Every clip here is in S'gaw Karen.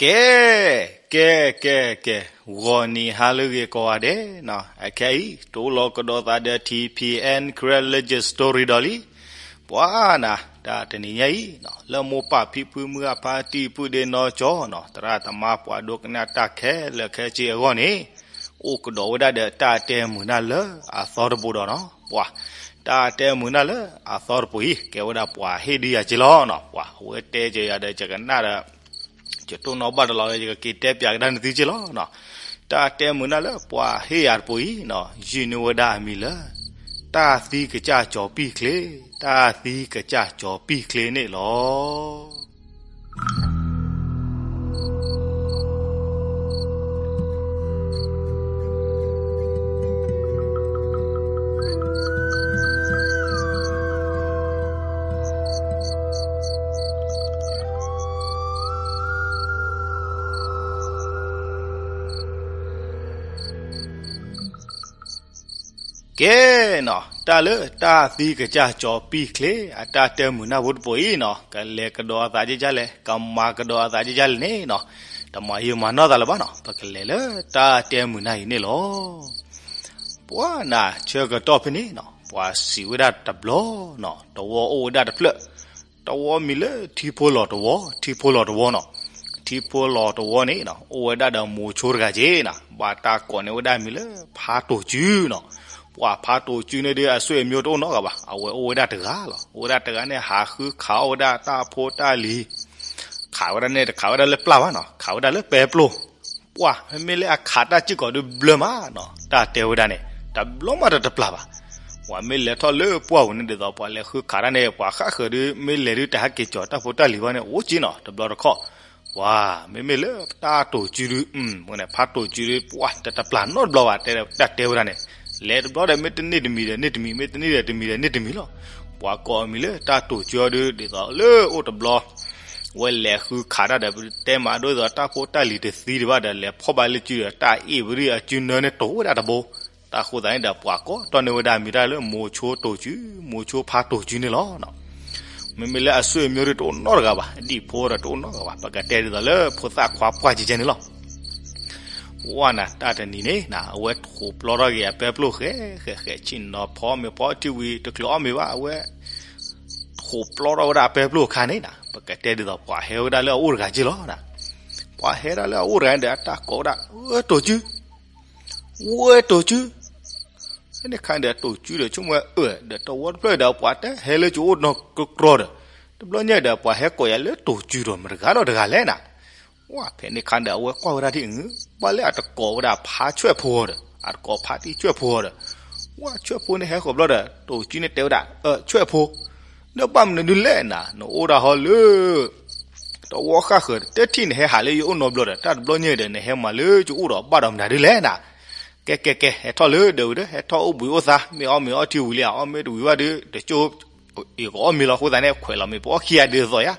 ကဲ, ကဲ, ကဲ, ကဲ, ဂီၤနံၤဟါလၢအဂ့ၤကိးဂၤဒဲးနီၤ, အခဲအံၤ တအိၣ်လီၤကဒီးသးဒီး ထံၣ်ဖံးအဲၣ် Karen Legend Story ဒီးလံ. ပှၤနၤ, တၢ်တနံၤညါအံၤနီၤ လၢမိၢ်ပၢ်ဖံဖုမုၢ်ဂၢ်ဖါတံၢ် ပုၢ်ဒ့နီၢ်ကၠီနီၤ သရၣ်သမါပှၤဒိကနၣ်တၢ်ခဲလၢာ်ခဲဆ့အဂီၢ်န့ၣ် အိၣ်ကဒီးဝဲဒၣ်ဒီးတၢ်တဲမုာ်နၢ်လၢအသီတဘိဒီးနီၤ, ပှၤ တၢ်တဲမုာ်နၢ်လၢအသီတဘိအံၤ ကဲဝဲဒၣ်ပှၤဟ့ၣ်ဒုးယၤက့လီၤနီၤ. ပှၤအဝဲတဲက့ၤယၤဒီး ယကနၣ်ဒီး ယတိၢ်နီၣ်ဘၣ်တလီၤဒီး ယကက့ၤတဲပၠးကဒါနသုက့လီၤနီၤ. တၢ်တဲမုာ်နၢ်လၢပှၤဟ့ၣ်ယၤတဘိအံၤနီၤ ယုၢ်န့ၢ်ဝဲဒၣ်အမံၤလၢ တၢ်သံကစၢ်ကၠီၤပံၣ်ချ့, တၢ်သံကစၢ်ကၠီၤပံၣ်ချ့န့ၣ်လီၤ. ကဲနီၤ, တၢ်လၢတၢ်သံကစၢ်ကၠီၤပံၣ်ချ့ အတၢ်တဲမုာ်နၢ်ဖိတဘိအံၤနီၤ ကလဲၤကဒီးအသးကကလဲၣ်, ကမၤကဒီးအသးကကလဲၣ်န့ၣ်နီၤ, တမၤယံာ်မၤနီၢ်သးလၢၤဘၣ်နီၤ, ပကလဲၤလၢတၢ်တဲမုာ်နၢ်အံၤန့ၣ်လီၤ. ပှၤနၤဆၢကတီၢ်ဖဲန့ၣ်နီၤ ပှၤစံးဝဲဒၣ်တဘျီနီၤ တဝီအိၣ်ဝဲဒၣ်တဖျၢၣ်, တဝီမံၤလၢထံဖိလီၤတဝီ, ထံဖိလီၤတဝီနီၤ. ထံဖိလီၤတဝီန့ၣ်နီၤ အိၣ်ဝဲဒၣ်ဒီးမိၤဆိတဂၤက့နီၤ, ဘၣ်တၢ်ကိးန့ၢ်ဝဲဒၣ်မံၤလၢဖါတိၤစုနီၤ. ပှၤဖါတိၤစုန့ၣ်ဒီး အဆွေမျိုးတအိၣ်နီတဂၤဘၣ်, အဝဲအိၣ်ဝဲဒၣ်တဂၤလီၤ. အိၣ်ဝဲဒၣ်တဂၤန့ၣ် ဟးဃုခးအီၣ်ဝဲဒၣ်တၢ်ဖိတၢ်လံၤ, ခးဝဲဒၣ်န့ၣ် တခးဝဲဒၣ်လၢပျၢ်ဘၣ်နီၤ, ခးဝဲဒၣ်လၢပဲပျိၢ်. ပှၤမ့မ့ၢ်လၢအခးတၢ်စ့ၢ်ကီးဒုးဘျၢမးနီၤ, တၢ်တဲဝဲဒၣ်န့ၣ် တဘျီမးတတပျၢ်ဘၣ်. ပှၤမ့ၢ်လဲၤထီၣ်လၢပှၢ်ပူၤန့ၣ် ဒ်သိးပှၤလဲၤဃုခးတၢ်န့ၣ် ပှၤဃၣ်ဃၢၤဒုး မ့ၢ်လဲၤဒုးတဟဲက့ၤကၠီၤတၢ်ဖိတၢ်လံၤဘၣ်န့ၣ် အိၣ်က့နီၤ တဘျီတခီၣ်. ပှၤမ့မ့ၢ်လၢတၢ်တိၤစုဒုး ဖါတိၤစုဒုး ပှၤတတပျၢ်နီတဘျီဘၣ်, တၢ်တဲဝဲဒၣ်န့ၣ် လဲၤတဘျီဒီး မ့ၢ်တန့ၢ်တမံၤဒီးန့ၢ်တမံၤ, မ့ၢ်တန့ၢ်ဒီးတမံၤဒီးန့ၢ်တမံၤလီၤ. ပှၤကိးအမံၤလၢတၢ်တိၤစုအီၤဒုး ဒ်သိးလၢအိၣ်တဘျီ ဝဲလဲၤဃုခးတၢ်ဒီး ပတဲမးဒ်သိးတၢ်ဖိတၢ်လံၤတသံဒံးဘၣ်ဒီး လဲၤဖီၣ်ဘၣ်လၢစုဒီး တၢ်အ့ၣ်ဝံၤဒုးအစုနၢန့ၣ် တိၤဝဲဒၣ်တဘိ. တၢ်ဃိသတးန့ၣ်ဒီး ပှၤကိးတီၢ်န့ၢ်ဝဲဒၣ်မံၤတၢ်လၢမိၤဆိတိၤစု, မိၤဆိဖါတိၤစုန့ၣ်လီၤ. မ့မ့ၢ်လၢအဆွေမျိုးဒုးတအိၣ်နီတဂၤဘၣ်, အဒံၣ်ဖိဒီးတအိၣ်နီတဂၤဘၣ်, ပကတဲဒ်သိးလၢဖိသၣ်ခွါပှၢ်ကဲကဲန့ၣ်လီၤ. ပှၤနၤ တၢ်တနံၤန့ၣ်နၤ အဝဲထိးပျီထီၣ်က့ၤအပဲပျိၢ်ဃဲဃဲဃဲ ဆ့ၣ်နီၤဖီမ့ၤဖီထံဝံၤ တချုးအီၣ်မ့ၤဘၣ်, အဝဲ ထိးပျီထီၣ်ဝဲဒၣ်အပဲပျိၢ်အခါန့ၣ်နၤ ပကတဲဒ်သိးပှၤဟဲဝဲဒၣ်လၢအအိၣ်တဂၤက့လီၤ. ပှၤဟဲဒၣ်လၢအအိၣ်တဂၤန့ၣ်ဒီး အတၢ်ကိးဝဲဒၣ် ဝဲတိၤစု, ဝဲတိၤစု. ဖဲန့ၣ်အခါန့ၣ်ဒီး တိၤစုဒီး ဆိကမိၣ်ဝဲအၢ ဒီးတဝီတဖျၢၣ်ဒီး ပှၤတဟဲလၢကအိၣ်နီၢ်ကီၢ်ကီၢ်ဒီး တဘျီညါဒီး ပှၤဟဲကိးယၤလၢတိၤစုဒီး မတဂၤဒီးတဂၤလဲၣ်နၤ. ဝဲဖဲန့ၣ်အခါဒီး အဝဲကွၢ်ဝဲဒၣ်ဒ်အံၤ ဘၣ်လၢအတကိးဝဲဒၣ်ဖါဆွဲၣ်ဖိဒီး အတကိးဖါတံၢ်ဆွဲၣ်ဖိဒီး ဝဲဆွဲၣ်ဖိန့ၣ်ဟဲဃီၤဘျီဒီး တိၤစုန့ၣ်တဲဝဲဒၣ် ဆွဲၣ်ဖိ နဘၣ်မနုၤဒုးလဲၣ်နၤ နအိၣ်ဒၣ်ဟီလၢ တဝီဃၣ်ဃၢၤ တထံၣ်နဟဲဟးလၢယအိၣ်နီတဘျီဒီး တၢ်တဘျီညါဒီး နဟဲမၤလၢယအိၣ်ဒီးဘၣ်ဒီးမနုၤဒုးလဲၣ်နၤ. ကဲကဲကဲ ဟဲထီၣ်လၢဒၢးဝံၤဒီး ဟဲထီၣ်အိၣ်ဘှံးအိၣ်သါ မ့ၢ်အီၣ်မ့ၤအီထံဝံၤလံ အီၣ်မ့ၢ်တဝံၤဘၣ်ဒီး တကၠိ ယကအီၣ်မ့ၤလီၤ အဃိသတးန့ၣ် ခွဲးလီၤမ့ၤ ပအီၣ်ခံဂၤဒ်သိးယါ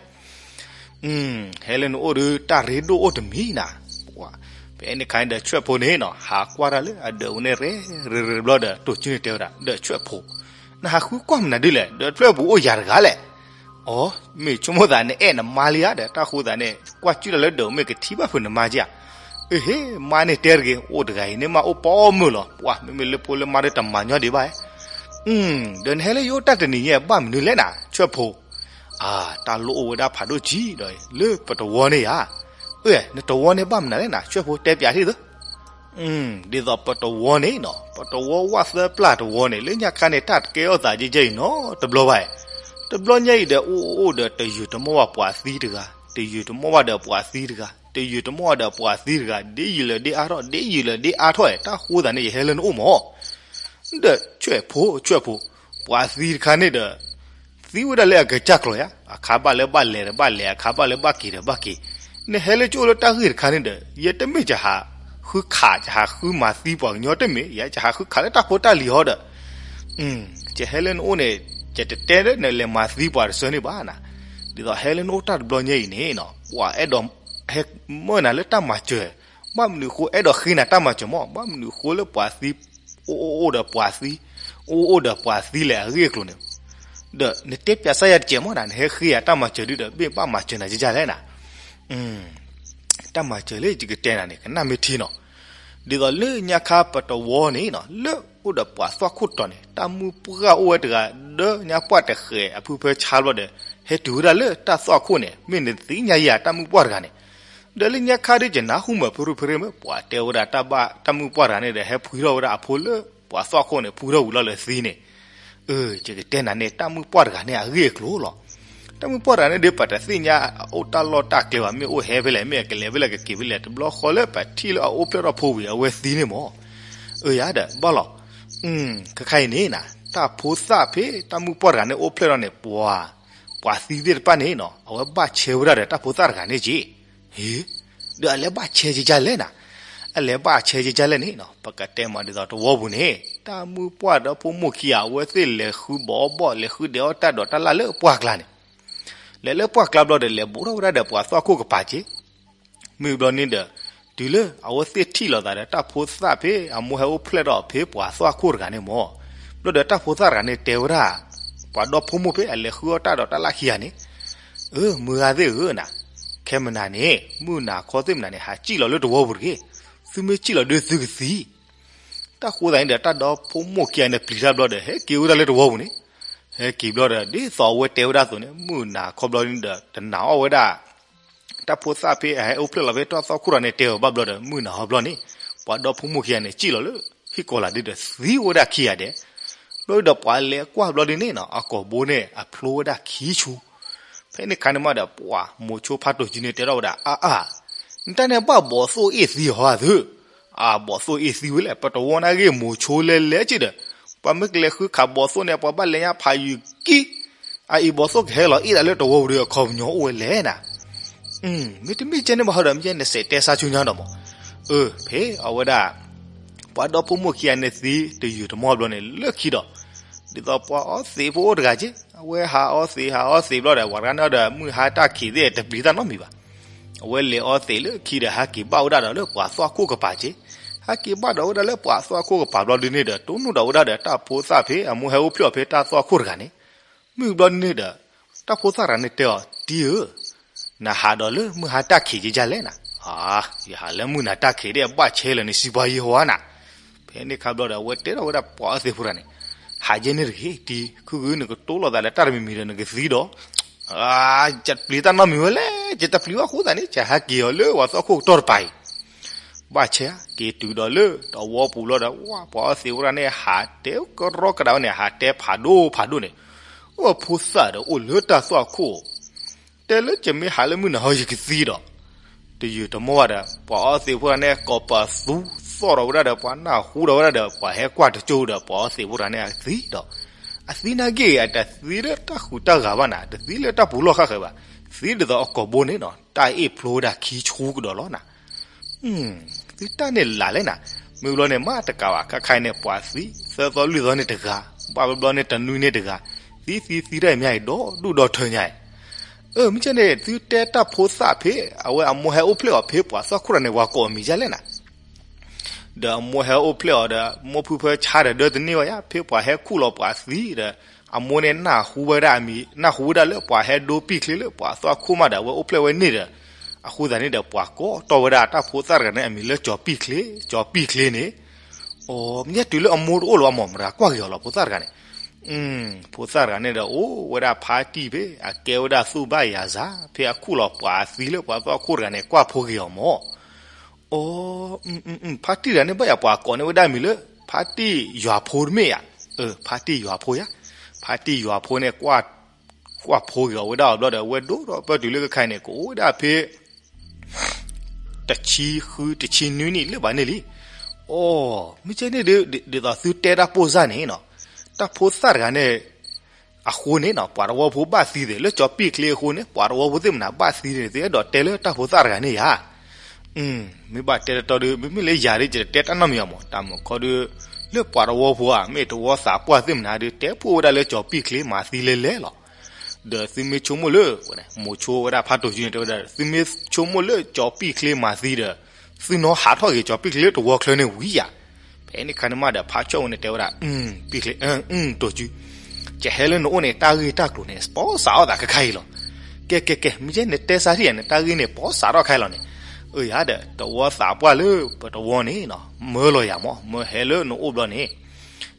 ဟဲလၢနအိၣ်ဒီး တၢ်ရ့ဒိၣ်အိၣ်တမံၤနၤ. ဖဲန့ၣ်အခါန့ၣ်ဒီး ဆွဲၣ်ဖိန့ၣ်နီၤ ဟးကွၢ်တၢ်လၢအဒၢးဝဲန့ၣ် ရဲၣ်ရဲၣ်တဘျီဒီး တိၤစုန့ၣ်တဲဝဲဒၣ် ဒီးဆွဲၣ်ဖိ နဟးဃုကွၢ်မနုၤဒ်လဲၣ် ဒီးတဖျၢၣ်ပူၤအိၣ်ယၤတဂၤလဲၣ်. အိ မ့ၢ်ဆိကမိၣ်သးနအဲၣ်နမါလံဧါဒီး တၢ်ဃိသတးန့ၣ် ကွၢ်စုတၢ်လၢဒၢးမ့ၢ်ကထံၣ်ဘၣ်ဖုးနမါကဧါ. အဟ့ မါန့ၣ်တဲတဂ့ၤ အိၣ်တဂၤအံၤန့ၣ်မးအိၣ်ပီမုၢ်လီၤ. ပှၤမ့မ့ၢ်လၢဖိလၢမါဒီးတမၤညီဒံးဘၣ်ဧါ. ဒီးနဟဲလၢယအိၣ်တၢ်တနံၤညါ ဘၣ်မနုၤလဲၣ်နၤ ဆွဲၣ်ဖိ အၢ တၢ်လိၣ်အိၣ်ဝဲဒၣ်ဖးဒိၣ်ကံဒီး လၢပတဝီန့ၣ်ဧါ. အၢ နတဝီန့ၣ်ဘၣ်မနုၤလဲၣ်နၤ ဆွဲၣ်ဖိတဲပၠးထံၣ်သၢ. ဒ်သိးပတဝီန့ၣ်နီၤ ပတဝီဝၣ်သၢပျၢ်တဝီန့ၣ် လၢညါခါန့ၣ် တၢ်တကဲထီၣ်သးကဲကဲအံၤနီတဘျီဘၣ်. တဘျီညါအံၤဒီး အိၣ်အိၣ်ဒီး တယုၢ်တမီၢ်ဘၣ်ပှၤသံတဂၤ, တယုၢ်တမီၢ်ဘၣ်ဒီးပှၤသံတဂၤ, တယုၢ်တမီၢ်ဘၣ်ဒီးပှၤသံတဂၤ, ဒ်ယုၢ်လၢဒ်အါထီၣ် ဒ်ယုၢ်လၢဒ်အါထီၣ် တၢ်ဃိသတးန့ၣ် ယဟဲလၢနအိၣ်မး ဒီးဆွဲၣ်ဖိ ဆွဲၣ်ဖိ, ပှၤသံတခါန့ၣ်ဒီး သံဝဲဒၣ်လၢအကစၢ်ကျီၤယါ, အခါဘၣ်လၢဘၣ်လဲၤဒီးဘၣ်လဲၤ, အခါဘၣ်လၢဘၣ်က့ၤဒီးဘၣ်က့ၤ, နဟဲလၢကအိၣ်လၢတၢ်ဂ့ၢ်တခါန့ၣ်ဒီး ယတမ့ၢ်ယဟးဃုခး ယဟးဃုမၤသံပှၤကညီတမ့ၢ်, ယဲယဟးဃုခးလၢတၢ်ဖိတၢ်လံၤဟီဒီး ယဟဲလၢနအိၣ်န့ၣ် ယတတဲလၢနလဲၤမၤသံပှၤတစၢန့ၣ်ဘၣ်နၤ, ဒ်သိးဟဲလၢနအိၣ်တၢ်တဘျီညါအံၤန့ၣ်နီၤ ပှၤအဲၣ်ဒိးဟဲမၢနၤလၢတၢ်မၤစၢၤ, ဘၣ်မနုၤဃိအဲၣ်ဒိးဃ့နၤတၢ်မၤစၢၤမး, ဘၣ်မနုၤဃိလၢပှၤသံ အိၣ်အိၣ်အိၣ်ဒီးပှၤသံ, အိၣ်အိၣ်ဒီးပှၤသံလဲၣ်အဂ့ၢ်အကျိၤန့ၣ်, ဒီးနတဲပၠးစၢ်ယၤတစဲးမးနၤ, နဟဲဃ့ယၤတၢ်မၤစၢၤဒုဒီး ဘ့ၣ်ဘၣ်မၤစၢၤနၤကကလဲၣ်နၤ. တၢ်မၤစၢၤလၢယကတဲနၤန့ၣ် ကနၣ်မ့ၢ်ထံနီၤ. ဒ်သိးလၢညါခါပတဝီန့ၣ်နီၤ လၢအိၣ်ဒီးပှၤသွၣ်ခိၣ်တီၤန့ၣ် တၢ်မုၢ်ပှၢ်အိၣ်ဝဲတဂၤ ဒီးညါပှၢ်တဃဲးအဖုဖၢဆါဘျီဒီး ဟဲတုၤဝဲဒၣ်လၢတၢ်သွၣ်ခိၣ်န့ၣ် မ့ၢ်နသ့ၣ်ညါယၤတၢ်မုၢ်ပှၢ်တဂၤန့ၣ် ဒီးလၢညါခါဒ်ယနၢ်ဟူမၢ်ဖုရူၢ်ဖရဲမ့ၢ် ပှၤတဲဝဲဒၣ်တၢ်ဘၣ်တၢ်မုၢ်ပှၢ်တဂၤန့ၣ်ဒီး ဟဲဖှံထီၣ်ဝဲဒၣ်အဖိလၢပှၤသွၣ်ခိၣ်န့ၣ် ဖှံထီၣ်ဝံၤလီၤလၢသံန့ၣ် အၢ ယကတဲနၤန့ၣ် တၢ်မုၢ်ပှၢ်တဂၤန့ၣ် အဂ့ၢ်အကျိၤလီၤ. တၢ်မုၢ်ပှၢ်တဂၤန့ၣ်ဒီး ပတသ့ၣ်ညါအအိၣ်တၢ်လီၢ်တၢ်ကျဲဘၣ် မ့ၢ်အိၣ်ဟဲဖဲလဲၣ် မ့ၢ်အကလဲၤဖဲလဲၣ် ကက့ၤဖဲလဲၣ် တဘျီဃီလၢပထံၣ်လၢအအိၣ်ဖျဲၣ်ထီၣ်ဖိဝံၤ အဝဲသံန့ၣ်မၢ်. အၢ ယၤဒီး ဘၣ်လီၤ. ခဲခါအံၤန့ၣ်နၤ တၢ်ဖိသၣ်ဖဲတၢ်မုၢ်ပှၢ်တဂၤန့ၣ် အိၣ်ဖျဲၣ်ထီၣ်န့ၣ် ပှၤ ပှၤသံသ့ၣ်တဖၣ်န့ၣ်နီၤ အဝဲဘၣ်ဆဲဝဲဒၣ်ဒီးတၢ်ဖိသၣ်တဂၤန့ၣ်က့ၤ ဟ့ ဒီးအလဲၤဘၣ်ဆဲကကလဲၣ်နၤ, အလဲၤဘၣ်ဆဲကကလဲၣ်န့ၣ်နီၤ ပကတဲမးဒ်သိးတဝီပူၤန့ၣ် တၢ်မုၢ်ပှၢ်ဒီဖိမိၢ်ခံဂၤ အဝဲသ့ၣ်လဲၤဃုဘီဘီၣ် လဲၤဃုဒဲးအီၣ်တၢ်ဒီးတၢ်လၢ်လၢပှၢ်ကျါန့ၣ်, လဲၤလၢပှၢ်ကျါဘျီဒီး လဲၤဘူးထီၣ်ဝဲဒၣ်ဒီးပှၤသွၣ်ခိၣ်ကပၤက့ၤ, မုၢ်ဘျီန့ၣ်ဒီး တုၤလၢအဝဲသ့ၣ်ထံၣ်လိာ်သးဒီး တၢ်ဖိသၣ်ဖဲအမိၢ်ဟဲအိၣ်ဖျဲၣ်ထီၣ်ဖဲပှၤသွၣ်ခိၣ်တဂၤန့ၣ်မၢ်, ဘျီဒီးတၢ်ဖိသၣ်တဂၤန့ၣ်တဲဝဲဒၣ် ပှၤဒီဖိမိၢ်ဖဲအလဲၤဃုအီၣ်တၢ်ဒီးတၢ်လၢ်ခံဂၤန့ၣ်, အၢ မုၢ်ဂၤသ့ၣ်ဧၢနၤ, ခဲမနၤန့ၣ် မုၢ်နၤခီသ့ၣ်မနၤန့ၣ် ဟးစံၣ်လီၤလၢတဝီပူၤတဂ့ၤ, သုမ့ၢ်စံၣ်လီၤဒီးသုကသံ တၢ်ဃိသးန့ၣ်ဒီး တၢ်ဒီဖိမိၢ်ခံဂၤန့ၣ် ပျံၤတၢ်ဘျီဒီး ဟဲက့ၤဝဲဒၣ်လၢတဝီပူၤန့ၣ်, ဟဲက့ၤဘျီဒီး ဒ်သိးအဝဲတဲဝဲဒၣ်အသိးန့ၣ် မုၢ်နၤခီဘျီန့ၣ်ဒီး တနာ်အီၣ်ဝဲဒၣ် တၢ်ဖိသၣ်ဖဲအဟဲအိၣ်ဖျဲၣ်လီၤဖဲတၢ်သွၣ်ခိၣ်တဂၤန့ၣ် တဲအီၤဘၣ်ဘျီဒီး မုၢ်နၤခီဘျီန့ၣ် ပှၤဒီဖိမိၢ်ခံဂၤန့ၣ် စံၣ်လီၤလၢဟံၣ်ကီၤလၤဒ့ဒီး သံဝဲဒၣ်ခံဂၤဒဲး, ဘျီဒီးပှၤလဲၤကွၢ်ဘျီဒ်န့ၣ်နီၤ အကိာ်ဘိန့ၣ် အဖျိဝဲဒၣ်ခံဆူ ဖဲန့ၣ်ခါန့ၣ်မးဒီး ပှၤမိၤဆိဖးတိၢ်ကၠုန့ၣ်တဲထီၣ်ဝဲဒၣ် အါအါ, နတၢ်န့ၣ်ဘၣ်ဘီးသိၣ်အ့ၣ်သံဟီဧါသု, အဘီးသိၣ်အ့ၣ်သံဝဲလဲၣ် ပတဝီန့ၣ်အဂ့ၢ်မိၤဆိလဲၤလဲၤက့ၤဒီး, ပှၤမ့ၢ်ကလဲၤဃုခးဘီးသိၣ်န့ၣ် ပှၤဘၣ်လဲၤညါဖးယုာ်ကံ, အအံၤဘီးသိၣ်ကဟဲလီၤအ့ၣ်ဒၣ်လၢတဝီပူၤဒီးအခီပညီအိၣ်ဝဲလဲၣ်နၤ မ့တမ့ၢ်ကဲန့ၣ်ဘၣ်ဟီဒီး မ့ၢ်ကဲနစဲးတဲဆါဆူညါဒီးမး, အၢ ဖဲအဝဲဒၣ် ပှၤဒီဖိမိၢ်ခံဂၤန့ၣ်သံတယုၢ်တမီၢ်ဘျီန့ၣ် လၢခံဒီး ဒ်သိးပှၤအီသံးဖိအိၣ်တဂၤက့, အဝဲဟးအီသံး ဟးအီသံးဘျီဒီး ပှၤတဂၤန့ၣ်ဒီး မုၢ်ဟါတၢ်ခံးသ့ၣ်တပျံၤတၢ်နီတမံၤဘၣ်. အဝဲလဲၤအီသံးလၢခံဒီး ဟးက့ၤဘၣ်ဝဲဒၣ်ဒီးလၢပှၤသွၣ်ခိၣ်ကပၤက့, ဟးက့ၤဘၣ်ဒီးဝဲဒၣ်လၢပှၤသွၣ်ခိၣ်ကပၤဘျီဒ်န့ၣ်ဒီး တိၢ်နီၣ်ဒီးဝဲဒၣ်ဒီးတၢ်ဖိသၣ်ဖဲအမိၢ်ဟဲအိၣ်ဖျဲၣ်အီၤဖဲတၢ်သွၣ်ခိၣ်တဂၤန့ၣ် မုၢ်ဘျီဒ်န့ၣ်ဒီး တၢ်ဖိသၣ်တဂၤန့ၣ်တဲအီၤ တံၤဧၢ, နဟးဒီးလၢမုၢ်ဟါတၢ်ခံးက့ယလဲၣ်နၤ, ယဟးလၢမုၢ်နၤတၢ်ခံးဒ်အဘၣ်ဆဲလၢနစံးပှၤယဲဟီဧါနၤ, ဖဲန့ၣ်ခါဘျီဒီး အဝဲတဲထီၣ်ဝဲဒၣ်ပှၤအီသံးဖိတဂၤန့ၣ်, ဟးယဲန့ၣ်တဂ့ၤ တံၤ ခုဂုနကတိၤလိာ်သးလၢတၢ်တမံၤမံၤဒီးနကသံဒီး, တပျံၤတၢ်နီတမံၤဝဲလဲၣ် ယတပျံၤဘၣ်အဃိသတးန့ၣ် ယဟးက့ၤအီၤလၢပှၤသွၣ်ခိၣ်ကတီၢ်တပၤအံၤ ဘၣ်ဆဲး က့ၤတုၤဒီးလၢတဝီပူၤလီၤဒီး ပှၤအီသံးဖိတဂၤန့ၣ် ဟးတဲကရီကဒါဝဲန့ၣ် ဟးတဲဖးဒိၣ်ဖးဒိၣ်န့ၣ်, အိၣ်ဖိသၣ်ဒီးအိၣ်လၢတၢ်သွၣ်ခိၣ်, တဲလၢယမ့ၢ်ဟးလၢမုၢ်နၤဟီယကသံဒီး, တယုၢ်တမီၢ်ဘၣ်ဒီး ပှၤအီသံးဖိတဂၤန့ၣ် ကိးပသူသီၣ်ဒီးဝဲဒၣ်ဒီး ပှၤနၢ်ဟူဒီးဝဲဒၣ်ဒီး ပှၤဟဲကွၢ်တကၠိဒီး ပှၤအီသံးဖိတဂၤန့ၣ်အသံဒီး, အသံနာ်က့ၢ် အတသံလၢတၢ်ဃုာ်တၢ်ဂၤဘၣ်နၤ, တသံလၢတၢ်ပူၤလီၢ်ဃၣ်ဃၢၤဘၣ်, သံဒ်သိးအကိာ်ဘိန့ၣ်နီၤ တၢ်အ့ၣ်ဖျိဝဲဒၣ်ခံဆူကဒီးလီၤနၤ သုတၢ်န့ၣ်လၢ်လဲၣ်နၤ, မ့ၢ်ဘျီန့ၣ် မ့ၢ်တကးဘၣ် ခါခါအံၤန့ၣ် ပှၤသံ သၢသီလွံၢ်သီန့ၣ်တဂၤ, ဘၣ်ဘျီဘျီန့ၣ်တနွံန့ၣ်တဂၤ, သံသံသံတၢ်အံၤမ့ၢ်အံၤဒီဒူၣ်ဒီထၢညါအံၤ, အၢ မ့ၢ်ကဲန့ၣ် သုတဲတၢ်ဖိသၣ်ဖဲ အဝဲအမိၢ်ဟဲအိၣ်ဖျဲၣ်အီၤဖဲပှၤသွၣ်ခိၣ်တဂၤန့ၣ် ပှၤကိးအမံၤဒ်လဲၣ်နၤ ဒီးအမိၢ်ဟဲအိၣ်ဖျဲၣ်အီၤဒီး မိၢ်ဖုဖၢဆါဒီးဒၢတန့ၢ်ဝဲယါ ဖဲပှၤဟဲခူၣ်လီၤပှၤသံဒီး အမိၢ်န့ၣ်နၢ်ဟူဝဲဒၣ်အမံၤ နၢ်ဟူဝဲဒၣ်လၢပှၤဟဲဒိပံာ်ချ့လၢပှၤသွၣ်ခိၣ်မးဒီး အဝဲအိၣ်ဖျဲၣ်ဝဲန့ၣ်ဒီး အဃိသတးန့ၣ်ဒီး ပှၤကိးတီၢ်ဝဲဒၣ်တၢ်ဖိသၣ်တဂၤန့ၣ် အမံၤလၢကၠီၤပံာ်ချ့, ကၠီၤပံာ်ချ့န့ၣ်, အိ မ့ၢ်တုၤလၢအမိၢ်တအိၣ်လၢၤဘၣ်မး မတၤကွၢ်က့ၤအီၤလီၤ ဖိသၣ်တဂၤန့ၣ် ဖိသၣ်တဂၤန့ၣ်ဒီး အိၣ်ဝဲဒၣ်ဖါတံၢ်ဖဲ အကဲဝဲဒၣ်သူၣ်ဘၣ်ယၤစၢ် ဖဲအခူၣ်လီၤပှၤသံလၢပှၤသွၣ်ခိၣ်တဂၤန့ၣ် ကွၢ်ဖိက့ၤအီၤမး အိ ဖါတံၢ်တဂၤန့ၣ် ဘၣ်ယၤပှၤကိးန့ၢ်ဝဲဒၣ်မံၤလၢ ဖါတံၢ်ယွၤဖိတမ့ၢ်ဧါ, ဖါတံၢ်ယွၤဖိယါ, ဖါတံၢ်ယွၤဖိန့ၣ် ကွၢ်ဖိက့ၤအီၤဝဲဒၣ်အီၤဘျီဒီး အဝဲဒိၣ်ဒီးပၢတုၤလၢခဲခါအံၤန့ၣ် ကအိၣ်ဝဲဒၣ်ဖဲ တဆံဃုတဆံနွံနံၣ်လၢၤဘၣ်န့ၣ်လံ. အိ မ့ၢ်ကဲန့ၣ်ဒီး ဒ်သိးသုတဲတၢ်ပိၢ်စၢ်န့ၣ်နီၤ, တၢ်ဖိသၣ်တဂၤန့ၣ် အဃိန့ၣ်နီၤ ပှၤတဝီဖိဘၣ်သံသ့ၣ် လၢကၠီၤပံာ်ချ့အဃိန့ၣ် ပှၤတဝီဖိသ့ၣ်မနုၤဘၣ်သံန့ၣ် သုအဲၣ်ဒိးတဲလၢတၢ်ဖိသၣ်တဂၤန့ၣ်ယါ မ့ၢ်ဘၣ်တဲတတီဒီး မ့မ့ၢ်လၢယၤဒီး ယတတဲတၢ်နီတမံၤအီၤမး တၢ်မုာ်ခီဒီး လၢပှၤတဝီဖိဧါ မ့ၢ်တဝီသးပှၢ်သ့ၣ်မနုၤဒီး တဲဖှိၣ်ဝဲဒၣ်လၢကၠီၤပံာ်ချ့မၤသံလဲၤလဲၤလီၤ. ဒီးသုမ့ၢ်ဆိကမိၣ်လၢ မိၤဆိဝဲဒၣ်ဖးတိၢ်ကၠုန့ၣ် တဲဝဲဒၣ် သုမ့ၢ်ဆိကမိၣ်လၢကၠီၤပံာ်ချ့မၤသံဒီး သုနီၢ်ဟးထီၣ်က့ၤကၠီၤပံာ်ချ့လၢတဝီချၢန့ၣ်ဝံၤယၤ ဖဲန့ၣ်ခါန့ၣ်မးဒီး ဖးဆိၣ်ဝဲန့ၣ်တဲဝဲဒၣ် ပံာ်ချ့ တိၢ်ကၠု ကဟဲလၢနအိၣ်န့ၣ် တၢ်ဂ့ၢ်တၢ်ကျိၤန့ၣ် ပီစးထီၣ်သးခဲခါအံၤလီၤ. ကဲ ကဲ ကဲ မ့ၢ်ကဲ နတဲစးထံၣ်ယၤန့ၣ် တၢ်ဂ့ၢ်န့ၣ် ပီစးထီၣ်ခဲအံၤလီၤန့ၣ်. အၢယၤဒီး တဝီသးပှၢ်လၢပတဝီန့ၣ်နီၤ မၢလီၤယၤမၢ်, မၢဟဲလၢနအိၣ်ဘျီန့ၣ်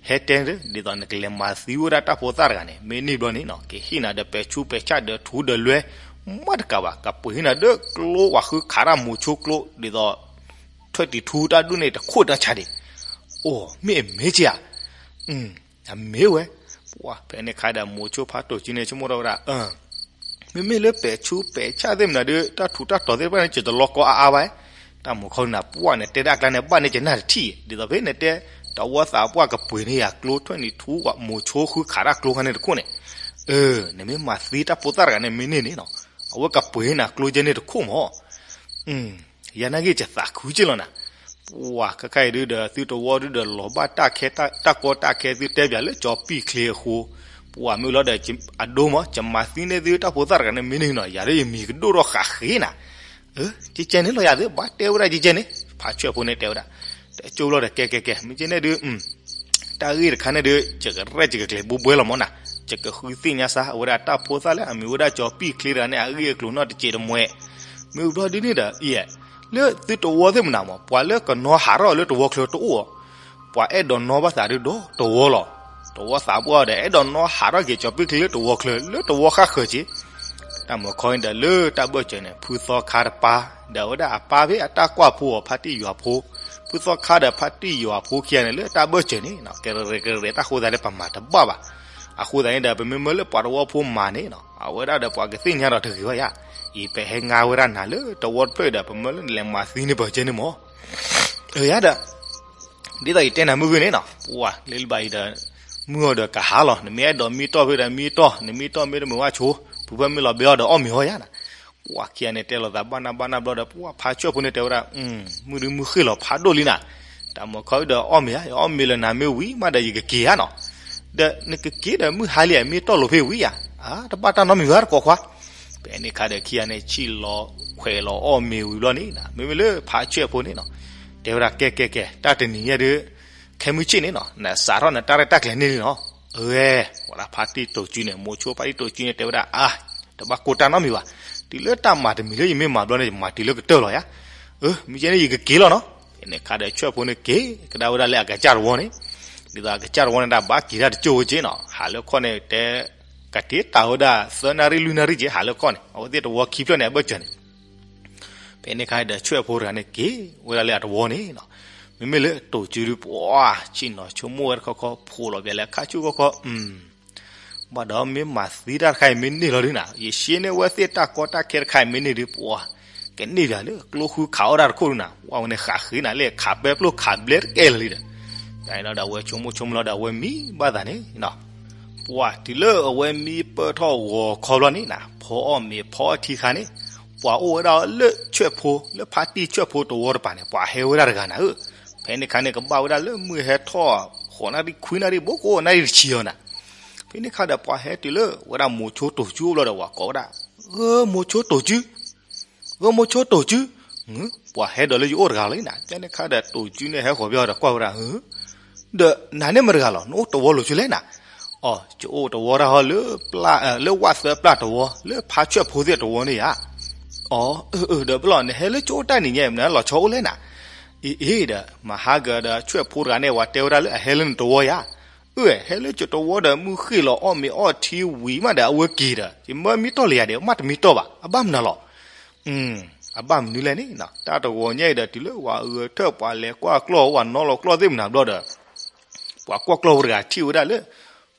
ဟဲတဲ ဒ်သိးနကလဲၤမၤသံဝဲဒၣ်တၢ်ဖိသၣ်တဂၤန့ၣ် မ့ၢ်န့ၢ်ဘျီန့ၣ်နီၤ ကဟ့ၣ်နၤဒီးပဲာ်ဆူပဲာ်ဆၣ်ဒီးထူဒီးလွဲ မ့ၢ်တကးဘၣ် ကပှ့ၤနၤဒီးကျိပှၤဃုခးတၢ်မိၤဆိကျိ ဒ်သိး ထွဲတံၤထူတၢ်ဒူၣ်န့ၣ်တခိၣ်တၢ်ဆါဒံး, အိၣ် မ့ၢ်အမ့ၢ်ကဧါ, အမ့ၢ်ဝဲ, ပှၤဖဲန့ၣ်ခါဒီး မိၤဆိဖါတိၢ်စုန့ၣ် ဆိကမိၣ်ထီၣ်ဝဲဒၣ် မ့မ့ၢ်လၢပဲာ်ဆူပဲာ်ဆၣ်သ့ၣ်မနုၤဒီး တၢ်ထူးတၢ်တီၤသ့ၣ်တဖၣ်န့ၣ် ယတလီၤကီအါအါဘၣ်, တၢ်မုၤခီနၤ ပှၤနတဲဒၣ်အကျါန့ၣ် ဘၣ်န့ၣ်ကနၣ်တထံၣ်, ဒ်သိးဖဲနတဲ တဝီသးပှၢ်ကပှ့ၤန့ၢ်ယၤကျိထွဲနံၤထူ မိၤဆိဃုခးတၢ်ကျိခါန့ၣ်တခိၣ်န့ၣ်, အၢ နမ့ၢ်မၤသံတၢ်ဖိသၣ်တဂၤန့ၣ် မ့ၢ်န့ၢ်န့ၣ်နီၤ အဝဲကပှ့ၤနၤကျိကဲန့ၣ်တခိၣ်မၢ် ယၤနာ်က့ ယသးခုက့လီၤနၤ, ပှၤခဲခါအံၤဒုးဒီး သုတဝီဒုးဒီးလီၤဘၣ်တၢ်ခဲ တၢ်ကီတၢ်ခဲ သုတဲပၠးလၢကၠီၤပံၣ်ချ့အဃိ, ပှၤမ့ၢ်လီၤဒီး အဒိမၢ် ယမၤသံန့ၢ်သုတၢ်ဖိသၣ်တဂၤန့ၣ် မ့ၢ်န့ၢ်နီၤ ယၤဒီးယမံၤကဒိၣ်ထီၣ်ဃးဃ့နၤ, ကဲကဲန့ၣ်လီၤယၤသု ဘၣ်တဲဝဲဒၣ်ကဲကဲန့ၣ် ဖါဆွဲၣ်ဖိန့ၣ်တဲဝဲဒၣ်, တကၠိလီၤဒီး ကဲကဲကဲ မ့ၢ်ကဲန့ၣ်ဒုး တၢ်ဂ့ၢ်တခါန့ၣ်ဒုး ယကရဲၣ်ယကကျဲၤဘိဘှဲလီၤမၢ်နၤ, ယကဃုသ့ၣ်ညါစၢ် အဝဲဒၣ်တၢ်ဖိသၣ်လၢအမံၤဝဲဒၣ်ကၠီၤပံၣ်ချ့တဂၤန့ၣ် အဂ့ၢ်အကျိၤနီတစဲးတမှဲ, မ့ၢ်ဘျီဒုန့ၣ်ဒီး အံၤ လၢသုတဝီသ့ၣ်မနုၤမၢ် ပှၤလၢကနီၢ်ဟးထီၣ်လၢတဝီချၢတအိၣ်, ပှၤအဲၣ်ဒိးနီၢ်ဘၣ်သးဒုးဒီးတဝီလီၤ, တဝီသးပှၢ်ဒီး အဲၣ်ဒိးနီၢ်ဟးထီၣ်က့ၤကၠီၤပံၣ်ချ့လၢတဝီချၢ လၢတဝီဃၣ်ဃၢၤက့ၤ တၢ်မုၤခီန့ၣ်ဒီး လၢတၢ်ဘၢၣ်စၢၤန့ၣ် ဖုသီခါတပၢ် ဒီးအဝဲဒၣ်အပၢ်ဖဲအတၢ်ကွၢ်ဖိအီၤ ဖါတံၢ်ယွၤဖိ, ဖုသီခါဒီးဖါတံၢ်ယွၤဖိခံဂၤန့ၣ် လၢတၢ်ဘၢၣ်စၢၤန့ၣ် ကရၢကရဲတၢ်ဃိသတးန့ၣ် ပမၤတဘၣ်ဘၣ်. အဃိသတးန့ၣ်ဒီး ပမ့ၢ်မၢလၢပှၤတဝီဖိမၤန့ၣ်နီၤ အဝဲဒၣ်ဒီးပှၤကသ့ၣ်ညါဒီးတဂ့ၤဘၣ်ယါ, အံၤပဟဲငါဝဲဒၣ်နၤလၢတဝီတဖျၢၣ်ဒီး ပမၢလၢနလဲၤမၤသံန့ၢ်ပှၤကဲန့ၣ်မၢ် အၢယၤဒီး ဒ်သိးယတဲနၤမုၢ်ဂ့ၤန့ၣ်နီၤ ပှၤလၢလၢဘၣ်အံၤဒီး မုၢ်အီၤဒီးကဟးလီၤ နမ့ၢ်အဲၣ်ဒိးမံတီၢ်ဖဲဒီးမံတီၢ် နမံတီၢ်မ့ၢ်တမုာ်ဝဲဆိ ဖုဖၢမ့ၢ်လီၤဘဲအီၤဒီးအီၣ်မ့ၤအီယါနၤ, ပှၤခံဂၤန့ၣ်တဲလိာ်သးဘၣ်နၢ်ဘၣ်နၢ်ဘျီဒီး ပှၤဖါဆွဲၣ်ဖိန့ၣ်တဲဝဲဒၣ် မုၢ်ဒုးမုၢ်ဃ့ၢ်လီၤဖးဒိၣ်လံနၤ, တၢ်မုၤခီဒီးအီၣ်မ့ၤဧါ ယအီၣ်မ့ၤလၢနၤမ့ၢ်ဝံၤမးဒီးယကက့ၤဧါနီၤ, ဒီးနကက့ၤဒီးမုၢ်ဟါလံဧါ မ့ၢ်တီၢ်လိာ်ဖဲဝံၤဧါ, အါ တဘၣ်တၢ်နီတမံၤဘၣ်တကိးခွါ ဖဲန့ၣ်ခါဒီးခံဂၤန့ၣ် ဆံၣ်လီၤခွဲးလီၤအီၣ်မ့ၤဝံၤဘျီန့ၣ် မ့မ့ၢ်လၢဖါဆွဲၣ်ဖိန့ၣ်နီၤ, တဲဝဲဒၣ်ကဲကဲကဲ တၢ်တနံၤညါဒုး ခဲမုၢ်ဆ့ၣ်န့ၣ်နီၤ နစးထီၣ်နတၢ်ရဲၣ်တၢ်ကျဲၤန့ၣ်လံနီၤ, အဝဲ ဝဲဒၣ်ဖါတံၢ်တိၤစုန့ၣ် မိၤဆိဖါတံၢ်တိၤစုန့ၣ် တဲဝဲဒၣ်အါ တဘၣ်ကိၢ်တၢ်နီတမံၤဘၣ်, တုၤလၢတၢ်မၤတမံၤလၢယမ့ၢ်မၤဘျီန့ၣ် ယမၤတုၤလၢကတၢၢ်လီၤယါ, အၢ မ့ၢ်ကဲန့ၣ်ယကက့ၤလီၤနီၤ, ဖဲန့ၣ်ခါဒီးဆွဲၣ်ဖိန့ၣ်က့ၤကဒါဝဲဒၣ်လၢအကစၢ်တဝီန့ၣ်, ဒ်သိးအကစၢ်တဝီန့ၣ်ဒၣ်ဘၣ်က့ၤတၢ်တကၠိၢ်ဝဲက့ၤနီၤ ဟးလၢခီၣ်န့ၣ်တဲ ကတ့တၢ်ဝဲဒၣ်သၢနၣ်ရံၣ်လွံၢ်နၣ်ရံၣ်က့ၤ ဟးလၢခီၣ်န့ၣ် အဝဲသ့ၣ်တဝီခံဖျၢၣ်န့ၣ် အဘၢၣ်စၢၤန့ၣ် ဖဲန့ၣ်ခါဒီးဆွဲၣ်ဖိတဂၤန့ၣ်က့ၤဝဲဒၣ်လၢအတဝီန့ၣ်နီၤ, မ့မ့ၢ်လၢတိၤစုဒုး ပှၤဆ့ၣ်နီၤဆိကမိၣ်ဝဲတခီခီ ဖိးလီၤပျဲလဲၤခါဆူၣ်ခီခီ ဘၣ်ဒီးမ့ၢ်မၤသံတၢ်တခါအံၤမ့ၢ်န့ၢ်လီၤဒုးနၤ ယရှဲန့ၢ်ဝဲသ့ၣ်တၢ်ကီတၢ်ခဲတခါအံၤမ့ၢ်န့ၢ်ဒုး ပှၤ ကန့ၢ်ဘၣ်လၢကျိဃုခးအီၣ်တၢ်တခိၣ်ဒုးနၤ ပှၤဝဲန့ၣ်ဃးဃ့နၤလၢခးပဲပျိၢ်ခးဘျဲတကဲလၢာ်လံဒီး, ယၤန့ၣ်ဒီးအဝဲဆိကမိၣ်ဆိကမိၣ်လီၤဒီးအဝဲမံဘၣ်သးန့ၣ်နီၤ, ပှၤတုၤလၢအဝဲမံပၢၢ်ထီၣ်ဂီၤခီဘျီန့ၣ်နၤ ဖီအီၣ်မ့ၤဖီအီထံခါန့ၣ်, ပှၤအိၣ်ဝဲဒၣ်လၢဆွဲၣ်ဖိ လၢဖါတံၢ်ဆွဲၣ်ဖိတဝီတပၤန့ၣ် ပှၤဟဲဝဲဒၣ်တဂၤနၤဧၢ, ဖဲန့ၣ်ခါန့ၣ် ကဘၣ်ဝဲဒၣ်လၢမုၢ်ဟဲထီၣ် ဃိးနၣ်ရံၣ်ခွံနၣ်ရံၣ် ဘိကိးနၣ်ရံၣ်တဆံအီၤနၤ, ဖဲန့ၣ်ခါဒီးပှၤဟဲတုၤလၢဝဲဒၣ်မိၤဆိတိၤစုအိၣ်ဘျီဒီး ပှၤကိးဝဲဒၣ်, ဂၢၢ်မိၤဆိတိၤစု ဂၢၢ်မိၤဆိတိၤစု, ပှၤဟဲဒီးလၢယအိၣ်တဂၤလီၤနၤ, ဖဲန့ၣ်ခါဒီးတိၤစုန့ၣ်ဟဲဃီၤဘျီဒီးကွၢ်ဝဲဒၣ်, ဒီးနၤန့ၣ်မတၤတဂၤလီၤ နအိၣ်တဝီလိၤဆူလဲၣ်နၤ, အိ ယအိၣ်တဝီတၢ်ဟီလၢပျၢ် လၢဝၣ်သၢပျၢ်တဝီ လၢဖါဆွဲၣ်ဖိသ့ၣ်တဝီန့ၣ်ဧါ, အိ အၢ အၢ ဒီးပလီၢ် နဟဲလၢကၠိတၢ်နံၤညါ မနုၤလီၤဆီအိၣ်လဲၣ်နၤ, အ့ အ့ ဒီး မဟါကဒီးဆွဲၣ်ဖိတဂၤန့ၣ် ပှၤတဲဝဲဒၣ်လၢအဟဲလၢနတဝီဧါ, အၢ ဟဲလၢယတဝီဒီးမုၢ်ဃ့ၢ်လီၤအီၣ်မ့ၤအီၣ်ထံဝံၤမးဒီးအဝဲက့ၤဒီး ယမၢမံတီၢ်လၢယၤဒီး မ့တမံတီၢ်ဘၣ် အဘၣ်မနုၤလီၤ အဘၣ်မနုၤလဲၣ်န့ၣ် တၢ်တဂီၤညါအံၤဒီး တုၤလၢပှၤဂဲၤထၢၣ်ပှၤလဲၤကွၢ်ကျီၢ်ဝဲ ပှၤနီလီၤကျီၢ်သ့ၣ်မနုၤဘျီဒီး ပှၤကွၢ်ကျီၢ်ဖိတဂၤထံၣ်ဝဲဒၣ်လၢ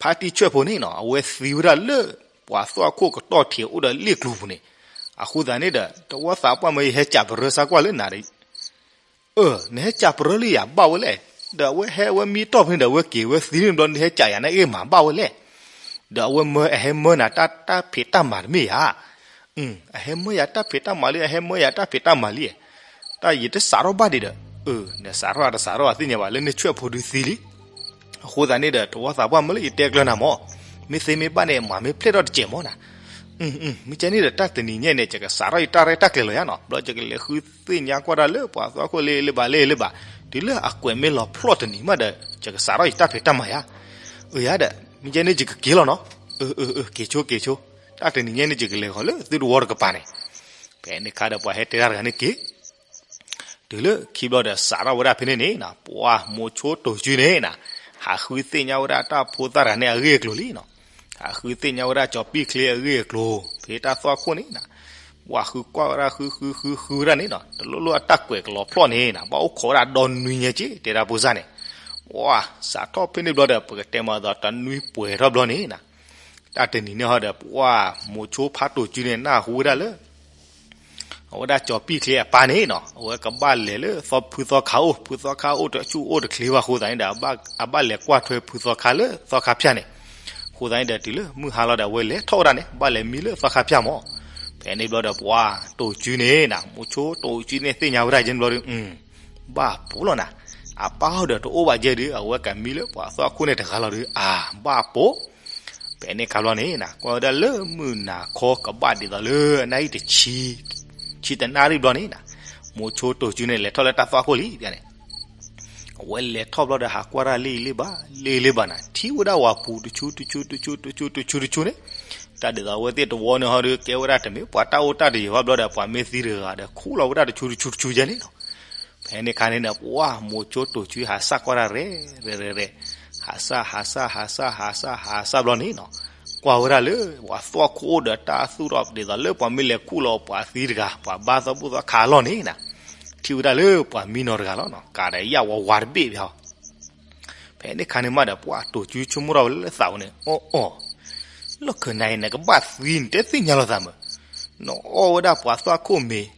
ဖါတံၢ်ဆွဲၣ်ဖိန့ၣ်နီၤ အဝဲသံဝဲဒၣ်လၢ ပှၤသွၣ်ခိၣ်ကတီၢ်ထံးအိၣ်ဒီးလ့ၣ်ကျိၤပူၤန့ၣ်, အဃိသတးန့ၣ်ဒီး တဝီသးပှၢ်မၢယဟဲကးပရၢစၢ်ကွၢ်လၢနၤဒီး အၢ နဟဲကးပရၢလၢယၤဘၣ်ဝဲလဲၣ်, ဒီးအဝဲဟဲဝဲမံတီၢ်ဖဲန့ၣ်ဒီး အဝဲက့ၤဝဲသံန့ၣ်ဘျီ နဟဲကးယၤန့ၣ်အ့ၣ်မၤဘၣ်ဝဲလဲၣ်, ဒီးအဝဲမၢ အဟဲမၢနၤတၢ် တၢ်ဖံးတၢ်မၤတမ့ၢ်ဧါ, အဟဲမၢယၤတၢ်ဖံးတၢ်မၤလံ အဟဲမၢယၤတၢ်ဖံးတၢ်မၤလံ, တၢ်ယတစးထီၣ်ဘၣ်ဒံးဒီး, အၢ နစးထီၣ်တစးထီၣ်သ့ၣ်ညါဘၣ်လၢနဆွဲၣ်ဖိဒုးသံလံ, အဃိသတးန့ၣ်ဒီး တဝီသးပှၢ်မၢလၢယတဲကျၢၤနၤမၢ်, မ့ၢ်သ့မ့ၢ်ဘၣ်န့ၣ် မၤမ့ၢ်ဖျဲၣ်ထီၣ်တစဲးမၢ်နၤ မ့ၢ်ကဲန့ၣ်ဒီး တၢ်တနံၤညါန့ၣ် ယကစးထီၣ်ယတၢ်ရဲၣ်တၢ်ကျဲၤလီၤယါနီၤ, ဘျီယကလဲၤဃုသ့ၣ်ညါကွၢ်တၢ်လၢပှၤသွၣ်ခိၣ်လၢလၢဘၣ်လၢလၢဘၣ်, တုၤလၢအကွဲးမ့ၢ်လီၤဖျီၣ်တနံၤမးဒီး ယကစးထီၣ်ယတၢ်ဖံးတၢ်မၤယါ, အၢယါဒီး မ့ၢ်ကဲန့ၣ်ယကက့ၤလီၤနီၤ, အၢ အၢ အၢ က့ၤဆိက့ၤဆိ, တၢ်တနံၤညါန့ၣ် ယကလဲၤဃီၤလၢသုတဝီတကပၤန့ၣ်, ဖဲန့ၣ်ခါဒီးပှၤဟဲတဲတၢ်တဂၤန့ၣ်က့ၤ တုၤလၢခံဘျီဒီးစးထီၣ်ဝဲဒၣ်ဖဲန့ၣ်န့ၣ်နီၤ ပှၢ်မိၤဆိတိၤစုန့ၣ်နီၤ ဟးဃုသ့ၣ်ညါဝဲဒၣ်တၢ်ဖိသၣ်တဂၤန့ၣ်အဂ့ၢ်အကျိၤလံနီၤ. ဟးဃုသ့ၣ်ညါဝဲဒၣ်ကၠီၤပံၣ်ချ့အဂ့ၢ်အကျိၤ ဖဲတၢ်သွၣ်ခိၣ်န့ၣ်နီၤ ပှၢ်ဃုကွၢ်ဝဲဒၣ်ဃုဃုဃုဃုဝဲဒၣ်န့ၣ်နီၤ တလိၣ်လိၣ်အတၢ်ကွဲးကလီၤဖျီၣ်န့ၣ်နီၤ ဘၣ်အိၣ်ခိးဝဲဒၣ်ဒီနွံညါက့ တဲဒၣ်ဖိစၢ်န့ၣ် ပှၢ်စးထီၣ်ဖဲန့ၣ်ဘျီဒီး ပကတဲမၤသိးတနွံပှဲၤထီၣ်ဘျီန့ၣ်နီၤ တၢ်တနံၤန့ၣ်ဟီဒီး ပှၢ်မိၤဆိဖးတိၤစုန့ၣ် နၢ်ဟူဝဲဒၣ်လၢ အဝဲဒၣ်ကၠီၤပံၣ်ချ့အပၢ်န့ၣ်နီၤ အဝဲကဘၣ်လဲၤလၢဖုသီခါအိၣ် ဖုသီခါအိၣ်တဆူၣ်အိၣ်တချ့ဘၣ်အဃိသတးန့ၣ်ဒီး အဘၣ်လဲၤကွၢ်ထွဲဖုသီခါလၢသီခါဖၠၣ်န့ၣ် အဃိသတးန့ၣ်ဒီး တုၤလၢမုၢ်ဟါလီၤဒီး အဝဲလဲၤထီၣ်ဝဲဒၣ်န့ၣ် ဘၣ်လဲၤမံလၢသီခါဖၠၣ်မး ဖဲန့ၣ်ဘျီဒီး ပှၢ်တိၤစုန့ၣ်နီၤ မိၤဆိတိၤစုန့ၣ်သ့ၣ်ညါဝဲဒၣ်ယဲန့ၣ်ဘျီဒီး ဘၣ်ပိာ်လီၤနၤ အပၢ်ဟီဒီးတအိၣ်ဘၣ်ယဲဒီး အဝဲကမံလၢပှၤသီခိၣ်န့ၣ်တဂၤလီၤဒီး အၢ ဘၣ်ပိာ် ဖဲန့ၣ်ခါဘျီန့ၣ်နီၤ ကွၢ်ဝဲဒၣ်လၢမုၢ်နၤခီကဘၣ်ဒ်သိးလၢအနၣ်ရံၣ်တဆံ ဆံတနၣ်ရံၣ်ဘျီန့ၣ်နီၤ မိၤဆိတိၤစုန့ၣ် လဲၤထီၣ်လၢတၢ်သွၣ်ခိၣ်လံန့ၣ် အဝဲလဲၤထီၣ်ဘျီဒီး ဟးကွၢ်တၢ်လ့ၣ်အံၤလ့ၣ်ဘၣ် လ့ၣ်အံၤလ့ၣ်ဘၣ်နီၤ ထံၣ်ဝဲဒၣ်ဝၤပူၤတဆူတဆူတဆူတဆူတဆူတဆူန့ၣ် တၢ်ဒ်သိးအဝဲသ့ၣ်တဝီန့ၣ်ဟီဒီး ကဲဝဲဒၣ်တမ့ၢ်ပှၤတၢ်အိၣ်တၢ်တယၢၤဘၣ်ဘျီဒီး ပှၤမ့ၢ်သံတဂၤဒီး ခူၣ်လီၤဝဲဒၣ်တဆူတဆူတဆူယဲန့ၣ်နီၤ ဖဲန့ၣ်ခါန့ၣ်ဒီး ပှၢ်မိၤဆိတိၤစုဟးစၢ်ကွၢ်တၢ်ရဲၣ်ရဲၣ်ရဲၣ်ရဲၣ် ဟးစၢ်ဟးစၢ်ဟးစၢ်ဟးစၢ်ဟးစၢ်ဘျီန့ၣ်နီၤ ကွၢ်ဝဲဒၣ်လၢ ပှၤသွၣ်ခိၣ်အိၣ်ဒီးတၢ်သူၣ်ထီၣ်ဒ်သိးလၢပှၤမ့ၢ်လဲၤခူၣ်လီၤပှၤသံတဂၤ ပှၤဘါသီဘူၣ်သီခါအလီၢ်န့ၣ်နီၤ ထံၣ်ဝဲဒၣ်လၢပှၤမံနီၤတဂၤလီၤနီၤ ကးဒီးယၣ်ဝါဝါတဘ့ၣ်ဘၣ် ဖဲန့ၣ်ခါန့ၣ်မးဒီး ပှၢ်တိၤစုဆိကမိၣ်ထီၣ်ဝဲလၢသးပူၤန့ၣ် အီၣ်အီၣ် လီၢ်ခၢၣ်နၤအံၤ နကဘၣ်သံနတဲသ့ၣ်ညါလိာ်သးမး နအီၣ်ဝဲဒၣ်ပှၤသွၣ်ခိၣ်မ့ၤ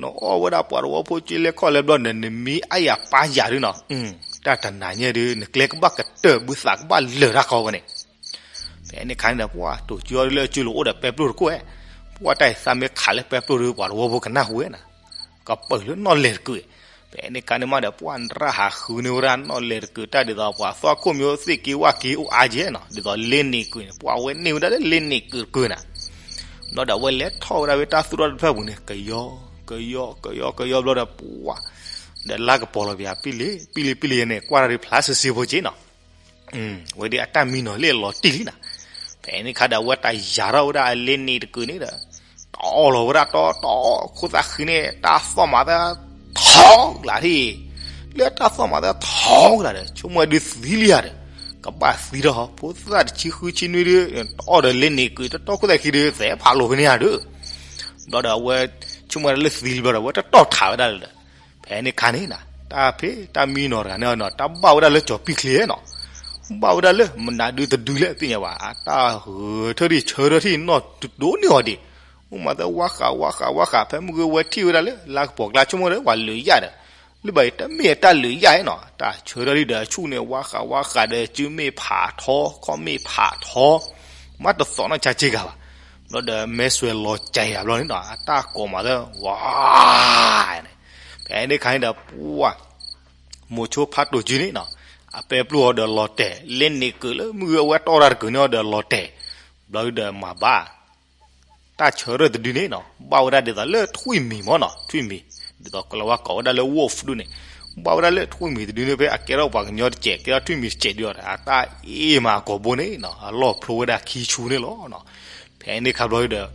နအီၣ်ဝဲဒၣ်ပှၤသဝီဖိကၠ့လဲၢ်ခီၣ်လဲၢ်ဘျီဒီး နမံအါယၤပၢ်ယၤဒုနီၤ တၢ်တနၤညါဒု နကျဲကဘၣ်ကတၢၢ်ဘုသးကဘၣ်လၢာ်တၢ်ဃီဝဲန့ၣ် ဖဲန့ၣ်ခါန့ၣ်ဒီး ပှၢ်တိၤစုအီၤဒုလၢအစုလိာ်အိၣ်ဒီးပဲပျိၢ်တကိၣ်ဧါ ပှၢ်တၢ်အံၤသးမ့ၢ်ခးလၢပဲပျိၢ်ဒု ပှၤသဝီဖိကနၢ်ဟူဝဲနီၤ ကပၢၢ်လၢနီၣ်လဲၢ်တကုာ် ဖဲန့ၣ်ခါန့ၣ်မးဒီး ပှၢ်နရၣ်ဟးဃုန့ၢ်ဝဲဒၣ်နီၣ်လဲၢ်တကုာ် တၢ်ဒ်သိးပှၤသွၣ်ခိၣ်မ့ၢ်အိၣ်သ့ၣ်က့ဝၣ်က့အိၣ်အါယဲနီၤ ဒ်သိးလ့န့ၢ်ကုာ်န့ၣ် ပှၢ်ဝဲန့ၢ်ဝဲဒၣ်လၢလ့န့ၢ်ကုာ်တကုာ်နီၤ ဘျီဒီးအဝဲလဲၤထီၣ်ဝဲဒၣ်ဖဲတၢ်သူၣ်ထီၣ်တဖျၢၣ်ပူၤန့ၣ် ကယီ ကယီ ကယီ ကယီဘျီဒီး ပှၢ် ဒီးလါကပီၤလီၤပယၤ ပံလ့ ပံလ့ ပံလ့န့ၣ် ကွၢ်တၢ်ဒုဖျါစ့စ့ဖိက့နီၤ ဝဲဒၣ်အတၢ်မံနီၤလၢအလီၤတံၢ်လံနီၤ ဖဲန့ၣ်ခါဒီး အဝဲတၢ်ယၤထီၣ်ဝဲဒၣ်အလ့န့ၢ်တကုာ်န့ၣ်ဒီး တအီၣ်လီၤဝဲဒၣ်တီတီ ခိၣ်သၣ်ဃံန့ၣ် တၢ်သီၣ်မၤသၢထီကလးထံၣ် လၢတၢ်သီၣ်မၤသၢထီကလးဒီး ဆိကမိၣ်ဝဲဒုသံလံဧါဒီး ကဘၣ်သံထီၣ်ဟီ ဖိသၣ်တဆံဃုဆံနွံဒု တအီၣ်ဒီးလ့န့ၢ်ကုာ် တတီခိၣ်သၣ်ဃံဒု သဲဖးလိာ်ဖဲန့ၣ်ဧါဒီး ဘျီဒီးအဝဲ ဆိကမိၣ်ဝဲဒၣ်လၢသံလံဘျီဒီး အဝဲတတီၢ်ထးဝဲဒၣ်လၢၤဒီး ဖဲန့ၣ်ခါန့ၣ်နီၤ တၢ်ဖဲတၢ်မံနီၤတဂၤန့ၣ်နီၤ တၢ်ဘၣ်ဝဲဒၣ်လၢကၠီၤပံၣ်ချ့နီၤ ဘၣ်ဝဲဒၣ်လၢမနုၤဒုတဒုလဲၣ်သ့ၣ်ညါဘၣ် အတၢ်ဂဲၤထၢၣ်ဒံးဆၢထၢၣ်ထံၣ်နီၢ်တဒိးန့ၢ်အီၤဒံး အိၣ်မးသဲဝါဃးဝါဃးဝါဃး ဖဲမုၢ်ဂ့ၤဝဲထံၣ်ဝဲဒၣ်လၢ လါကပီၤကျါ ဆိကမိၣ်ဝဲဒၣ်ပှၤလုာ်ယၣ်ဒီး လၢဘၣ်အံၤတမ့ၢ်အတၢ်လုာ်ယၣ်နီၤ တၢ်ဆၢထၢၣ်ဒံးဒီးဆူၣ်န့ၣ် ဝါဃးဝါဃးဒီး စုမ့ၢ်ဖးထီ ခီၣ်မ့ၢ်ဖးထီ မ့ၢ်တသီၣ်နီၢ်ဆါက့ဂၤဘၣ် ဘျီဒီးမဲဆွဲလီၤကၢ်ယၤဘျီန့ၣ်နီၤ အတၢ်ကိးမးသဲ ဝါ ဖဲန့ၣ်ခါန့ၣ်ဒီး ပှၢ် မိၤဆိဖးတိၤစုန့ၣ်နီၤ အပဲပျိၢ်အီၤဒီးလီၤတဲာ် လ့န့ၢ်ကုာ်လၢမုၢ်ဂ့ၤအဝဲတီၢ်တၢ်တကုာ်န့ၣ်အီၤဒီးလီၤတဲာ် ဘျီဒီးမၤဘၣ် တၢ်ဆၢထၢၣ်တဒုန့ၣ်နီၤ ဘၣ်ဝဲဒၣ်ဒ်သိးလၢထွံၣ်မံၤမ့ၢ်နီၤ ထွံၣ်မံၤ ဒ်သိးကလၤဝါကိးဝဲဒၣ်လၢ wolf ဒုန့ၣ် ဘၣ်ဝဲဒၣ်လၢထွံၣ်မံၤတဒုန့ၣ် ဖဲအကဲထီၣ်ပှၤကညီတစဲး ကဲထီၣ်ထွံၣ်မံၤတစဲးဒုအီၤဒီး အတၢ်အ့ၣ်မးအကိာ်ဘိန့ၣ်နီၤ အလီၢ်ဖျိဝဲဒၣ်ခံဆူန့ၣ်လီၤနီၤ ဖဲန့ၣ်ခါဘျီဒီး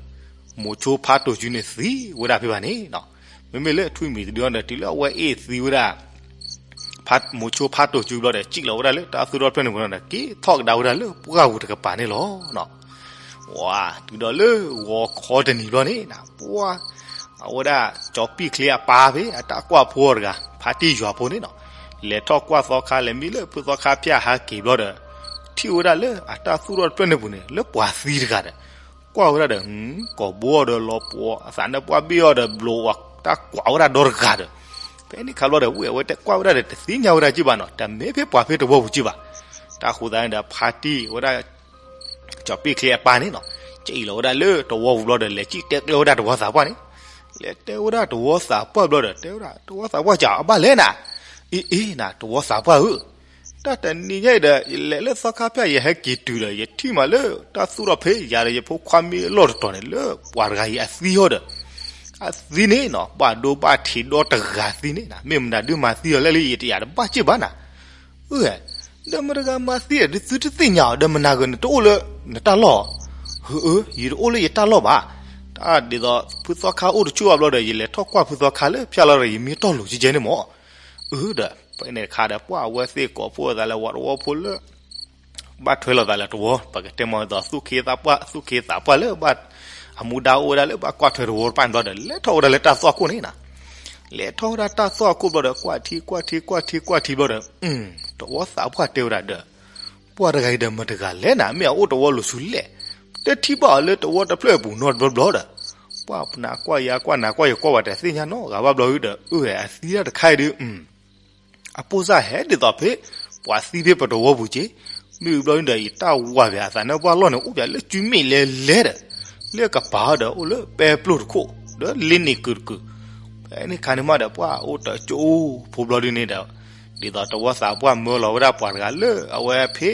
မိၤဆိဖးတိၤစုန့ၣ်သံဝဲဒၣ်ဖဲဘၣ်န့ၣ်နီၤ မ့မ့ၢ်လၢထွံၣ်မံၤတဒုအီၤဒီး တုၤလၢအဝဲအ့ၣ်သံဝဲဒၣ် မိၤဆိဖးတိၤစုဘျီဒီး စံၣ်လီၤဝဲဒၣ်လၢတၢ်သူၣ်ထီၣ်တဖျၢၣ်န့ၣ်ပူၤနီၤဒီး က့ၤထီၣ်ကဒါဝဲဒၣ်လၢပှၢ်ပူၤတကပၤန့ၣ်လီၤနီၤ ဝါ တုၤဒီးလၢဂီၤခီတနံၤဘျီန့ၣ်နီၤ ပှၢ် အဝဲဒၣ် ကၠီၤပံၣ်ချ့အပၢ်ဖဲ အတၢ်ကွၢ်ဖိအီၤတဂၤ ဖါတံၢ်ယွၤဖိန့ၣ်နီၤ လဲၤထီၣ်ကွၢ်သီခါ လဲၤမံလၢဖုသီခါဖၠၣ်ဟးက့ၤဘျီဒီး ထံၣ်ဝဲဒၣ်လၢအတၢ်သူၣ်ထီၣ်တဖျၢၣ်န့ၣ်ပူၤန့ၣ် လၢပှၤသံတဂၤဒီး ကွၢ်ဝဲဒၣ်ဒီး ကိာ်ဘိအီၤဒီးလီၤပှီၤ အသးနၢပှၢ်ဘ့ၣ်အီၤဒီးဘျိးဝဲ တၢ်ကွၢ်ဝဲဒၣ်ဒီတဂၤဒီး ဖဲန့ၣ်ခါဘျီဒီး ဝဲအဝဲတဲကွၢ်ဝဲဒၣ်ဒီး တသ့ၣ်ညါဝဲဒၣ်က့ဘၣ်နီၤ တမ့ၢ်ဖဲပှၤဖဲတဝီပူၤက့ဘၣ် တၢ်ဃိသတးန့ၣ်ဒီး ဖါတံၢ်ဝဲဒၣ် ကၠီၤပံၣ်ချ့အပၢ်န့ၣ်နီၤ စံၣ်လီၤဝဲဒၣ်လၢတဝီပူၤဘျီဒီး လဲၤစံၣ်တဲကျဲဝဲဒၣ်တဝီသးပှၢ်န့ၣ် လဲၤတဲဝဲဒၣ်တဝီသးပှၢ်ဘျီဒီး တဲဝဲဒၣ် တဝီသးပှၢ်ကၠီၤ အဘၣ်လဲၣ်နၤ အ့ၣ်အ့ၣ်နၤ တဝီသးပှၢ်ဧၢ တၢ်တနံၤညါအံၤဒီး ယလဲၤလၢသီခါဖၠၣ် ယဟဲက့ၤတုၤဒီး ယထံၣ်မးလၢတၢ်သူၣ်ထီၣ်ဖဲယၤဒီး ယဖိခွါမ့ၢ်အလီၢ်တတီၤန့ၣ် လၢပှၤတဂၤအံၤအသံဟီဒီး အသံန့ၣ်နီၤ ဘၣ်ဒိဘၣ်ထံးဒီတဂၤသံန့ၣ်နၤ မ့ၢ်မနုၤဒုမၤသံအီၤလဲၣ်လၢယတယၤတဘၣ်က့ဘၣ်နၤ အၢ ဒီးမတဂၤမၤသံဒီး သုတသ့ၣ်ညါအီၤ ဒီးမနၤဂ့ၤ နတအိၣ်လၢနတၢ်လီၢ် ဟၢအၢ ယတအိၣ်လၢယတၢ်လီၢ်ဘၣ် ဒ်သိးဖုသီခါအိၣ်တဆူၣ်အဘျီဒီး ယလဲၤထီၣ်ကွၢ်ဖုသီခါလၢဖၠၣ်လီၤဒီး ယမ့ၢ်တီၢ်လိာ်ကဲကဲန့ၣ်မၢ်. အၢဒီး ဖဲန့ၣ်တခါဒီး ပှၢ်အဝဲသ့ၣ်ကိးဖှိၣ်အသးလၢဝးတဝီဖိလၢ ဘၣ်ထွဲလိာ်သးလၢတဝီ, ပကတဲမ့ၢ်ဒ်သိး သူၣ်က့သးပှၢ် သူၣ်က့သးပှၢ်လၢဘၣ် အမူဒါအိၣ်ဝဲဒၣ်လၢဘၣ်ကွၢ်ထွဲတဝီတဖၣ်န့ၣ်ဘျီဒီး လဲၤထီၣ်ဝဲဒၣ်လၢတၢ်သွၣ်ခိၣ်န့ၣ်နီၤ. လဲၤထီၣ်ဝဲဒၣ်တၢ်သွၣ်ခိၣ်ဘျီဒီး ကွၢ်ထံကွၢ်ထံကွၢ်ထံကွၢ်ထံဘျီဒီး တဝီသးပှၢ်တဲဝဲဒၣ်ဒီး ပှၤတဂၤအံၤဒီးမတၤတဂၤလဲၣ်နၤ, မ့ၢ်အအိၣ်တဝီလိၤဆူလဲၣ်, တထံၣ်ဘၣ်အီၤလၢတဝီတဖျၢၣ်အပူၤ နီတဘျီဘျီဒီး ပှၤနကွၢ်ယၤကွၢ် နကွၢ်ယကွၢ် ပှၤတသ့ၣ်ညါနီတဂၤဘၣ်ဘျီဒီး အၢ အသံတၢ်တခါအံၤဒီး အပိၢ်စၢ်ဟဲဒ်သိးဖဲ ပှၤသံဖဲပတဝီပူၤက့ၤ, မ့ၢ်ဘျီဒီး ယတၢ်ဝၤပၠးအသးန့ၣ် ပှၢ်လီၢ်န့ၣ် အိၣ်ပၠးလၢစုမ့ၣ်လဲၤလဲၤဒီး လၢကပၤဒီး အိၣ်လၢပဲပျိၢ်တခိၣ် ဒီးလ့န့ၣ်ကုာ်တကုာ်, ဖဲန့ၣ်ခါန့ၣ်မးဒီး ပှၢ်အိၣ်တကၠိဖိဘျီဒုန့ၣ်ဒီး ဒ်သိးတဝီသးပှၢ်မၢလီၤဝဲဒၣ်ပှၤတဂၤလၢအဝဲဖဲ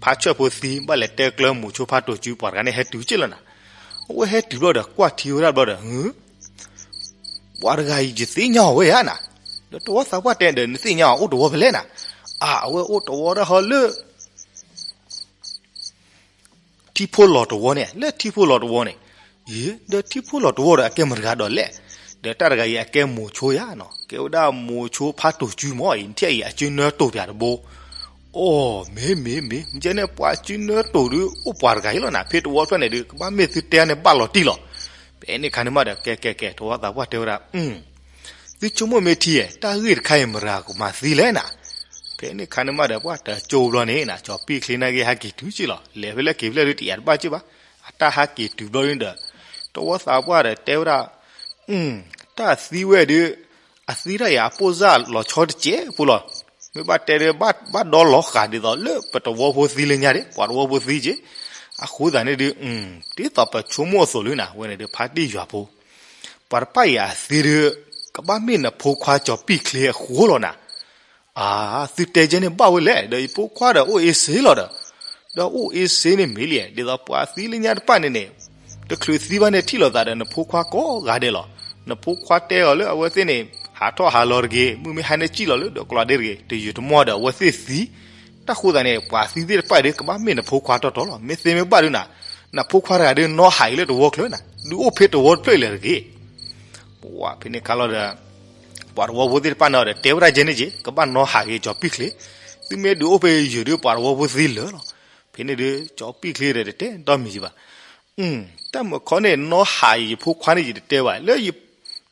ဖါဆၢၣ်ဖိသံ ဘၣ်လဲၤတဲကျၢမိၤဆိဖါတိၤစု ပှၤတဂၤန့ၣ်ဟဲတုၤက့ၤလီၤနၤ. အဝဲဟဲတုၤဘျီဒီး ကွၢ်ထံဝဲဒၣ်ဘျီဒီး ပှၤတဂၤအံၤ ယသ့ၣ်ညါအီၤဝဲဧါနၤ, ဒီးတဝီသးပှၢ်တဲဒီး နသ့ၣ်ညါအီၤအိၣ်တဝီဖဲလဲၣ်နၤ, အၢ အဝဲအိၣ်တဝီဒၣ်ဟီလၢ ထံဖိလီၤတဝီန့ၣ် လၢထံဖိလီၤတဝီန့ၣ်, ယ့ ဒီးထံဖိလီၤတဝီဒီး အကဲမတၤတဂၤဒီးလဲၣ်, ဒီးတၢ်တဂၤအံၤ အကဲမိၤဆိယါနီၤ, ကဲဝဲဒၣ်မိၤဆိဖါတိၤစုမၢ်အံၤ နထံၣ်အံၤ အစုနၢတိၤပၠးတဘိ, အိ မ့ၢ်မ့ၢ်မ့ၢ် မ့ၢ်ကဲန့ၣ် ပှၤစုနၢတိၤဒုး အိၣ်ပှၤတဂၤအံၤလီၤနၤ, ဖဲတဝီဖျၢၣ်န့ၣ်ဒုး ကဘၣ်မ့ၢ်သုတဲန့ၣ်ဘၣ်လီၤတံၢ်လီၤ. ဖဲန့ၣ်ခါန့ၣ်မးဒီး ကဲကဲကဲ တဝီသးပှၢ်တဲဝဲဒၣ် သုဆိကမိၣ်မ့ၢ်ထံဧါ, တၢ်ဂ့ၢ်တခါအံၤ မတၤကမၤသံလဲၣ်နၤ. ဖဲန့ၣ်ခါန့ၣ်မးဒီး ပှၢ်တကၠိဘျီန့ၣ်နၤ ကၠီၤပံၣ်ချ့န့ၣ်က့ၤ ဟဲက့ၤတုၤက့ၤလီၤ. လဲၤဖဲလဲၣ်က့ၤဖဲလဲၣ်ဒုး တယာ်တဘၣ်က့ၤဘၣ်. အတၢ်ဟဲက့ၤတုၤဘျီန့ၣ်ဒီး တဝီသးပှၢ်ဒီးတဲဝဲဒၣ် တၢ်သံဝဲဒုး အသံတၢ်အံၤ အပိၢ်စၢ်လီၤဆီတစဲးဖိလီၤ. မ့ၢ်ဘၣ်တဲဒုး ဘၣ်ဒီလီၤဃာ်ဒ်သိးလၢပတဝီဖိသံလၢညါဒၣ် ပှၤတဝီဖိသံက့ၤ. အဃိသတးန့ၣ်ဒုး ဒ်သိးပဆိကမိၣ်အသိးလၢနၤ ဝဲန့ၣ်ဒုး ဖါတံၢ်ယွၤဖိ ပှၤတဖၣ်အံၤအသံဒုး ကဘၣ်မ့ၢ်နဖိခွါကၠီၤပံၣ်ချ့အဃိလီၤနၤ. အၢ သုတဲကဲန့ၣ်ဘၣ်ဝဲလဲၣ်, ဒီးယဖိခွါဒီးအိၣ်အ့စ့လီၤဒီး, ဒီးအိၣ်အ့စ့န့ၣ်မ့ၢ်လံ, ဒ်သိးပှၤသံလၢညါတဖၣ်န့ၣ်န့ၣ် တချုးသံဘၣ်န့ၣ် ထံၣ်လိာ်သးဒီးနဖိခွါကိးဂၤဒဲးလီၤ. နဖိခွါတဲအီၤလၢအဝဲသ့ၣ်န့ၣ် ဟးထီၣ်ဟးလီၤတဂ့ၤ, မုၢ်မ့ၢ်ဟါန့ၣ်စံၣ်လီၤလၢဒိးကျီးဒ့တဂ့ၤ, တယုာ်တမီၢ်ဒီးအဝဲသ့ၣ်သံ. တၢ်ဃိသတးန့ၣ် ပှၤသံသ့ၣ်တဖၣ်ဒုး ကဘၣ်မ့ၢ်နဖိခွါတီတီလီၤ. မ့ၢ်သ့မ့ၢ်ဘၣ်ဒုးနၤ, နဖိခွါတဂၤဒုးနီၢ်ဟးအံၤလၢတဝီချၢနၤ, ဒုးအိၣ်ဖဲတဝီတဖျၢၣ်လဲၣ်တဂ့ၤ. ပှၢ်ဖဲန့ၣ်ခါလီၤဒီး ပှၤတဝီဖိသ့ၣ်တဖၣ်န့ၣ်ဒီး တဲဝဲဒၣ်ကဲန့ၣ်က့ၤ ကဘၣ်နီၢ်ဟးက့ၤကၠီၤပံၣ်ချ့, သုမ့ၢ်ဒုးအိၣ်ဖဲယုာ်ဒုး ပှၤတဝီဖိသံလၢာ်လီၤ. ဖဲန့ၣ်ဒုး ကၠီၤပံၣ်ချ့ဒီးတတဲဒီမံၤက့ၤဘၣ်. တၢ်မုၢ်ခီန့ၣ် နီၢ်ဟးအံၤယဖိခွါန့ၣ် ယတတဲဘၣ်, လၢ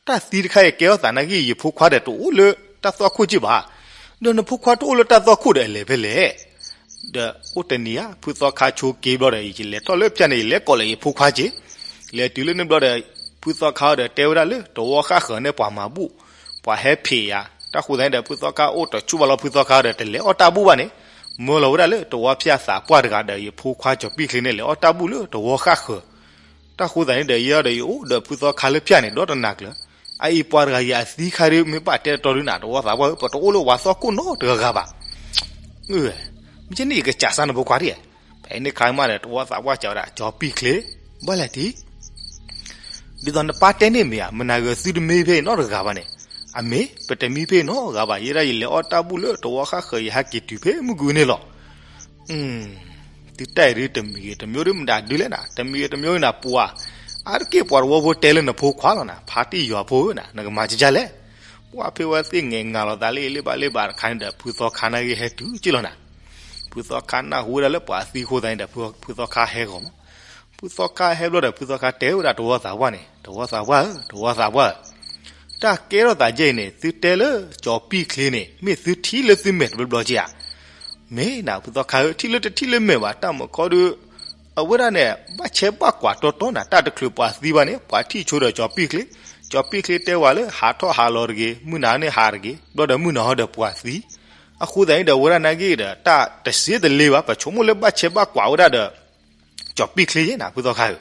တၢ်သံတခါအံၤကဲထီၣ်သးနာ်က့ ယဖိခွါဒီးတအိၣ်လၢတၢ်သွၣ်ခိၣ်က့ၤဘၣ်. ဒီးနဖိခွါတအိၣ်လၢတၢ်သွၣ်ခိၣ်ဒီးအလဲၤဖဲလဲၣ်. ဒီးအိၣ်တနံၤဧါ ဖုသီခါဆိက့ၤဘျီဒီး ယလဲၤထီၣ်လၢဖၠၣ်န့ၣ် ယလဲၤကိးလၢယဖိခွါက့ၤ, လဲၤတုၤလၢန့ၣ်ဘျီဒီး ဖုသီခါဒီးတဲဝဲဒၣ်လၢတဝီဃၣ်ဃၢၤန့ၣ် ပှၤမၤဘူၣ် ပှၤဟဲဖံးယၤ, တၢ်ဃိသတးန့ၣ်ဒီး ဖုသီခါအိၣ်တဆူၣ်ဘၣ်လီၤ ဖုသီခါဒီးတလဲၤအီၣ်တၢ်ဘူၣ်ဘၣ်န့ၣ်, မၢလီၤဝဲဒၣ်လၢတဝီဖၠၣ်သးပှၢ်တဂၤဒီး ယဖိခွါကၠီၤပံၣ်ချ့န့ၣ် လဲၤအီၣ်တၢ်ဘူၣ်လၢတဝီဃၣ်ဃၢၤ. တၢ်ဃိသတးန့ၣ်ဒီး ယဲဒီးယအိၣ်ဒီးဖုသီခါလၢဖၠၣ်န့ၣ် ဒီတနၤကျၢၤ, အအံၤပှၤတဂၤအံၤအသံခါဒုး မ့ၢ်ဘၣ်တဲတတီဒုးနၤ တဝီသးပှၢ်ဧၢ, ပတအိၣ်လၢပှၤသွၣ်ခိၣ်နီတဂၤဂၤဘၣ်. မ့ၢ်ကဲန့ၣ် ယကစးစၢ်နဖိခွါဒ်, ဖဲန့ၣ်ခါမးဒီး တဝီသးပှၢ်စံးဝဲဒၣ် ကၠီၤပံၣ်ချ့, ဘၣ်လဲၣ်တံၢ် ဒ်သိးနပၢ်တဲန့ၣ်မ့ၢ်ဧါ, မနၤဂ့ၤသုတမံဖဲအံၤနီတဂၤဘၣ်န့ၣ်, အမ့ၢ် ပတမံဖဲအံၤနီတဂၤဘၣ်, ယဲဒၣ်ယလဲၤအီၣ်တၢ်ဘူၣ်လၢတဝီဃၣ်ဃၢၤ ယဟဲက့ၤတုၤဖဲမုၢ်ကွံာ်န့ၣ်လီၤ. သုတၢ်အံၤဒုးတမံၤဂ့ၤတမံၤဒုးမတၤဒုးလဲၣ်နၤ, တမံၤဂ့ၤတမံၤနၤပှၤ, အါတက့ၢ်ပှၤတဝီဖိတဲလၢနဖိခွါလီၤနၤ, ဖါတံၢ်ယွၤဖိဧၢနၤ, နကမၤကကလဲၣ်. ပှၢ်ဖဲဝဲသ့ၣ်ငဲၤငၤလီၤသးလၢအလ့ၣ်ဘၣ်လ့ၣ်ဘၣ်တခါန့ၣ်ဒီး ဖုသီခါနာ်က့ဟဲတုၤက့ၤလီၤနၤ. ဖုသီခါနၢ်ဟူဝဲဒၣ်လၢပှၤသံဃိသးန့ၣ်ဒီး ဖုသီခါဟဲဂီၤမး. ဖုသီခါဟဲဘျီဒီး ဖုသီခါတဲဝဲဒၣ်တဝီသးပှၢ်န့ၣ်, တဝီသးပှၢ်ဧၢ, တဝီသးပှၢ်ဧၢ, တၢ်ကဲထီၣ်သးကဲအံၤန့ၣ် သုတဲလၢကၠီၤပံၣ်ချ့န့ၣ် မ့ၢ်သုထံၣ်လၢသုမဲာ်တဘျီဘျီက့ၤဧါ. မ့ၢ်နၤ ဖုသီခါဧၢ, ထံၣ်လၢတထံၣ်လၢမဲာ်ဘၣ်, တၢ်မုၢ်ခီဒုး အဝဲဒၣ်န့ၣ် ဘၣ်ဆဲးဘၣ်ကွၢ်တီတီနၤ, တၢ်တချုးပှၤသံဘၣ်န့ၣ် ပှၤထံၣ်ဆိဒီးကၠီၤပံၣ်ချ့, ကၠီၤပံၣ်ချ့တဲဝဲလၢ ဟးထီၣ်ဟးလီၤတဂ့ၤ, မုၢ်နၤန့ၣ်ဟးတဂ့ၤ, ဘျီဒီးမုၢ်နၤဟီဒီးပှၤသံ. အဃိသတးန့ၣ်ဒီး အဝဲဒၣ်နာ်က့ဒီး တၢ်တစ့တလ့ဘၣ်, ပဆိကမိၣ်လၢဘၣ်ဆဲးဘၣ်ကွၢ်ဝဲဒၣ်ဒီး ကၠီၤပံၣ်ချ့ယဲနၤ ဖုသီခါဧၢ.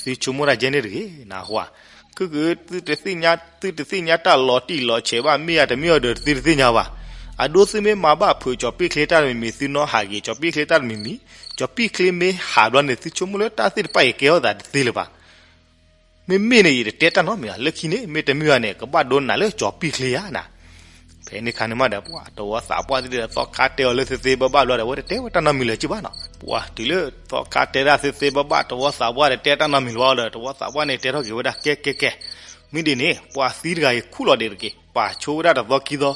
သုဆိကမိၣ်တၢ်ကဲန့ၣ်တဂ့ၤ နဟါ, ခုၣ်ခုၣ် သုတသ့ၣ်ညါတၢ်လီၤတံၢ်လီၤဆဲးဘၣ် မ့ၢ်ယၤတမ့ၢ်အီၤဒီး သုတသ့ၣ်ညါဘၣ်. အဒိ သုမ့ၢ်မၤဘၣ်ဖုးကၠီၤပံၣ်ချ့တၢ်တမံၤမံၤ သုနီၣ်ဟးဂ့ၤ ကၠီၤပံၣ်ချ့တၢ်တမံၤမံၤ, ကၠီၤပံၣ်ချ့မ့ၢ်ဟးဘျီန့ၣ် သုဆိကမိၣ်လၢတၢ်သ့ၣ်တဖၣ်အံၤကဲထီၣ်သးတသ့လၢၤဘၣ်. မ့မ့ၢ်န့ၣ် ယတတဲတၢ်နီတမံၤဘၣ်, လၢခံန့ၣ် မ့ၢ်တမ့ၢ်ဘၣ်န့ၣ် ကဘၣ်ဒိနၤလၢကၠီၤပံၣ်ချ့ယါနၤ. ဖဲ ဖဲန့ၣ်ခါန့ၣ်မးဒီး ပှၤတဝီသးပှၢ်သ့ၣ်ဒီး သီခါတဲအီၤလၢသ့သ့ဘၣ်ဘၣ်ဘျီဒီး အဝဲတတဲဝဲတၢ်နီတမံၤလၢၤက့ဘၣ်နီၤ. ပှၤတုၤလၢသီခါတဲဒၣ်သ့သ့ဘၣ်ဘၣ် တဝီသးပှၢ်ဒီးတဲတၢ်နီတမံၤလၢၤဘၣ်ဒီး တဝီသးပှၢ်န့ၣ်တဲထီၣ်က့ၤဝဲဒၣ် ကဲကဲကဲ, မ့ၢ်ဒ်န့ၣ် ပှၤသံတဂၤအံၤခူၣ်လီၤဒံးတက့ၢ်. ပာ်ဆိဝဲဒၣ်တသီခံသီ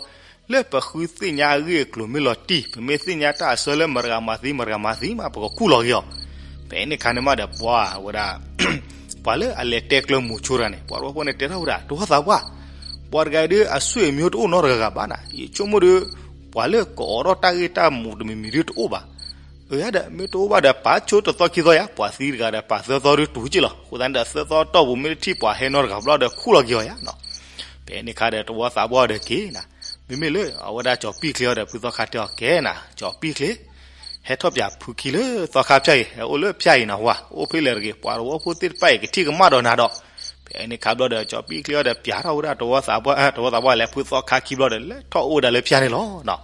လၢပဃုသ့ၣ်ညါအဂ့ၢ်အကျိၤမ့ၢ်လီၤတံၢ်, ပမ့ၢ်သ့ၣ်ညါတၢ်အဆၢလၢမတၤတဂၤမၤသံ မတၤတဂၤမၤသံမး ပကခူၣ်လီၤက့ၤအီၤ. ဖဲန့ၣ်ခါန့ၣ်မးဒီး ပှၤဝဲဒၣ် ပှၤလၢအလဲၤတဲကျၢၤမိၤဆိတဂၤန့ၣ် ပှၤတဝီဖိန့ၣ်တဲထီၣ်ဝဲဒၣ် တဝီသးပှၢ်, ပှၤတဂၤအံၤဒုးအဆွေမျိုးတအိၣ်နီတဂၤဂၤဘၣ်နၤ, ယဆိကမိၣ်ဒီး ပှၤလၢကအိးထီၣ်တၢ်ဂ့ၢ်တၢ်မူးတမံၤမံၤဒုးတအိၣ်ဘၣ်. အၢ ယၤဒီး မ့ၢ်တအိၣ်ဘၣ်ဒီး ပာ်ဆိတသီခံသီယၤ, ပှၤသံတဂၤဒီး ပာ်သၢသီဒုးတူၢ်က့ၢ်လီၤ. အဃိသတးန့ၣ်ဒီး သၢသီတီၢ်ပူၤ မ့ၢ်တထံၣ်ပှၤဟဲနီတဂၤဘျီဒီး ခူၣ်လီၤက့ၤအီၤယၤနီၤ. ဖဲန့ၣ်ခါဒီး တဝီသးပှၢ်ဒီးက့ၤနၤ, မ့မ့ၢ်လၢအဝဲဒၣ်ကၠီၤပံၣ်ချ့အီၤဒီး ဖုသီခါတဲအီၤ ကဲနၤ ကၠီၤပံၣ်ချ့ ဟဲထီၣ်ပၠးဖုခံလၢသီခါဖၠၣ်အံၤ, ဟဲအိၣ်လၢဖၠၣ်အံၤနၤဝဲ, အိၣ်ဖဲလဲၣ်တဂ့ၤ, ပှၤတဝီဖိသ့ၣ်တဖၣ်အံၤ ကထံၣ်ကမၣ်ဒီးနၤဒီး. ဖဲန့ၣ်ခါဘျီဒီး ကၠီၤပံၣ်ချ့အီၤဒီး ပၠးထီၣ်ဝဲဒၣ်တဝီသးပှၢ်, တဝီသးပှၢ်လဲၤ ဖုသီခါခံဘျီဒီး လဲၤထီၣ်အိၣ်ဝဲဒၣ်လၢဖၠၣ်န့ၣ်လီၤ.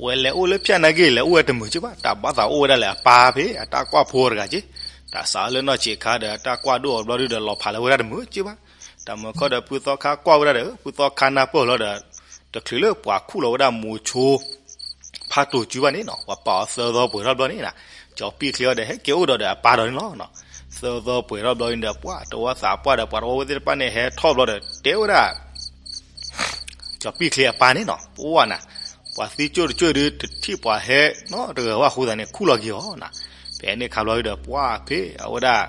ဝဲလဲၤအိၣ်လၢဖၠၣ်နာ်က့ လဲၤအိၣ်ဝဲတမုာ်က့ဘၣ်, တၢ်ဘၣ်သးအိၣ်ဝဲဒၣ်လၢအပၢ်ဖဲအတၢ်ကွၢ်ဖိတဂၤက့, တၢ်စးလၢနီၢ်ဆံးအခါဒီး တၢ်ကွၢ်ဒိၣ်အီၤဘျီဒုးဒီး လီၤဖးလၢဝဲဒၣ်တမုာ်က့ဘၣ်. တၢ်မုာ်ခီဒီး ဖုသီခါကွၢ်ဝဲဒၣ်ဒီး ဖုသီခါနၢ်ပၢၢ်လီၤဒီး တချုးလၢပှၤခူၣ်လီၤဝဲဒၣ်မိၤဆိ ဖးတိၤစုဘၣ်န့ၣ်နီၤ, ပှၤပာ်အီၤသၢသီပှဲၤထီၣ်ဘျီန့ၣ်နၤ, ကၠီၤပံၣ်ချ့အီၤဒီး ဟဲက့ၤအိၣ်ဒီးဒီးအပၢ်ဒီးန့ၣ်လီၤ. သၢသီပှဲၤထီၣ်ဘျီန့ၣ်ဒီး ပှၤတဝီသးပှၢ်ဒီး ပှၤတဝီဖိသ့ၣ်တဖၣ်န့ၣ် ဟဲထီၣ်ဘျီဒီး တဲဝဲဒၣ် ကၠီၤပံၣ်ချ့အပၢ်န့ၣ်နီၤ, ပှၤနၤ, ပှၤသံကၠိၣ်တကၠိၣ်ဒုး တထံၣ်ပှၤဟဲနီတဂၤဘၣ်အဃိသတးန့ၣ် ခူၣ်လီၤက့ၤအီၤနၤ. ဖဲန့ၣ်ခါဘျီဒုးဒီး ပှၤဖဲအဝဲဒၣ်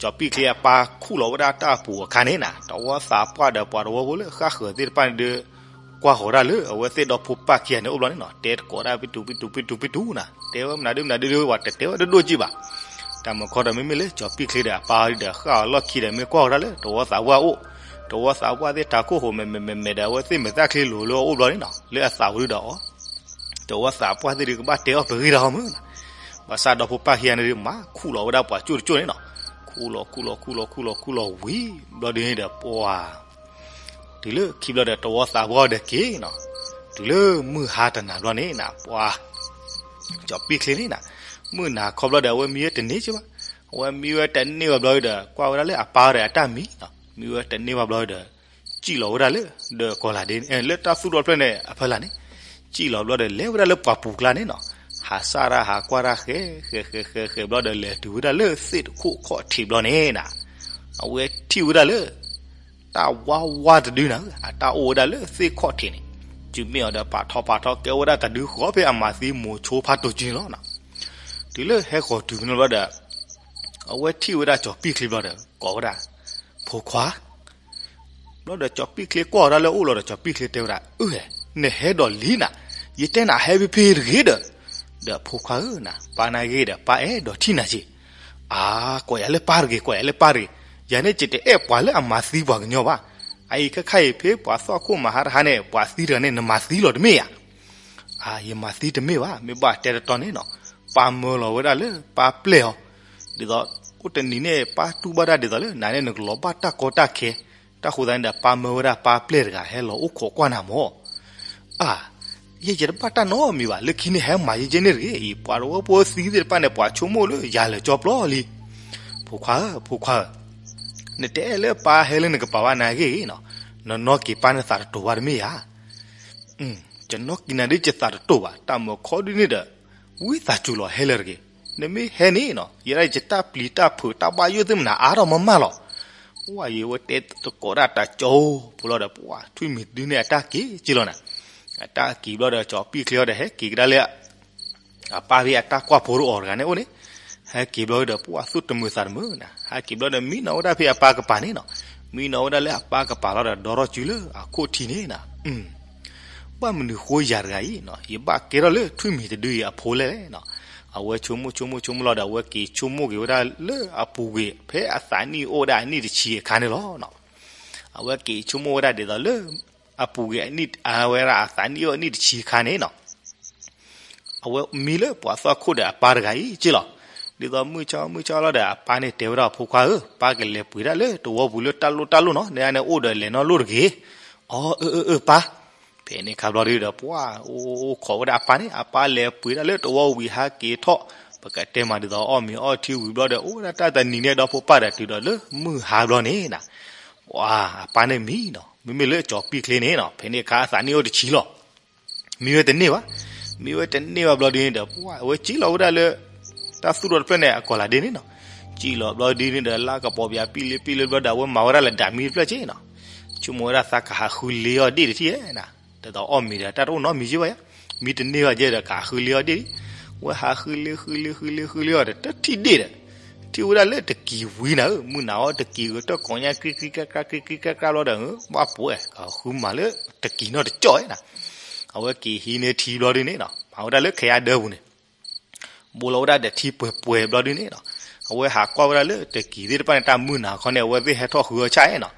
ကၠီၤပံၣ်ချ့အပၢ်ခူၣ်လီၤဝဲဒၣ်တၢ်ပူၤအခါန့ၣ်နၤ, တဝီသးပှၢ်ဒီးပှၤတဝီဖိလၢဃၣ်ဃၢၤသ့ၣ်တဖၣ်န့ၣ်ဒုး ကွၢ်ဃီၤဒၣ်လၢအဝဲသ့ၣ်ဒီဖိပၢ်ခံဂၤန့ၣ်အိၣ်ဘျီန့ၣ်နီၤ, တဲတကိးဒၣ်ပံတူၤပံတူၤပံတူၤပံတူၤနၤ, တဲဝဲမနုၤဒုမနုၤဒု ပှၤတတဲဝဲဒိၣ်ဒိၣ်က့ဘၣ်. တၢ်မုာ်ခီဒီး မ့မ့ၢ်လၢကၠီၤပံၣ်ချ့ဒီးအပၢ်အီၤဒုးဒီး ဃၣ်အီၤလီၢ်ခံဒီး မ့ၢ်ကွၢ်ဃီၤဒၣ်လၢတဝီသးပှၢ်အိၣ်, တဝီသးပှၢ်သ့ၣ်ထးခိၣ်ဟိးမဲာ်မဲာ်မဲာ်မဲာ်ဒီး အဝဲသ့ၣ်မဲာ်သၣ်ချ့လိၤလၢအအိၣ်ဘျီန့ၣ်နီၤ, လၢအသးဝဲဒုးဒီးအီၤ တဝီသးပှၢ်သ့ၣ်ဒုးကဘၣ်တဲအီၣ်ပဂံၢ်တၢ်ဟီမုၢ်နၤ, ဘၣ်ဆၣ်ဒီဖိပၢ်ခံဂၤန့ၣ်ဒုး မၤခူၣ်လီၤဝဲဒၣ်ပှၤကၠိၣ်တကၠိၣ်န့ၣ်နီၤ, ခူၣ်လီၤခူၣ်လီၤခူၣ်လီၤခူၣ်လီၤဝံၤဘျီဒုးန့ၣ်ဒီး ပှၤ တုၤလၢခံဘျီဒီး တဝီသးပှၢ်အီၤဒီးက့ၤနီၤ, တုၤလၢမုၢ်ဟါတနၤဘျီန့ၣ်နၤ ပှၤ ကၠီၤပံၣ်ချ့န့ၣ်နၤ, မုၢ်နၤခီဘျီဒီး အဝဲမံဝဲတန့ၢ်က့ဘၣ်, အဝဲမံဝဲတန့ၢ်ဘၣ်ဘျီဒီး ကွၢ်ဝဲဒၣ်လၢအပၢ်ဒီးအတၢ်မံနီၤ, မံဝဲတန့ၢ်ဘၣ်ဘျီဒီး စံၣ်လီၤဝဲဒၣ်လၢ ဒီးကီၤလၤဒ့ လၢတၢ်သူၣ်ထီၣ်ဖျၢၣ်န့ၣ်အဖီလာ်န့ၣ်, စံၣ်လီၤဘျီဒီး လဲၤဝဲဒၣ်လၢပှၢ်ပူၤကျါန့ၣ်နီၤ, ဟးစၢ်တၢ်ဟးကွၢ်တၢ်ဃဲ ဃဲ ဃဲ ဃဲ ဃဲဘျီဒီး လဲၤတုၤဝဲဒၣ်လၢသ့ၣ်တခိၣ်ခီၣ်ထံးဘျီန့ၣ်နၤ, အဝဲထံၣ်ဝဲဒၣ်လၢ တၢ်ဝါဝါတဒုနၤ, အတၢ်အိၣ်ဝဲဒၣ်လၢသ့ၣ်ခီၣ်ထံးန့ၣ်, တုၤမ့ၢ်အီၤဒီး ပာ်ထီၣ်ပာ်ထီၣ်ကဲဝဲဒၣ်တဒုဃီဖဲအမၤသံမိၤဆိဖးတိၤစုန့ၣ်လီၤ. တုၤလၢဟဲဃီၤတုၤကန့ၣ်ဘျီဒီး အဝဲထံၣ်ဝဲဒၣ်ကၠီၤပံၣ်ချ့ဘျီဒီး ကိးဝဲဒၣ် ဖိခွါ ဘျီဒီးကၠီၤပံၣ်ချ့ကွၢ်အီၤဒၣ်လၢအအိၣ်လီၤဒီး ကၠီၤပံၣ်ချ့တဲဝဲဒၣ် အၢ နဟဲဒီးလံနၤ, ယတဲနၤဟဲဖဲဖဲတဂ့ၤဒီး, ဒီးဖိခွါဧၢနၤ ပၢ်နာ်ဂ့ၤဒီး ပၢ်အဲၣ်ဒိးထံၣ်နၤက့ၤ, အါ ကိးယၤလၢပၢ်တဂ့ၤ ကိးယၤလၢပၢ်တဂ့ၤ, ယၤန့ၣ်ယတအဲၣ်ပှၤလၢအမၤသံပှၤကညီဘၣ်, အအံၤခဲခါအံၤဖဲပှၤသီၣ်ခိၣ်မၤဟါတဟါန့ၣ် ပှၤသံတဂၤန့ၣ် နမၤသံလီၤတမ့ၢ်ဧါ အါ ယမၤသံတမ့ၢ်ဘၣ်, မ့ၢ်ဘၣ်တဲတတီန့ၣ်နီၤ, ပၢ်မၢလီၤဝဲဒၣ်လၢပၢ်ပျဲၢ်အီၤ, ဒ်သိး အိၣ်တနံၤန့ၣ် ပၢ်တူၢ်ဘၣ်တၢ်ဒ်သိးလၢ နၤန့ၣ်နကလီၤဘၣ်တၢ်ကီတၢ်ခဲ, တၢ်ဃိသတးန့ၣ်ဒီး ပၢ်မၢဝဲဒၣ်ပၢ်ပျဲၢ်တဂၤ ဟဲလီၤအိၣ်ခိးကွၢ်နၤမၢ်, အါ ယဲယတဘၣ်တၢ်နီတမံၤဘၣ်, လၢခံန့ၣ်ဟဲမၤယဲယဲန့ၣ်တဂ့ၤ, အံၤပှၤတဝီဖိသံသ့ၣ်တဖၣ်န့ၣ် ပှၤဆိကမိၣ်လၢယၤလၢာ်ကၠီပျီလံ, ဖိခွါဧၢ ဖိခွါဧၢ နတအဲၣ်လၢပၢ်ဟဲလၢနကပၤဘၣ်နာ်ဂ့ၤနီၤ, နနီၢ်က့ၤပၢ်န့ၣ်သးတတိၤဘၣ်တမ့ၢ်ဧါ, ယနီၢ်က့ၤနၤဒ်ယသးတတိၤဘၣ်, တၢ်မၢခီဒုန့ၣ်ဒီး ဝံသးစူၤလီၤဟဲလၢာ်တဂ့ၤ, နမ့ၢ်ဟဲန့ၣ်နီၤ ယဲဒၣ်ယတၢ်ပျံၤတၢ်ဖုးတၢ်ဘၣ်ယိၣ်သ့ၣ်မနၤအါထီၣ်မးမးလီၤ, ဝဲယဝဲတဲသကိးဒၣ်တၢ်ကၠိဖိလီၤဒီး ပှၤထွံၣ်မံၤတဒုန့ၣ်အတၢ်က့ၤက့လီၤနၤ, အတၢ်က့ၤဘျီဒီး ကၠီၤပံၣ်ချ့အီၤဒီး ဟဲက့ၤကဒါလၢ အပၢ်ဖဲအတၢ်ကွၢ်ဖိတအိၣ်တဂၤန့ၣ်အိၣ်န့ၣ်, ဟဲက့ၤဘျီဒီး ပှၤသူၣ်တမုာ်သးတမုာ်နၤ, ဟဲက့ၤဘျီဒီး မံနီၤဝဲဒၣ်ဖဲအပၢ်ကပၤန့ၣ်နီၤ, မံနီၤဝဲဒၣ်လၢအပၢ်ကပၤလီၤဒီး ဒီထီၣ်စုလၢအခိၣ်ထံးန့ၣ်နၤ, ဘၣ်မနုၤဃိယၤတဂၤအံၤနီၤ ယဘၣ်ကဲထီၣ်လၢထွံၣ်မံၤတဒုအံၤအဖိလဲၣ်နီၤ, အဝဲဆိကမိၣ်ဆိကမိၣ်ဆိကမိၣ်လီၤဒီး အဝဲက့ၤဆိကမိၣ်က့ၤဝဲဒၣ်လၢအပူၤကွံာ် ဖဲအသးနံၣ်အိၣ်ဝဲဒၣ်အနံၣ်တဆံအခါန့ၣ်လီၤ. အဝဲက့ၤဆိကမိၣ်ဝဲဒၣ်ဒ်သိးလၢ အပူၤကွံာ်အနံၣ် အဝဲဒၣ်အသးနံၣ်အိၣ်အနံၣ်တဆံအခါန့ၣ်နီၤ အဝဲမံလၢပှၤသီၣ်ခိၣ်ဒီးအပၢ်တဂၤအံၤက့လီၤ. ဒ်သိးမုၢ်ဆါမုၢ်ဆါလီၤဒီး အပၢ်န့ၣ်တဲဝဲဒၣ် ဖိခွါဧၢ, ပၢ်ကလဲၤပှ့ၤဒၣ်လၢတဝီပူၤလၢတၢ်လိၣ်တၢ်လိၣ်နီၤ, နန့ၣ်အိၣ်ဒီးလဲၤနီတလိၣ်တဂ့ၤ. အီ အၢ အၢ အၢ ပၢ်. ဖဲန့ၣ်ခါဘျီဒုဒီး ပှၤအိၣ်အိၣ်ခိးဝဲဒၣ်အပၢ်န့ၣ်, အပၢ်လဲၤပှ့ၤဒၣ်လၢတဝီဝံၤဟးက့ၤထီၣ်, ပကတဲမးဒ်သိးအီၣ်မ့ၤအီထံဝံၤဘျီဒီး အိၣ်ဝဲဒၣ်တၢ်တနံၤန့ၣ်ဒီးဖိပၢ်ဒီး တုၤဒီးလၢမုၢ်ဟါဘျီန့ၣ်နၤ, ပှၤအပၢ်န့ၣ်မံနီၤ, မ့မ့ၢ်လၢကၠီၤပံၣ်ချ့န့ၣ်နီၤ, ဖဲန့ၣ်အခါအသးနံၣ်အိၣ်တဆံလီၤ. မံဝဲတန့ၢ်ဘၣ်. မံဝဲတန့ၢ်ဘၣ်ဘျီဒုန့ၣ်ဒီး ပှၢ်အဝဲစံၣ်လီၤဝဲဒၣ်လၢ တၢ်သူၣ်ထီၣ်တဖျၢၣ်န့ၣ် အကိးလးဒ့န့ၣ်နီၤ. စံၣ်လီၤဘျီဒုန့ၣ်ဒီး လါကပီၤပယၤပံၣ်လ့ပံၣ်လ့ဘျီဒီး အဝဲမၤဝဲဒၣ်လၢဒၣ်မံတဖျၢၣ်က့နီၤ. ဆိကမိၣ်ဝဲဒၣ်သးကဟးဃုလ့အီၣ်ဒ့ၣ်တထံၣ်ဧါနီၤ. ဒ်သိးအီၣ်မ့ၤဒီး တၢ်တအိၣ်နီတမံၤက့ဘၣ်ယါ. မံတန့ၢ်ဘၣ်က့ဒီး ကဟးဃုလ့အီၣ်ဒ့ၣ်လံ. အဝဲဟးဃုလ့ဃုလ့ဃုလ့ဃုလ့အီၤဒီး တထံၣ်ဒ့ၣ်ဒီး ထံၣ်ဝဲဒၣ်လၢတကံၤဝံၤနၤဧၢ, မုၢ်နၤအီၣ်တကံၤဂ့ၤ တၢ်ကိးညါ ကြံကြံကြၢကြၢ ကြံကြံကြၢကြၢဘျီဒီး ဘၣ်ပှဲၤ ကဃုမၤလၢတကံၤနီတကၠီၣ်ဧါနီၤ. အဝဲက့ၤဟံးန့ၢ်ထံဘျီဒုန့ၣ်နီၤ, မၤဝဲဒၣ်လၢခဲယါဒၢပူၤန့ၣ် ဘိလီၤဝဲဒၣ်ဒီးထံပှဲၤပှဲၤဘျီဒုန့ၣ်နီၤ, အဝဲဟးကွၢ်ဝဲဒၣ်လၢတကံၤသ့ၣ်တဖၣ်န့ၣ် တၢ်မုၢ်နၤခီန့ၣ် အဝဲသ့ၣ်ဟဲထီၣ်ဃုအီၤဆၣ်အဲၣ်နီၤ,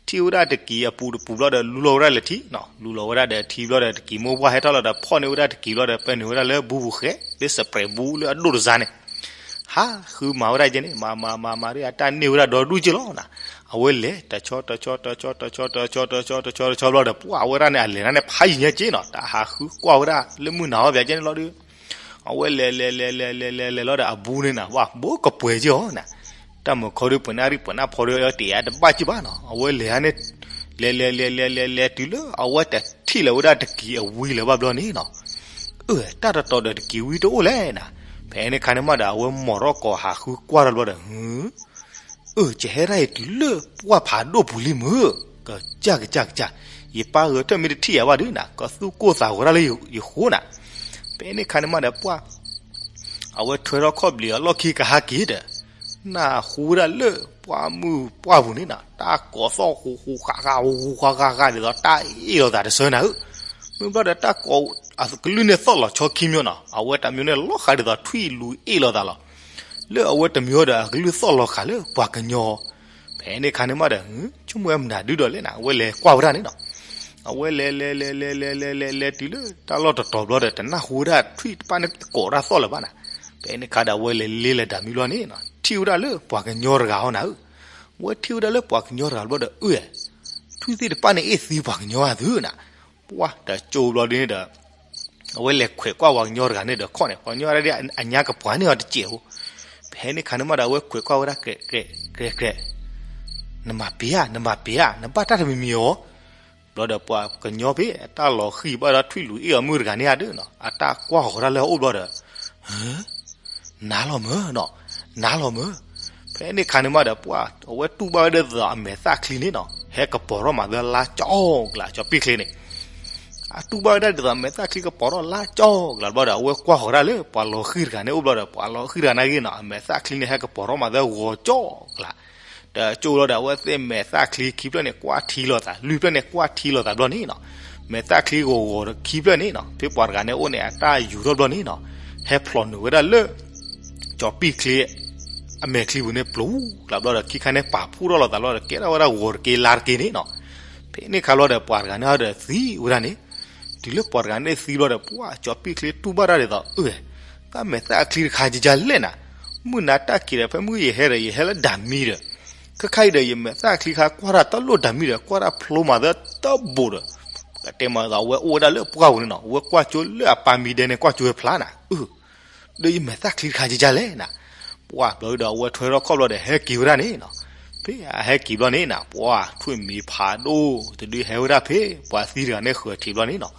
ထံၣ်ဝဲဒၣ်တကံၤအပူၤတပူၤဘျီဒီး လူလီၤဝဲဒၣ်လၢထံနီၤ, လူလီၤဝဲဒၣ်ဒီးထံဘျီဒီး တကံၤမိၢ်ပှၢ်ဟဲထီၣ်လီၤဒီး ဖီၣ်န့ၢ်ဝဲဒၣ်တကံၤဘျီဒီး ပၢနုာ်ဝဲဒၣ်လၢဘူးပူၤဃဲ လၢစပြဲးဘူးလၢအဒိၣ်တစါန့ၣ်, ဟးဃုမၤဝဲဒၣ်ကဲန့ၣ် မၤမၤမၤမၤဒ်အတၢ်န့ၢ်ဝဲဒၣ်ဒီဒူၣ်က့လီၤနီၤ, အဝဲလဲၤတဆီတဆီတဆီတဆီတဆီတဆီတဆီတဆီတဆီတဆီဘျီဒီး ပှၢ်ဝဲဒၣ်န့ၣ် အလဲၤဒၣ်န့ၣ် ဖးယံၤညါက့နီၤ, တၢ်ဟးဃုကွၢ်ဝဲဒၣ်လၢမုၢ်နၤအီၣ်ပယၤကဲန့ၣ်လီၤဒီး အဝဲလဲၤလဲၤလဲၤလဲၤလဲၤလဲၤလဲၤလီၤဒီးအဘူးန့ၣ်နီၤ, ဝဲဘိကပှဲၤက့အီၤနီၤ, တၢ်မုာ်ခီဒုး ပှဲၤနၣ်ရံၣ်ပှဲၤနၣ်ဖီဒုး အတ့ၢ်အတဘၣ်က့ဘၣ်နီၤ, အဝဲလဲၤန့ၣ် လဲၤလဲၤလဲၤလဲၤလဲၤလဲၤတုၤလၢအဝဲတထံၣ်လၢၤဝဲဒၣ်တကံၤအဝံၤလၢၤဘၣ်ဘျီန့ၣ်နီၤ, အၢ တၢ်တတီၤဒီးတကံၤဝံၤတအိၣ်လဲၣ်နီၤ, ဖဲန့ၣ်ခါန့ၣ်မးဒီး အဝဲမိာ်ထီၣ်ကိးဟးဃုကွၢ်တၢ်ဘျီဒီး ဟု အၢ ကဟဲဒၣ်အံၤတုၤလၢပှၢ်ဖးဒိၣ်ပူၤလံမုၢ်, ကစၢ်ကစၢ်ကစၢ်, ယပၢ်ဂဲၤထၢၣ်မ့ၢ်တထံၣ်ယၤဘၣ်ဒုးနီၤ ကသူၣ်ကိၢ်သးဂီၤဒၣ်လၢယဃိနီၤ, ဖဲန့ၣ်ခါန့ၣ်မးဒီးပှၢ် အဝဲထွဲထီၣ်ခီၣ်ဘျံးအလီၢ်ခံကဟဲက့ၤဒီး နၢ်ဟူဝဲဒၣ်လၢပှၢ်မုၢ်ပှၢ်ပူၤန့ၣ်နီၤ တၢ်ကိးသီၣ်ဃူဃူဃာ်ဃာ်ဃူဃူဃာ်ဃာ်ဃာ်ဒ်သိးတၢ်အ့ၣ်လိာ်သးတဆၢနၤဧၢ, မ့ၢ်ဘျီဒီးတၢ်ကိးအကလုၢ်န့ၣ်သီၣ်လီၤဆီခံမျိုးနီၤ အဝဲတမျိုးန့ၣ်လီၤဃာ်ဒ်သိးထွံၣ်လူၤအ့ၣ်လိာ်သးလီၤ လၢအဝဲတမံၤဒီး အကလုၢ်သီၣ်လီၤဃာ်လၢပှၤကညီ, ဖဲန့ၣ်ခါန့ၣ်မးဒီး ဆိကမိၣ်ဝဲမနုၤဒုဒီးလဲၣ်နီၤ အဝဲလဲၤကွၢ်ဝဲဒၣ်န့ၣ်နီၤ, အဝဲလဲၤလဲၤလဲၤလဲၤလဲၤလဲၤလဲၤတုၤလၢတၢ်လီၢ်တတီၤဘျီဒီး တနၢ်ဟူဝဲဒၣ်ထွံၣ်တဖၣ်န့ၣ်ကိးတၢ်သီၣ်လၢၤဘၣ်နီၤ, ဖဲန့ၣ်ခါဒီးအဝဲလဲၤလ့လၢဒၣ်မံဘျီန့ၣ်နီၤ ထံၣ်ဝဲဒၣ်လၢပှၤကညီတဂၤအီၤနၤဧၢ, အဝဲထံၣ်ဝဲဒၣ်လၢပှၤကညီတဂၤဘျီဒီး အၢ ထွံၣ်သ့ၣ်တဖၣ်န့ၣ်အ့ၣ်သံပှၤကညီဧါသုနီၤ, ပှၢ်တကၠိဘျီဒုန့ၣ်ဒီး အဝဲလဲၤခွဲးကွၢ်ပှၤကညီတဂၤန့ၣ်ဒီးခီၣ်န့ၣ် ပှၤကညီဒၣ်အညါကပှၤန့ၢ်အီၤတစဲးဖိ, ဖဲန့ၣ်ခါန့ၣ်မးဒီးအဝဲခွဲးကွၢ်ဝဲဒၣ် ကြဲးကြဲးကြဲးကြဲး, နမၤပ့ၤဧါ နမၤပ့ၤဧါ နဘၣ်တၢ်တမံၤမံၤအီၤ, ဘျီဒီးပှၤကညီဖဲအတၢ်လီၤဃံၤဘၣ်ဒီး ထွံၣ်လူၤအ့ၣ်အီၤမုၣ်တဂၤန့ၣ်ဧါဒုနီၤ အတၢ်ကွၢ်ဃီၤတၢ်လၢအအိၣ်ဘျီဒီး နၤလီၤမၢနီၤ, နၤလီၤမၢ, ဖဲန့ၣ်ခါန့ၣ်မးဒီးပှၢ် အဝဲတူၢ်ဘၣ်ဝဲဒၣ်ဒ်သိးအမဲာ်သၣ်ချံန့ၣ်နီၤ ဟဲကပီၤထီၣ်မးသၢလါကၠီကလး ကၠီပံၣ်ချ့န့ၣ်, အတူၢ်ဘၣ်ဝဲဒၣ်ဒ်သိးအမဲာ်သၣ်ချံကပီၤထီၣ်လါကၠီကလးဘျီဒီး အဝဲကွၢ်ဃီၤဒၣ်လၢပှၤလီၤဃံၤတဂၤန့ၣ်အိၣ်ဘျီဒီး ပှၤလီၤဃံၤတဂၤန့ၣ်ဂ့ၤနီၤ အမဲာ်သၣ်ချံန့ၣ်ဟဲကပီၤထီၣ်မးသၢဂီၤကၠီကလး တကၠိလီၤဒီး အဝဲသ့ၣ်မဲာ်သၣ်ချံခံဖျၢၣ်န့ၣ် ကွၢ်ထံလီၤသး လွံၢ်ဖျၢၣ်န့ၣ် ကွၢ်ထံလီၤသးဘျီန့ၣ်နီၤ, မဲာ်သၣ်ချံဂီၤဂီၤခံဖျၢၣ်န့ၣ်နီၤ ဖဲပှၤတဂၤန့ၣ်အိၣ်န့ၣ် အတၢ်ယူၤထီၣ်ဘျီန့ၣ်နီၤ, ဟဲဖျိးနုာ်ဝဲဒၣ်လၢ ကၠီပံၣ်ချ့ အမဲာ်ချံပူၤန့ၣ် ပျူၤကျးဘျီဒီး ခံခါန့ၣ် ပာ်ဖှိၣ်ထီၣ်လိာ်သးဘျီဒီး ကဲထီၣ်ဝဲဒၣ်ဂီၤတက့ၢ်လါတက့ၢ်န့ၣ်နီၤ, ဖဲန့ၣ်ခါဘျီဒီး ပှၤတဂၤန့ၣ်ဒီးသံဝဲဒၣ်န့ၣ်, တုၤလၢပှၤတဂၤန့ၣ်သံဘျီဒီး ပှၢ်ကၠီပံၣ်ချ့တူၢ်ဘၣ်တၢ်ဒ်သိး အၢ တၢ်မဲာ်သၣ်ချံတခါကကလဲၣ်နၤ, မုၢ်နၤတၢ်ခံးဒီး ဖဲမုၢ်ယဟဲဒီး ယဟဲလၢဒၣ်မံဒီး ခဲခါအံၤဒီး ယမဲာ်သၣ်ချံခါကွၢ်တၢ်တလိၣ်ဒၣ်မံဒီး ကွၢ်တၢ်ဖျိမးသၢတဘိးဒီး, ကတဲမးဒ်သိးအဝဲအိၣ်ဝဲဒၣ်လၢပှၢ်ပူၤန့ၣ်နီၤ, အဝဲကွၢ်ကၠိလၢအပၢ်မံဒဲန့ၣ် ကွၢ်ကၠိဝဲဖျါနၤ, အၢ ဒီးယမဲာ်သၣ်ချံတခါကကလဲၣ်နၤ, ပှၢ်ဘျီဒီး အဝဲထွဲထီၣ်ခီၣ်ဘျီဒီး ဟဲက့ၤဝဲဒၣ်န့ၣ်နီၤ, ဖဲအဟဲက့ၤဘျီန့ၣ်နၤ ပှၢ်ထွံၣ်မံၤဖးဒိၣ်တဒုဟဲဝဲဒၣ်ဖဲ ပှၤသံတဂၤန့ၣ်ဃၢၤထံးဘျီန့ၣ်နီၤ,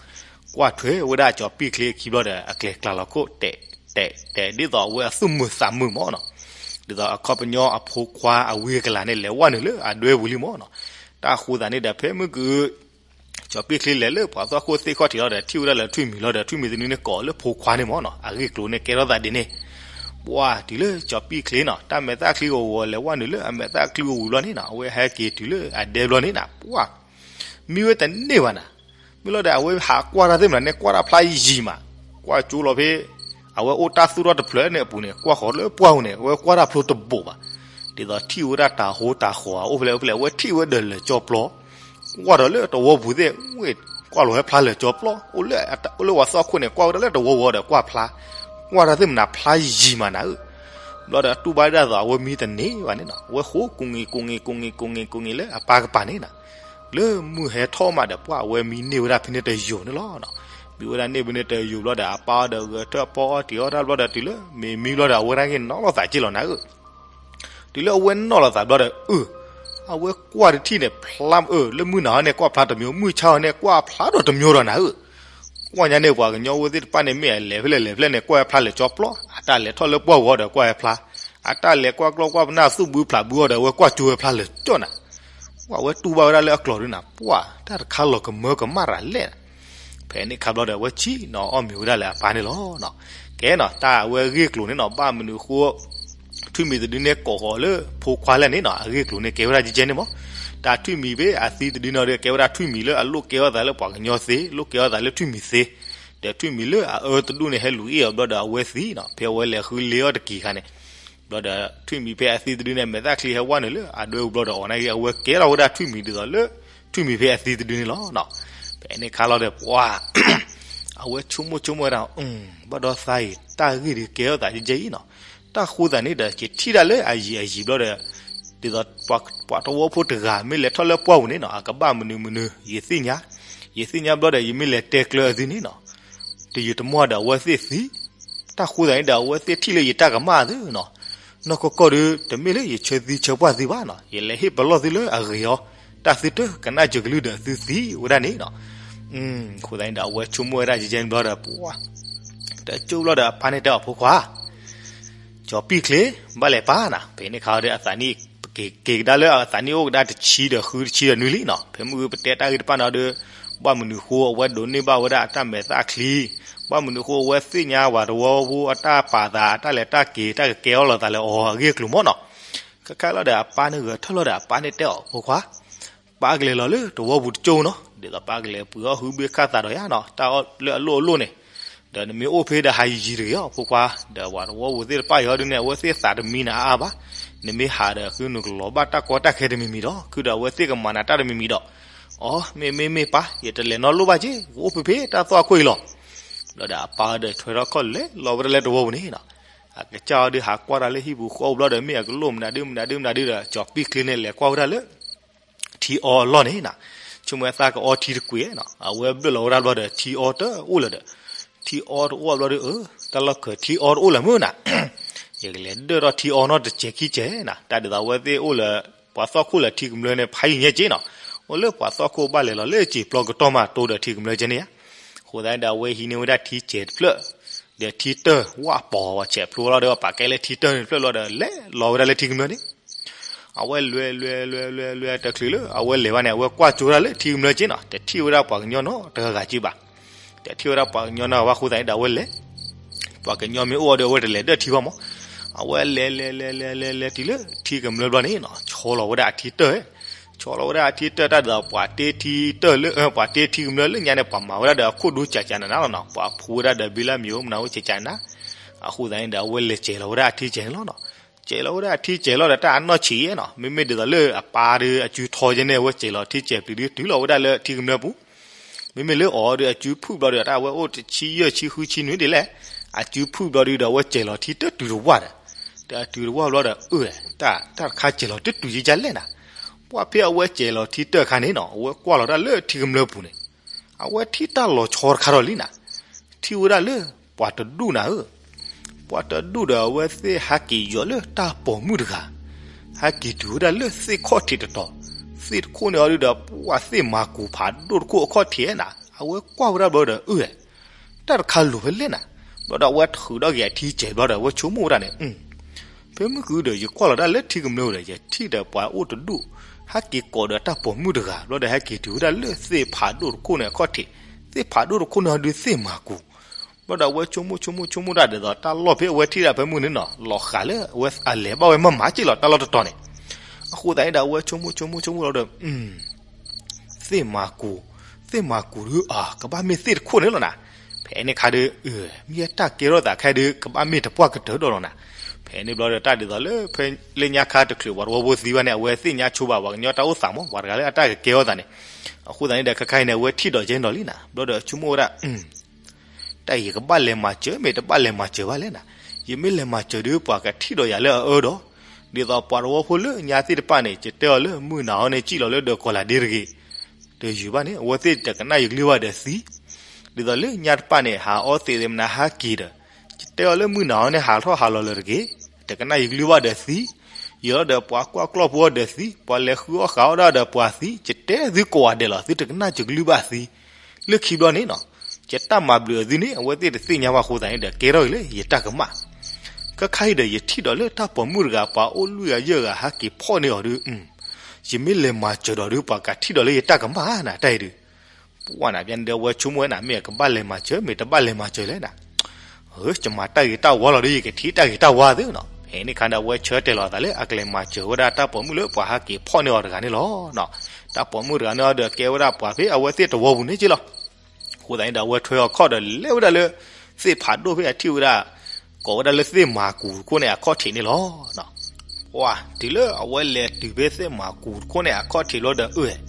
ကွၢ်ထွဲဝဲဒၣ်ကၠီပံၣ်ချ့အခံဘျီဒီး အကျဲၤကျါလီၤခိၣ်တဲာ်တဲာ်တဲာ် ဒ်သိးအဝဲအသူၣ်မုာ်သးမုာ်မးနီၤ, ဒ်သိးအခီပညီအဖိခွါအဝံအကလၤန့ၣ် လဲၤဝဲနုာ်လၢအဒွဲပူၤလံမးနီၤ, တၢ်ဃိသးန့ၣ်ဒီး ဖဲမုၢ်က ကၠီပံၣ်ချ့လဲၤလၢပှၤသွၣ်ခိၣ်သ့ၣ်ခီၣ်ထံးလီၤဒီး ထံၣ်ဝဲဒၣ်လၢထွံၣ်မံၤလီၤဒီး ထွံၣ်မံၤတနုၤန့ၣ်ကိးလၢဖိခွါန့ၣ်မးနီၤ, အဂ့ၢ်ကျိၤန့ၣ်ကဲထီၣ်သးဒ်န့ၣ်, ပှၢ်တုၤလၢကၠီပံၣ်ချ့နီၤ တၢ်မဲာ်သၣ်ချံဂီၤဂီၤ လဲၤဝဲနုာ်လၢအမဲာ်သၣ်ချံဂီၤဝံၤဘျီန့ၣ်နီၤ အဝဲဟဲက့ၤတုၤလၢအဒဲဘျီန့ၣ်နၤ ပှၢ် မံဝဲတန့ၢ်ဘၣ်နၤ, မ့ၢ်လီၤဒီး အဝဲဟးကွၢ်တၢ်သ့ၣ်မနၤန့ၣ် ကွၢ်တၢ်ဖျါယံၤမး, ကွၢ်ကၠိလီၤဖဲ အဝဲအိၣ်တၢ်သူၣ်ထီၣ်တဖျၢၣ်န့ၣ်အပူၤန့ၣ် ကွၢ်ဃီၤလၢပှၢ်ပူၤန့ၣ် အဝဲကွၢ်တၢ်ဖျိတဘိးဘၣ်, ဒ်သိးထံၣ်ဝဲဒၣ်တၤဟိတၤဃီၤ အိၣ်ဖဲလဲၣ်အိၣ်ဖဲလဲၣ် အဝဲထံၣ်ဝဲဒီးလၢာ်ကၠီပျီ, ကွၢ်ဒီးလၢတဝီပူၤသ့ၣ် ဝ့ၢ်ကွၢ်လီၤဝဲဖျါလၢာ်ကၠီပျီ အိၣ်လၢဝဲသွၣ်ခိၣ်န့ၣ် ကွၢ်ဝဲဒၣ်လၢတဝီဝီဒီးကွၢ်ဖျါ, ကွၢ်တၢ်သ့ၣ်မနၤဖျါယံၤမးနၤဧၢ, ဘျီဒီးတူၢ်ဘၣ်ဒၣ်သိးအဝဲမံတန့ၢ်ဘၣ်န့ၣ်နီၤ အဝဲဃိးကူၣ်ငံၤကူၣ်ငံၤကူၣ်ငံၤကူၣ်ငံၤလၢအပၢ်ကပၤန့ၣ်နၤ, လၢမုၢ်ဟဲထီၣ်မးဒီး ပှၢ်အဝဲမံန့ၢ်ဝဲဒၣ်ဖဲန့ၣ်တယိာ်န့ၣ်လီၤ. မံဝဲဒၣ်န့ၢ်ဖဲန့ၣ်တယိာ်ဘျီဒီး အပၢ်အီၤဒီးဂဲၤထၢၣ်ပီအီၣ်တ့ၤအီၣ်တၢ်ဘျီဒီး တုၤလၢမ့ၢ်မံဘျီဒီး အဝဲဒၣ်က့ၤနီၣ်လိာ်သးက့လီၤနၤဧၢ, တုၤလၢအဝဲနီၣ်လိာ်သးဘျီဒီး အၢ အဝဲကွၢ်တထံၣ်န့ၣ် ဖျါ အၢ လၢမုၢ်နၤဟီန့ၣ် ကွၢ်ဖျါတမံၤ မုၢ်ဆါဟီန့ၣ် ကွၢ်ဖျါဒီးတမံၤဒီးနၤဧၢ, ကွၢ်ညါန့ၣ် ပှၤကညီဖိသ့ၣ်တဖၣ်န့ၣ် မ့ၢ်အလဲၤဖဲလဲၣ်လဲၤဖဲလဲၣ်န့ၣ် ကွၢ်ဝဲဖျါလၢာ်ကၠီပျီ, အတၢ်လဲၤထီၣ်လၢပှၢ်ပူၤဒီးကွၢ်ဝဲဖျါ, အတၢ်လဲၤကွၢ်ကျီၢ်ကွၢ်ပနၢ်သူၣ်ဘုဖျးဘုအီၤဒီး အဝဲကွၢ်ကၠိဝဲဖျါလၢာ်ကၠီနၤ. ပှၤဝဲတူၢ်ဘၣ်ဝဲဒၣ်လၢအကျိၤဒုနၤ, ပှၤတၢ်တခါလီၤကမၢကမၣ်ရၤလဲၣ်. ဖဲန့ၣ်ခါဘျီဒီး အဝဲဆံးနီၤအီၣ်မ့ၤဝဲဒၣ်လၢအပၢ်န့ၣ်လီၤ. ကဲနီၤ တၢ်အဝဲအဂ့ၢ်အကျိၤန့ၣ်နီၤ ဘၣ်မနုၤအဃိ ထွံၣ်မံၤတဒုန့ၣ် ကိးဃီၤလၢဖိခွါလဲၣ်န့ၣ်နီၤ အဂ့ၢ်အကျိၤန့ၣ် ကဲဝဲဒၣ်ကဲကဲန့ၣ်မး. တၢ်ထွံၣ်မံၤဖဲအသံတဒုန့ၣ်ဒီး ကဲဝဲဒၣ်ထွံၣ်မံၤလၢအလိၣ်ကဲထီၣ်သးလၢပှၤကညီသ့, လိၣ်ကဲထီၣ်သးလၢထွံၣ်မံၤသ့, ဒီးထွံၣ်မံၤလၢအအၢတဒူၣ်န့ၣ် ဟဲလူၤအ့ၣ်အီၤဘျီဒီး အဝဲသံနီၤ ဖဲအဝဲလဲၤဃုလ့အီၣ်တက့ၤခါန့ၣ် ဘျီဒီး ထွံၣ်မံၤဖဲအသံတဒုန့ၣ် မဲာ်သၣ်ချံဟဲဝါနုာ်လၢအဒွဲပူၤဘျီဒီး အီၤနာ်က့ အဝဲကဲထီၣ်ဝဲဒၣ်ထွံၣ်မံၤဒ်သိးလၢ ထွံၣ်မံၤဖဲအသံတဒုန့ၣ်လီၤ. ဖဲန့ၣ်ခါလီၤဒီး ပှၤ အဝဲဆိကမိၣ်ဆိကမိၣ်ဝဲဒၣ်, ဘၣ်ဒီးသးအံၤ တၢ်ဂ့ၢ်ဒုးကဲထီၣ်သးကဲကဲအံၤနီၤ, တၢ်ဃိသးန့ၣ်ဒီး ယထံၣ်ဒၣ်လၢအယံာ်အယံာ်ဘျီဒီး ဒ်သိးပှၤတဝီဖိတဂၤ မ့ၢ်လဲၤထီၣ်လၢပှၢ်ပူၤန့ၣ်နီၤ အကဘၣ်မနုၤမနုၤ ယသ့ၣ်ညါ, ယသ့ၣ်ညါဘျီဒီး ယမ့ၢ်လဲၤတဲကျၢၤအသုန့ၣ်နီၤ တယုာ်တမီၢ်ဒီးအဝဲသ့ၣ်သံ, တၢ်ဃိသးန့ၣ်ဒီး အဝဲသ့ၣ်ထံၣ်လၢယတၢ်ကမၣ်သုနီၤ. နီၢ်ကီၢ်ကီၢ်ဒီး တမ့ၢ်လၢယဆၢသံဆၢပှၢ်သုဘၣ်နီၤ, ယလဲၤဟ့ၣ်ပလီၢ်သုလၢအဂ့ၤအီၤ, တၢ်သုတကနၣ်စၢၤကလုၢ်ဒီးသုသံဝဲဒၣ်န့ၣ်နီၤ. အဃိသတးန့ၣ်ဒီး အဝဲဆိကမိၣ်ဝဲဒၣ်ကဲကဲန့ၣ်ဘျီဒီး ပှၤ တကၠိဘျီဒီး အပၢ်န့ၣ်တဲအီၤ ဖိခွါ ကၠီၤပံၣ်ချ့ ဘၣ်လဲၤပၢ်နၤ, ဖဲန့ၣ်ခါဒီး အသးနံၣ် က့ၤကဒါလၢအသးနံၣ်အိၣ်ကဒါတဆံဒီးဃုတဆံဒီးနွံလံနီၤ, ဖဲမုၢ်ဂုပတဲတၢ်ဂ့ၢ်တဖၣ်န့ၣ်ဒီး ဘၣ်မနုၤဃိအဝဲဒိးန့ၢ်ဘၣ်ဝဲဒၣ်အတၢ်မဲာ်သၣ်ချံ, ဘၣ်မနုၤဃိအဝဲသ့ၣ်ညါပှၤတဝီဖိအတၢ်ပာ်သး အတၢ်လဲၤတၢ်က့ၤ တၢ်ကကဲထီၣ်လိာ်သးလၢအီၤအဂ့ၢ်အကျိၤမးနီၤ. ခဲခါလီၤဒီး အပၢ်န့ၣ်ဂဲၤထၢၣ်လီၤဒီး အပၢ်န့ၣ်တဲအီၤ ဖိခွါ ပၢ်ကလဲၤလီၤလၢတဝီပူၤတကၠိနီၤ, ဒ်သိးပၢ်ကလဲၤပှ့ၤအီၣ်ဟုဘ့ၣ်ခၣ်သးဒီးယၤနီၤ, တၢ်အီၣ်လၢအလိၣ်အလိၣ်န့ၣ်, ဒီးနမ့ၢ်အိၣ်ဖဲဒီးဟးယံာ်တဂ့ၤအီၤ ဖိခွါ, ဒီးပှၤတဝီပူၤသ့ၣ်တဖၣ်အံၤဟီဒုန့ၣ် အဝဲသ့ၣ်သးတမံနၤအါအါဘၣ်, နမ့ၢ်ဟးဒီး ဃုနုာ်ကလီၤဘၣ်တၢ်ကီတၢ်ခဲတမံၤမံၤဒီး ခုဒီးအဝဲသ့ၣ်ကမၤနၤတၢ်တမံၤမံၤဒီး, အီ မ့ၢ်မ့ၢ်မ့ၢ်ပၢ် ယတလဲၤနီတလိၣ်ဘၣ်က့, ကအိၣ်ဖဲဖဲတၢ်သွၣ်ခိၣ်အံၤလီၤ. ဘျီဒီးအပၢ်ဒီးထွဲထီၣ်ခီၣ်လဲၤလီၤဝဲဒၣ်လၢတဝီပူၤန့ၣ်နီၤ, အကစၢ်အီၤဒီးဟးကွၢ်တၢ်လၢဟံၣ်ပူၤဃီပူၤဘျီဒီး မ့ၢ်အကလိၣ်မနုၤဒုမနုၤဒုမနုၤဒုဒီး ကၠီၤပံၣ်ချ့န့ၣ် လဲၤကွၢ်ဝဲဒၣ်လၢ ထံအီအလီၢ်န့ၣ်နီၤ, ဆိကမိၣ်ဝဲသးကအီထံတကွံာ်နီၤ, အဝဲဘျၢၣ်လီၤဝဲဒၣ်ဘျီဒီး ထံအီတအိၣ်လၢၤဒီး, ထံအီတအိၣ်ဘျီဒီး အၢ တၢ်လီၢ်ခၢးထံအီတအိၣ်လၢၤမုၢ်နၤ, ယကလဲၤဒၢၣ်ထီၣ်ထံအီနီတစဲးခံစဲးနၤ, တၢ်ဒ်သိးအဝဲသ့ၣ်အိၣ်လၢ ပှၤသီၣ်ခိၣ်လၢထံကမျၢၢ်န့ၣ် ဖးယံာ်ညါက့နီၤ, အိၣ်လၢပှၤသီၣ်ခိၣ်ဘၣ်လဲၤလီၤလၢစံာ်ပျီကတီၢ်မး တိဒီးထံကမျၢၢ်ကဲန့ၣ်ဧါ. အဃိသတးန့ၣ်ဒီး အဝဲဟံးန့ၢ်ဝဲဒၣ်ထံစဲးတဖျၢၣ်, ဒီးထံတၢၢ်ဝၣ်ပီၤဝဲဆဲးဖျိလီၤဒီး ပာ်ကဲလၢထံတၢၢ်န့ၣ်တဖျၢၣ်လီၤဒီး လဲၤလီၤဝဲဒၣ်လၢထံကမျၢၢ်န့ၣ် အဝဲလွဲလွဲလွဲလွဲတချုးလၢ အဝဲလဲၤဘၣ်န့ၣ် အဝဲကွၢ်ကၠိဒၣ်လၢထံကမျၢၢ်က့နီၤ, တထံၣ်ဝဲဒၣ်ပှၤကညီနီတဂၤဂၤက့ဘၣ်. တထံၣ်ဝဲဒၣ်ပှၤကညီနီတဂၤဘၣ်အဃိသတးန့ၣ်ဒီး အဝဲလဲၤ, ပှၤကညီမ့ၢ်အိၣ်အီၤဒီး အဝဲတလဲၤဒၢၣ်ထံဘၣ်မး. အဝဲလဲၤလဲၤလဲၤလဲၤလဲၤလဲၤတုၤလၢထံကမျၢၢ်ဘျီန့ၣ်နီၤ, ဆီလီၤဝဲဒၣ်အထံတၢၢ်, ဆီလီၤဝဲဒၣ်အထံတၢၢ်တၢ်ဒ်သိး ပှၤတ့ထံတၢၢ်လၢ ပှၤတ့ထံကမျၢၢ်လၢညါန့ၣ် ပှၤမၤဝဲဒၣ်ဒီးအခိၣ်ဒူကၠးကၠးနးနးလီၤနီၤ, ပှၤဖှူဝဲဒၣ်ဒီးဘံလၢမံၤအိၣ်မနုၤအိၣ်ကၠးကၠးနးနး. အဃိသတးန့ၣ်ဒီး အဝဲလဲၤစဲးလီၤဝဲဒၣ်အထံစဲးန့ၣ်လီၤနီၤ. စဲးလီၤဝဲဒၣ်အထံစဲးလီၤဒီး တၢ်အနီၢ်ဆံးယဲနီၤ, မ့မ့ၢ်ဒ်သိးလၢအပၢ်ဒီးအစုထီယဲန့ၣ် အဝဲစဲးလီၤထံစဲးပျံၤဒုးတုၤလီၤဝဲဒၣ်လၢထံကမျၢၢ်ပူၤ, မ့မ့ၢ်လၢအီၤဒီးအစုဖုၣ်ဘျီဒီး တၢ်အဝဲအိၣ်တဆံယဲၢ်ဆံဃုဆံနွံဒ်လဲၣ်, အစုဖုၣ်ဘျီဒုးဒီး အဝဲစဲးလီၤထံတတုၤတဝၢ်ဒီး, တတုၤတဝၢ်ဘျီဒီး အၢ တၢ်တၢ်တခါစဲးလီၤတတုၤယဲယဲလဲၣ်နၤ. ပှၢ်ဖဲအဝဲစဲးလီၤထံတၢၢ်အခါန့ၣ်နီၤ, အဝဲကွၢ်လီၤတၢ်လၢထံကမျၢၢ်ပူၤန့ၣ် အဝဲထံၣ်တၢ်လီၤဆီတခါဒီးလံနၤ, ထံၣ်ဝဲဒၣ်လၢ ပှၤတဒူၣ်နၤဧၢ, ပှၤတဒူၣ်ဒီးအဝဲသ့ၣ်ဟဲက့ၤယီၤလၢတၢ်ပိာ်မုၣ်တဂၤ, ဟဲက့ၤတုၤဝဲဒၣ်လၢသ့ၣ်ခီၣ်ထံးတတီၤ, သ့ၣ်တခိၣ်န့ၣ်အီၤဒုးဒီး ပှၤသ့ၣ်မၤကူၤဖးဒိၣ်တခိၣ်အခီၣ်ထံးနၤ, အဝဲကွၢ်ဝဲဒၣ်ဘျီဒီး အၢ တၢ်တခါလိၤဖဲလဲၣ်နၤ. ဘျီဒီးအဝဲထုးထီၣ်က့ၤအထံစဲးဘျီဒီး အဝဲဆိကမိၣ်ဝဲဒၣ်န့ၣ် ဖဲမုၢ်ဃုဒီး ယကွၢ်လီၤတၢ်လၢထံကမျၢၢ်ဒီး ယထံၣ်ဒီးပှၤအိၣ်တဒူၣ်, ဟဲက့ၤကိးဒီးတၢ်ပိာ်မုၣ်တဂၤ ဘျီဒီးဟဲက့ၤတုၤဝဲဒၣ်လၢသ့ၣ်ဖးဒိၣ်တခိၣ်န့ၣ်အခီၣ်ထံး, သ့ၣ်ဖးဒိၣ်တခိၣ်န့ၣ်အီၤဒုးသ့ၣ်မၤကူၤ. ဘျီဒီးအဝဲဆိကမိၣ်ဆိကမိၣ်ဆိကမိၣ်တၢ်ဒ်သိး တၢ်လီၢ်ဖဲအဝဲထံၣ်ဒၣ်ဖဲမုၢ်န့ၣ်နီၤ လီၤဃာ်လၢအဝဲအလဲၤဘၣ်ဝဲမၤမၤက့ၢ်လီၤတၢ်လီၢ်တတီၤန့ၣ်. အဃိသတးန့ၣ်ဒီး အဝဲဆိကမိၣ်ဆိကမိၣ်ဆိကမိၣ်လီၤဒီး သ့ၣ်မၤကူၤ, သ့ၣ်မၤကူၤဒုးအါ ကဘၣ်မ့ၢ်သ့ၣ်တခိၣ်န့ၣ်လီၤနၤ. ဖဲန့ၣ်ခါဒီး အၢ မ့ၢ်တၢ်ကဲထီၣ်သးခဲဒုး ကဘၣ်မ့ၢ်တပှၢ်ကတၢၢ်ဒီးလီၤနၤ. ဖဲန့ၣ်ဘျီဒီး တၢ်ဒ်သိးလၢ ဖဲလၢညါခါတချုးပှၤတဝီဖိသံဘၣ်န့ၣ် အဝဲသ့ၣ်ညါဆိဘၣ် ပှၤကညီတၢ်အိၣ်သးမး ပှၤတဂၤလၢအတၢ်ကကဲထီၣ်သးန့ၣ်. အဃိသတးန့ၣ်ဒီး ခဲခါအံၤန့ၣ် အဝဲထံၣ်ဒီးကဲနီၤလံနၤ. ဘျီဒီးဆိကမိၣ်ဝဲဒၣ် တၢ်အံၤယကဘၣ်လဲၤမၤစၢၤ မ့ၢ်တဘၣ်လဲၤမၤစၢၤဘၣ်လဲၣ်နၤ. ယမ့ၢ်လဲၤမၤစၢၤဒီး ပှၤကထံၣ်ဒီးယၤလၢအအၢဒီး, ဒ်သိးပှၤတဝီဖိလၢညါသ့ၣ်တဖၣ်န့ၣ် ယတဲအီၤလၢမုၢ်နၤဟီန့ၣ် စံၣ်လီၤလၢဒၢးကီၤလၤဒ့တဂ့ၤ, တယုာ်ဘၣ်န့ၣ် အဝဲသ့ၣ်တကနၣ်ယကလုၢ်ဘၣ်ဒီးသံ. ဒ်သိးလၢညါတဖၣ်န့ၣ် ဟးအီသံးသ့မနၤဟးက့ၤဒီး, ယတဲအီၤလၢမုၢ်နၤဟီန့ၣ် ဟးထီၣ်ဟးလီၤလၢၤတဂ့ၤ, တကနၣ်ယကလုၢ်ဘၣ်ဒီးသံ. ယလီၤဒီးပှၤကွၢ်ကျီၢ်ဖိအီၤဒီးသံ, ပှၤလဲၤဃုအီၣ်ဃာ်အီၣ်ဒၣ်ဒီးပှၤသံ, ယတဲသုကိးဂၤဒဲးလီၤ သုတကနၣ်ယကလုၢ်ဘၣ်သံ. လၢခံဘျီန့ၣ်နီၤ, ယတၢ်မၤဘျုးအသုန့ၣ် အဝဲသ့ၣ်တသ့ၣ်ညါဘၣ်အဃိသတးန့ၣ်ဒီး ကဲထီၣ်က့ၤလၢယတၢ်ကမၣ်. ခဲခါအံၤဒီး ယထံၣ်ဒီးလၢတၢ်ပိာ်မုၣ်တဂၤ ပှၤအိၣ်လွံၢ်ဂၤယဲၢ်ဂၤဟဲက့ၤဖီၣ်န့ၢ်အီၤဒီး ယမ့ၢ်လဲၤမၤစၢၤဒီးဒီး ပှၤကထံၣ်ဒီးလၢယတၢ်ကမၣ်နၤ တၢ်အံၤဒီး ပှၢ်နၤ ဘၣ်န့ၣ်ဒီး အဝဲဆိကမိၣ်ဝဲနၤ မ့ၢ်အကဘၣ်လဲၤမၤစၢၤ မ့ၢ်တဘၣ်လဲၤမၤစၢၤလဲၣ်နၤ. ယမၤတၢ်ဂ့ၤတၢ်ဝါလီၤဒီး ယကထံၣ်တၢ်ဂ့ၤတၢ်ဝါသုနီၤ. ဖဲန့ၣ်အခါဒီး အဝဲဆၢတဲာ်လီၤအသးလၢ အကလဲၤမၤစၢၤဝဲဒၣ်တၢ်ပိာ်မုၣ်လၢပှၤဟဲက့ၤဖီၣ်န့ၢ်အီၤတဂၤန့ၣ်လီၤ. တၢ်ပိာ်မုၣ်တဂၤန့ၣ်ဒီး ကဲဝဲဒၣ်ပှၤဖဲအဝဲသ့ၣ်တဝီပူၤန့ၣ်က့လီၤ. အဃိသတးန့ၣ်ဒီး အဝဲထွဲအခီၣ်ဒီး လဲၤဝဲဒၣ်လၢ သ့ၣ်ဖးဒိၣ်ဖဲအထံၣ်ဝဲဒၣ် ကိးဝဲဒၣ်လၢသ့ၣ်မၤကူၤတခိၣ်န့ၣ် အခီၣ်ထံးန့ၣ်လီၤ. ပှၢ်တုၤလၢအဝဲလဲၤတုၤဖဲသ့ၣ်မၤကူၤတခိၣ်န့ၣ် အခီၣ်ထံးလီၤဒီး အၢ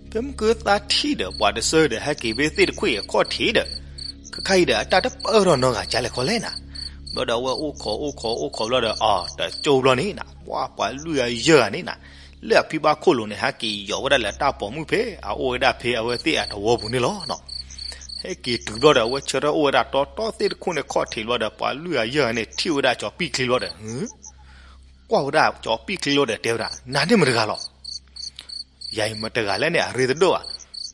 ဖဲမုၢ်ကသါထံၣ်ဒီး ပှၤတဆၢဒီး ဟဲက့ၤဖဲသ့ၣ်တခိၣ်အံၤအခီၣ်ထံးဒီး ခဲခါအံၤဒီး အတၢ်တပၢၢ်ထီၣ်နီတဂၤဒ်လဲၣ်ခီလဲၣ်နၤ. ဘျီဒီးအဝဲအိၣ်ခိးအိၣ်ခိးအိၣ်ခိးဘျီဒီး အီၤ တကၠိဘျီန့ၣ်နၤ ပှၢ်ပှၤလွံၢ်ဂၤယဲၢ်ဂၤန့ၣ်နၤ လၢအဖံဘၣ်ခိၣ်လိၤန့ၣ် ဟဲက့ၤယီၤဝဲဒၣ်လၢတၢ်ပိာ်မုၣ်ဖဲအအိၣ်ဝဲဒၣ်ဖဲအဝဲသ့ၣ်အတဝီပူၤန့ၣ်လီၤ. ဟဲက့ၤတုၤဘျီဒီး အဝဲဆၢထၢၣ်အိၣ်ဝဲဒၣ်တီတီသ့ၣ်တခိၣ်န့ၣ် ခီၣ်ထံးဘျီဒီး ပှၤလွံၢ်ဂၤယဲၢ်ဂၤန့ၣ် ထံၣ်ဝဲဒၣ်ကၠီၤပံၣ်ချ့ဘျီဒီး ကွၢ်ဝဲဒၣ်ကၠီၤပံၣ်ချ့လီၤဒီး တဲဝဲဒၣ် နၤန့ၣ်မတၤတဂၤလီၤ. ယၤအံၤမတၤတဂၤလဲၣ်န့ၣ် အရ့တဒိၣ်ဘၣ်.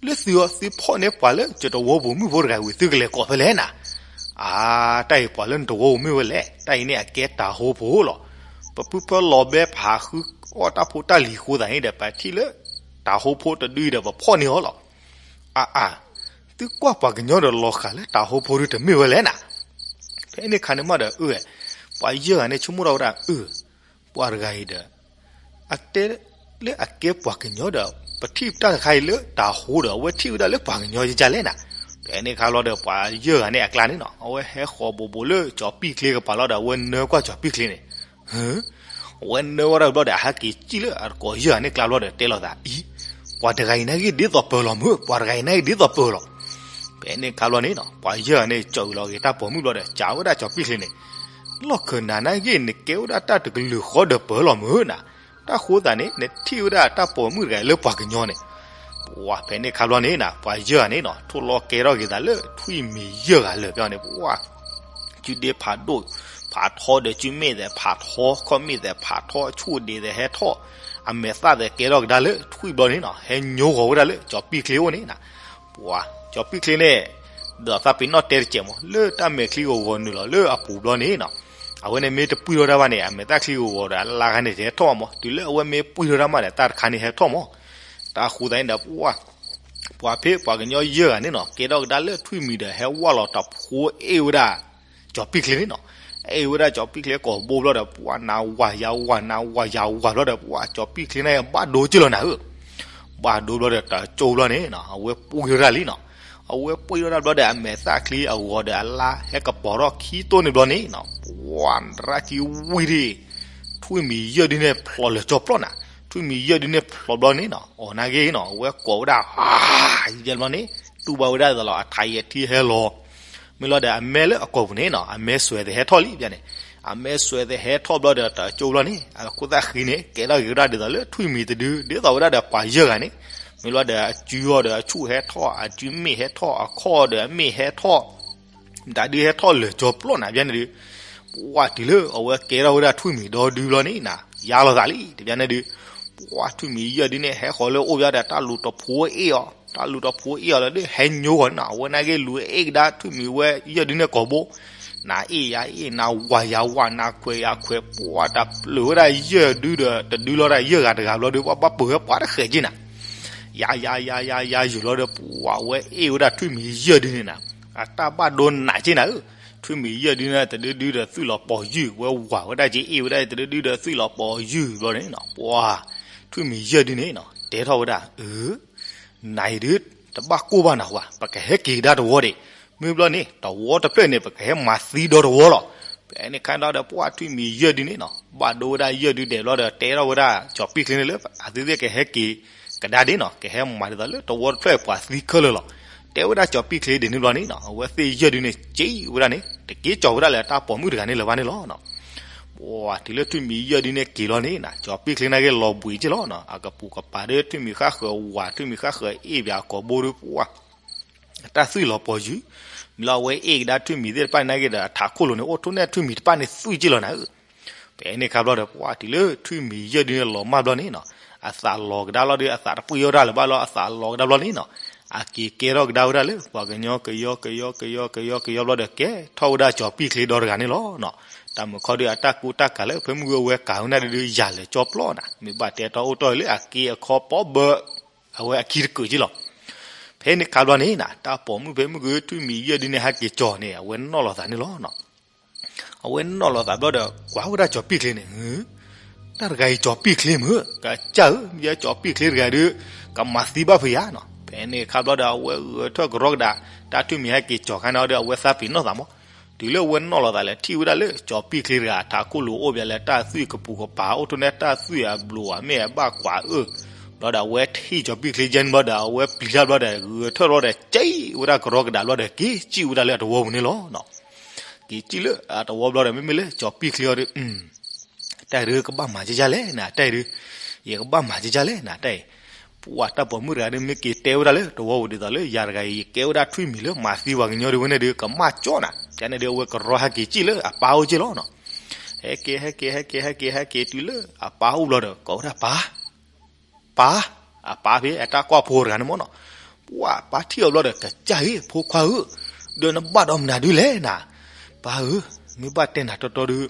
လၢသုအီၤ သုဖီၣ်န့ၢ်ပှၤလၢယတဝီပူၤမုၣ်ဖိတဂၤဝံၤ သုကလဲၤကိးဖဲလဲၣ်နၤ. အါ တၢ်အံၤပှၤလၢနတဝီပူၤမ့ၢ်ဝဲလဲၣ်. တၢ်အံၤန့ၣ်အကဲတၤဟိဖိလီၤ. ပပုၢ်ဖၢလီၤဘဲ ပဟးဃုအီၣ်တၢ်ဖိတၢ်လံၤအဃိသတးန့ၣ်ဒီး ပထံၣ်လၢတၤဟိဖိတဒုဒီး ပဖီၣ်န့ၢ်အီၤလီၤ. အါအါ သုကွၢ်ပှၤကညီဒီးလီၤဃာ်လၢတၤဟိဖိဒုတမ့ၢ်ဝဲလဲၣ်နၤ. ဖဲန့ၣ်အခါန့ၣ်မးဒီး အၢ ပှၤယဲၢ်ဂၤန့ၣ် ဆိကမိၣ်ထီၣ်ဝဲဒၣ် အၢ ပှၤတဂၤအံၤဒီး အတဲလၢအကဲပှၤကညီဒီး ပထံၣ်တၢ်တခါအံၤလၢတၤဟိဒီး အဝဲထံၣ်ဝဲဒၣ်လၢပှၤကညီယကလဲၣ်နၤ. ဖဲန့ၣ်အခါလီၤဒီး ပှၤယဲၢ်ဂၤန့ၣ်အကျါန့ၣ်နီၤ အဝဲဟဲဃီၤဘိးဘိးလၢကၠီၤပံၣ်ချ့ကပၤလီၤဒီး အဝဲနၢကွၢ်ကၠီၤပံၣ်ချ့န့ၣ် အဝဲနၢဝဲဒၣ်ဘျီဒီး အဟဲက့ၤစံၣ်လၢအတကိးယဲၢ်ဂၤန့ၣ်ကျါဘျီဒီး တဲလိာ်သး အံၤ ပှၤတဂၤအံၤနာ်က့ဒ်သိးပၢၤလီၤမုၢ် ပှၤတဂၤအံၤနာ်က့ဒ်သိးပၢၤလီၤ. ဖဲန့ၣ်အခါဘျီန့ၣ်နီၤ ပှၤယဲၢ်ဂၤန့ၣ် ကၠီၤအုးလီၤက့ၤတၢ်ပိာ်မုၣ်ဘျီဒီး ကးဝဲဒၣ်ကၠီၤပံၣ်ချ့န့ၣ် လီၢ်ခၢၣ်နၤနာ်က့ နကဲဝဲဒၣ်တၢ်တကလုာ်ဃီဒီးပၢၤလီၤမုၢ်နၤ. တၢ်ဃိသးန့ၣ် နထံၣ်ဝဲဒၣ်တၢ်ပိာ်မုၣ်တဂၤလၢပှၤကညီန့ၣ် ပှၢ်ဖဲန့ၣ်အခါဘျီန့ၣ်နၤ ပှၤယဲၢ်ဂၤန့ၣ်နီၤ ထိၣ်လီၤကဲထီၣ်က့ၤသးလၢထွံၣ်မံၤယဲၢ်ဂၤလၢာ် ဖဲန့ၣ် ပှၢ် ကုဒ့ဖးဒိၣ် ဖးထီဒီးကုမ့ၣ်သဲးဖးထီ ခီၣ်မ့ၣ်သဲးဖးထီ အဆူၣ်ဒ့သဲးဟဲထီၣ် အမဲာ်သၣ်သဲးကဲထီၣ်ကဒါလၢထွံၣ်ဘျီန့ၣ်နီၤ ဟဲညိကွံာ်ဝဲဒၣ်လၢကၠီၤပံၣ်ချ့အိၣ်န့ၣ်နၤ. ပှၢ် ကၠီၤပံၣ်ချ့န့ၣ် ဒီးသးပ့ၤနီၣ်တဲတစဲးမး လၢတၢ်မဲာ်ချံဂီၤဂီၤနုာ်လီၤလၢအပူၤဘျီန့ၣ်နီၤ အဝဲန့ၣ်မ့ၢ်တပှံၢ်ထီၣ်တၢ်ဘၣ်န့ၣ် အမဲာ်သၣ်ချံဂီၤဂီၤဒီးအလါခါန့ၣ်တဟဲထီၣ်မး တုၤလၢအဝဲမ့ၢ်ပှံၢ်ထီၣ်တၢ်မးဒီး တၢ်တခါန့ၣ်ဟဲထီၣ်မး. တၢ်ဃိသတးန့ၣ်ဒီး ပှၢ် ပှၤဖဲပှၤကညီယဲၢ်ဂၤန့ၣ်နီၤ ကဲထီၣ်ကဒါလၢထွံၣ်မံၤဒီး ဟဲဝဲလီၤတဖိအ့ၣ်ဝဲဒၣ် ကၠီၤပံၣ်ချ့န့ၣ်နီၤ. အ့ၣ်ဝဲဒၣ်ကၠီၤပံၣ်ချ့ကိာ်ဘိဘျီဒီး ပှၢ်နၤဝၤယၤဝၤ နၤဝၤယၤဝၤဘျီဒီး ပှၢ်ကၠီၤပံၣ်ချ့န့ၣ် ဘၣ်ဒိက့ၢ်လီၤနၤဧၢ. ဘၣ်ဒိဘျီဒီး တကၠိဘျီန့ၣ်နီၤ အဝဲပှံၢ်ထီၣ်တၢ်လံနီၤ. အဝဲပှံၢ်ထီၣ်တၢ်ဘျီဒီး အမဲာ်သၣ်ချံအဂီၤဒီးအလါဟဲကပီၤထီၣ်ခံတိၢ်န့ၣ်ဘျီန့ၣ်နီၤ ပှၢ်ရၣ်ကံဝံၤဒံး ထွံၣ်မံၤယဲၢ်ဒုန့ၣ်ဖျိးလၢာ်ကၠီပျီနၤ. ထွံၣ်မံၤယဲၢ်ဒုန့ၣ်ဖျိးဘျီန့ၣ်နီၤ အီၤနာ်က့နီၤ အဝဲကိးဝဲဒၣ် ယဲၢ်ဘျီန့ၣ် တူၢ်ဘၣ်ဝဲဒၣ်သးလီၤ အထါယဲၢ်ထံဟဲလီၤ. မ့ၢ်လီၤဒီးအမဲလၢအကိာ်ပူၤန့ၣ်နီၤ အမဲစွဲးသ့ၣ်ဟဲထီၣ်လံ ဘၣ်န့ၣ် အမဲစွဲးသ့ၣ်ဟဲထီၣ်ဘျီဒီး တကၠိဘျီန့ၣ် အခိၣ်သၣ်ဃံန့ၣ် ကဲထီၣ်က့ၤဝဲဒၣ်ဒ်သိးလၢထွံၣ်မံၤတဒု ဒ်သိးဝဲဒၣ်ဒီးပှၤယဲၢ်ဂၤန့ၣ် မ့ၢ်လီၤဒီးအစုအီၤဒီးအဆူၣ်ဟဲထီၣ် အစုမ့ၣ်ဟဲထီၣ် အခီၣ်ဒီးအမ့ၣ်ဟဲထီၣ် တၢ်ဒုးဟဲထီၣ်လၢာ်ကၠီပျီနၤ ဘၣ်န့ၣ်ဒုး ပှၢ်တုၤလၢအဝဲကဲထီၣ်ဝဲဒၣ်ထွံၣ်မံၤဒီဒုဘျီန့ၣ်နၤ ယါလီၤသးလံ တဘၣ်န့ၣ်ဒုး ပှၢ်ထွံၣ်မံၤယဲၢ်ဒုန့ၣ် ဟဲဃီၤလၢအိၣ်ဘၣ်ဒီးတၢ်လူၤတဖိအ့ၣ်အီၤ တၢ်လူၤတဖိအ့ၣ်အီၤလၢဒုး ဟဲညိကွံာ်န့ၣ်နီၤ အဝဲနာ်က့လူၤအ့ၣ်ကဒါထွံၣ်မံၤဝဲယဲၢ်ဒုန့ၣ်ကိာ်ဘိ နၤအ့ၣ်ယၤအ့ၣ် နၤဝၤယၤဝၤ နၤခွဲးယၤခွဲး ပှၢ်တၢ်ပျုၤဝဲဒၣ်ယဲၢ်ဒုဒီး တဒုလီၤဒၣ်ယဲၢ်ဂၤတဂၤဘျီဒီး ပှၢ်ဘၣ်ပှၤတဃဲးက့ၢ်နၤ ယၤယၤယၤယၤယၤယုာ်လီၤဒီး ပှၢ်ဝဲအ့ၣ်ဝဲဒၣ်ထွံၣ်မံၤယဲၢ်ဒုန့ၣ်နၤ အတၢ်ဘၣ်ဒိနးက့ၢ်နၤဧၢ. ထွံၣ်မံၤယဲၢ်ဒုန့ၣ် တဒုဒုဒီးသွံၣ်လီၤပီၤယုၢ် ဝဲဝၤဝဲဒၣ်က့ၤအ့ၣ်ဝဲဒၣ်တဒုဒုဒီးသွံၣ်လီၤပီၤယုၢ်ဘျီန့ၣ်နီၤ ပှၢ် ထွံၣ်မံၤယဲၢ်ဒုန့ၣ်နီၤ တဲထီၣ်ဝဲဒၣ် အၢ နၤအံၤဒုး တဘၣ်ကိၢ်ဘၣ်နၤဝဲ ပကဟဲက့ၤကဒါတဝီဒံး မ့ၢ်ဘျီန့ၣ် တဝီတဖျၢၣ်န့ၣ် ပကဟဲမၤသံဒီတဝီလီၤ. ဖဲန့ၣ်ခါဒီး ပှၢ်ထွံၣ်မံၤယဲၢ်ဒုန့ၣ်နီၤ ဘၣ်ဒိဝဲဒၣ်ယဲၢ်ဒုဒဲးဘျီဒီး တဲထီၣ်ဝဲဒၣ်ကၠီၤပံၣ်ချ့န့ၣ်လၢ အသုသ့ၣ်ကဟဲက့ၤကဒါဒ်နီၤ ကဟဲမၤဒ်သိးလၢတဝီတဖျၢၣ်ပှၤသံခဲလၢာ်လီၤ. တဲဝဲဒၣ်ကၠီၤပံၣ်ချ့ဒ်န့ၣ်ဘျီန့ၣ်နီၤ အဝဲသ့ၣ်ယဲၢ်ဒုန့ၣ် က့ၤဝဲဒၣ်န့ၣ် တက့ၤကၠီၤဝဲဒၣ်လၢတၢ်ပိာ်မုၣ်တဂၤန့ၣ်လၢၤဘၣ်န့ၣ်လီၤ. ပှၢ်တုၤလၢထွံၣ်မံၤယဲၢ်ဒုန့ၣ်က့ၤလီၤန့ၣ်နီၤ ကၠီၤပံၣ်ချ့န့ၣ်က့ၤလီၤဘှံးက့ၢ်လီၤနီၤ အကပူၤကပၤဒီးထွံၣ်မံၤဃၣ်ဃၢၤဝၤ ထွံၣ်မံၤဃၣ်ဃၢၤအ့ၣ်ဘၣ်ကိာ်ဘိဒီး ပှၢ် တၢ်သွံၣ်လီၤပီၤယုၢ် မ့ၢ်လီၤအဝဲအ့ၣ်ကဒါထွံၣ်မံၤသ့ၣ်တဖၣ်န့ၣ်နာ်က့ဒီး အထးခိၣ်လိၤန့ၣ် အိၣ်ထိၣ်န့ၢ်ထွံၣ်မံၤတဖၣ်န့ၣ်သွံၣ်က့ၢ်လီၤနၤဧၢ. ဖဲန့ၣ်ခါဘျီဒီး ပှၢ်တုၤလၢထွံၣ်မံၤယဲၢ်ဒုန့ၣ်လီၤမၢ်ဘျီန့ၣ်နီၤ အသးလီၤကဒါလီၤဒီး အသးတပှ့ၤအီၣ်တၢ်လၢၤဘၣ်လီၤ အသးလီၤကဒါဘျီန့ၣ်နီၤ အက့ၤကဲထီၣ်ကဒါဝဲဒၣ်လၢ ပှၤကညီကယီကယီကယီကယီကယီဘျီဒီး ကဲထီၣ်ဝဲဒၣ်ကၠီၤပံၣ်ချ့ဒီတဂၤန့ၣ်လီၤ. တၢ်မုာ်ခီဒီး အတၢ်ကူတၢ်ကၤလၢ ဖဲမုၢ်ဂ့ၤအဝဲကၤဝဲန့ၣ်ဒုး ယၤလဲၤကၠီပျီနၤ, မ့ၢ်ဘၣ်တဲတီအိၣ်တီၢ်လၢအက့အခီပီဘၢ အဝဲအခံတကုာ်က့လီၤ. ဖဲန့ၣ်ခါဘျီန့ၣ်နၤ တၢ်ပိာ်မုၣ်ဖဲမုၢ်ဂ့ၤထွံၣ်မံၤယဲၢ်ဒုန့ၣ် ဟဲက့ၤကၠီၤန့ၣ် အဝဲနီၣ်လီၤသးန့ၣ်လီၤ. အဝဲနီၣ်လီၤသးဘျီဒီး ကွၢ်ဝဲဒၣ်ကၠီၤပံၣ်ချ့န့ၣ်, တၢ်တဂၤအံၤကၠီၤပံၣ်ချ့မုၢ်, ကစၢ်ဧၢ, မ့ၢ်ကၠီၤပံၣ်ချ့တဂၤဒီး ကမၤသံဘၣ်ဖုးယၤနီၤ. ဖဲန့ၣ်ခါဘျီဒီး အဝဲဂဲၤထၢၣ်ကရီကဒါ, တၢ်ထွံၣ်မံၤဟဲက့ၤကၠီၤခါန့ၣ်ဒီး အဝဲသးပ့ၤနီၣ်သးမး. တုၤလၢအဝဲနီၣ်လီၤသးလဲၤထံၣ်ဝဲဒၣ်လၢ ကၠီၤပံၣ်ချ့တဂၤ ထးခိၣ်လိၤအိၣ်ဘၣ်လၢတၢ်သွံၣ်ကပူၤကပၤ အိၣ်ထီၣ်န့ၢ်တၢ်သွံၣ်အဘျုးအမ့ၢ်အဘၣ်ကွၢ်အၢၣ်, ဘျီဒီးအဝဲထံၣ်ကၠီၤပံၣ်ချ့ယဲၢ်န့ၣ်ဘျီဒီး အဝဲပျံၤတၢ်ဘျီဒီး ဂဲၤထၢၣ်ဘျီဒီး က့ၤဝဲဒၣ်ကရီကဒါဘျီဒီး က့ၤစံၣ်ဝဲဒၣ်လၢအတဝီပူၤန့ၣ်လီၤ. က့ၤစံၣ်လၢအတဝီဘျီဒီး မ့မ့ၢ်လၢကၠီၤပံၣ်ချ့အီၤဒီး တၢ်အံၤဒုးကဘၣ်မၤကကလဲၣ်နၤ, တၢ်အံၤဒုး ယကဘၣ်မၤကကလဲၣ်နၤ, တၢ်အံၤ, ပှၤတၢ်ပိာ်မုၣ်တဂၤဒီးမ့ၢ်က့ၤတဲဝဲဒၣ်လၢတဝီပူၤဒ်သိးလၢ ယၤတဂၤအံၤ ယကဲဝဲဒၣ်ထွံၣ်မံၤလၢမၤသံပှၤကညီဒ်ဝဲန့ၣ်ဒီး ကမၣ်ကၠီနၤ, ကန့ၣ်ဒီးအဝဲကရီဟဲက့ၤစံၣ်လၢအပၢ်အိၣ်က့လီၤနီၤ. ဟဲက့ၤ ဟဲက့ၤ ဟဲက့ၤ ဟဲက့ၤ ဟဲက့ၤ တုၤလၢအပၢ်အိၣ်ဘျီဒီး ကိးဝဲဒၣ်ပၢ် ပၢ်, အပၢ်ဖဲအတၢ်ကွၢ်ဖိတဂၤန့ၣ်မ့ၢ်နီၤ, ပှၤပၢ်ထံၣ်အီၤဘျီဒီး ကစၢ်ဧၢ ဖိခွါဧၢ, ဒီးနဘၣ်ဒီးမနုၤဒုလဲၣ်နၤ, ပၢ်ဧၢ, မ့ၢ်ဘၣ်တဲနၤတီတီဒီး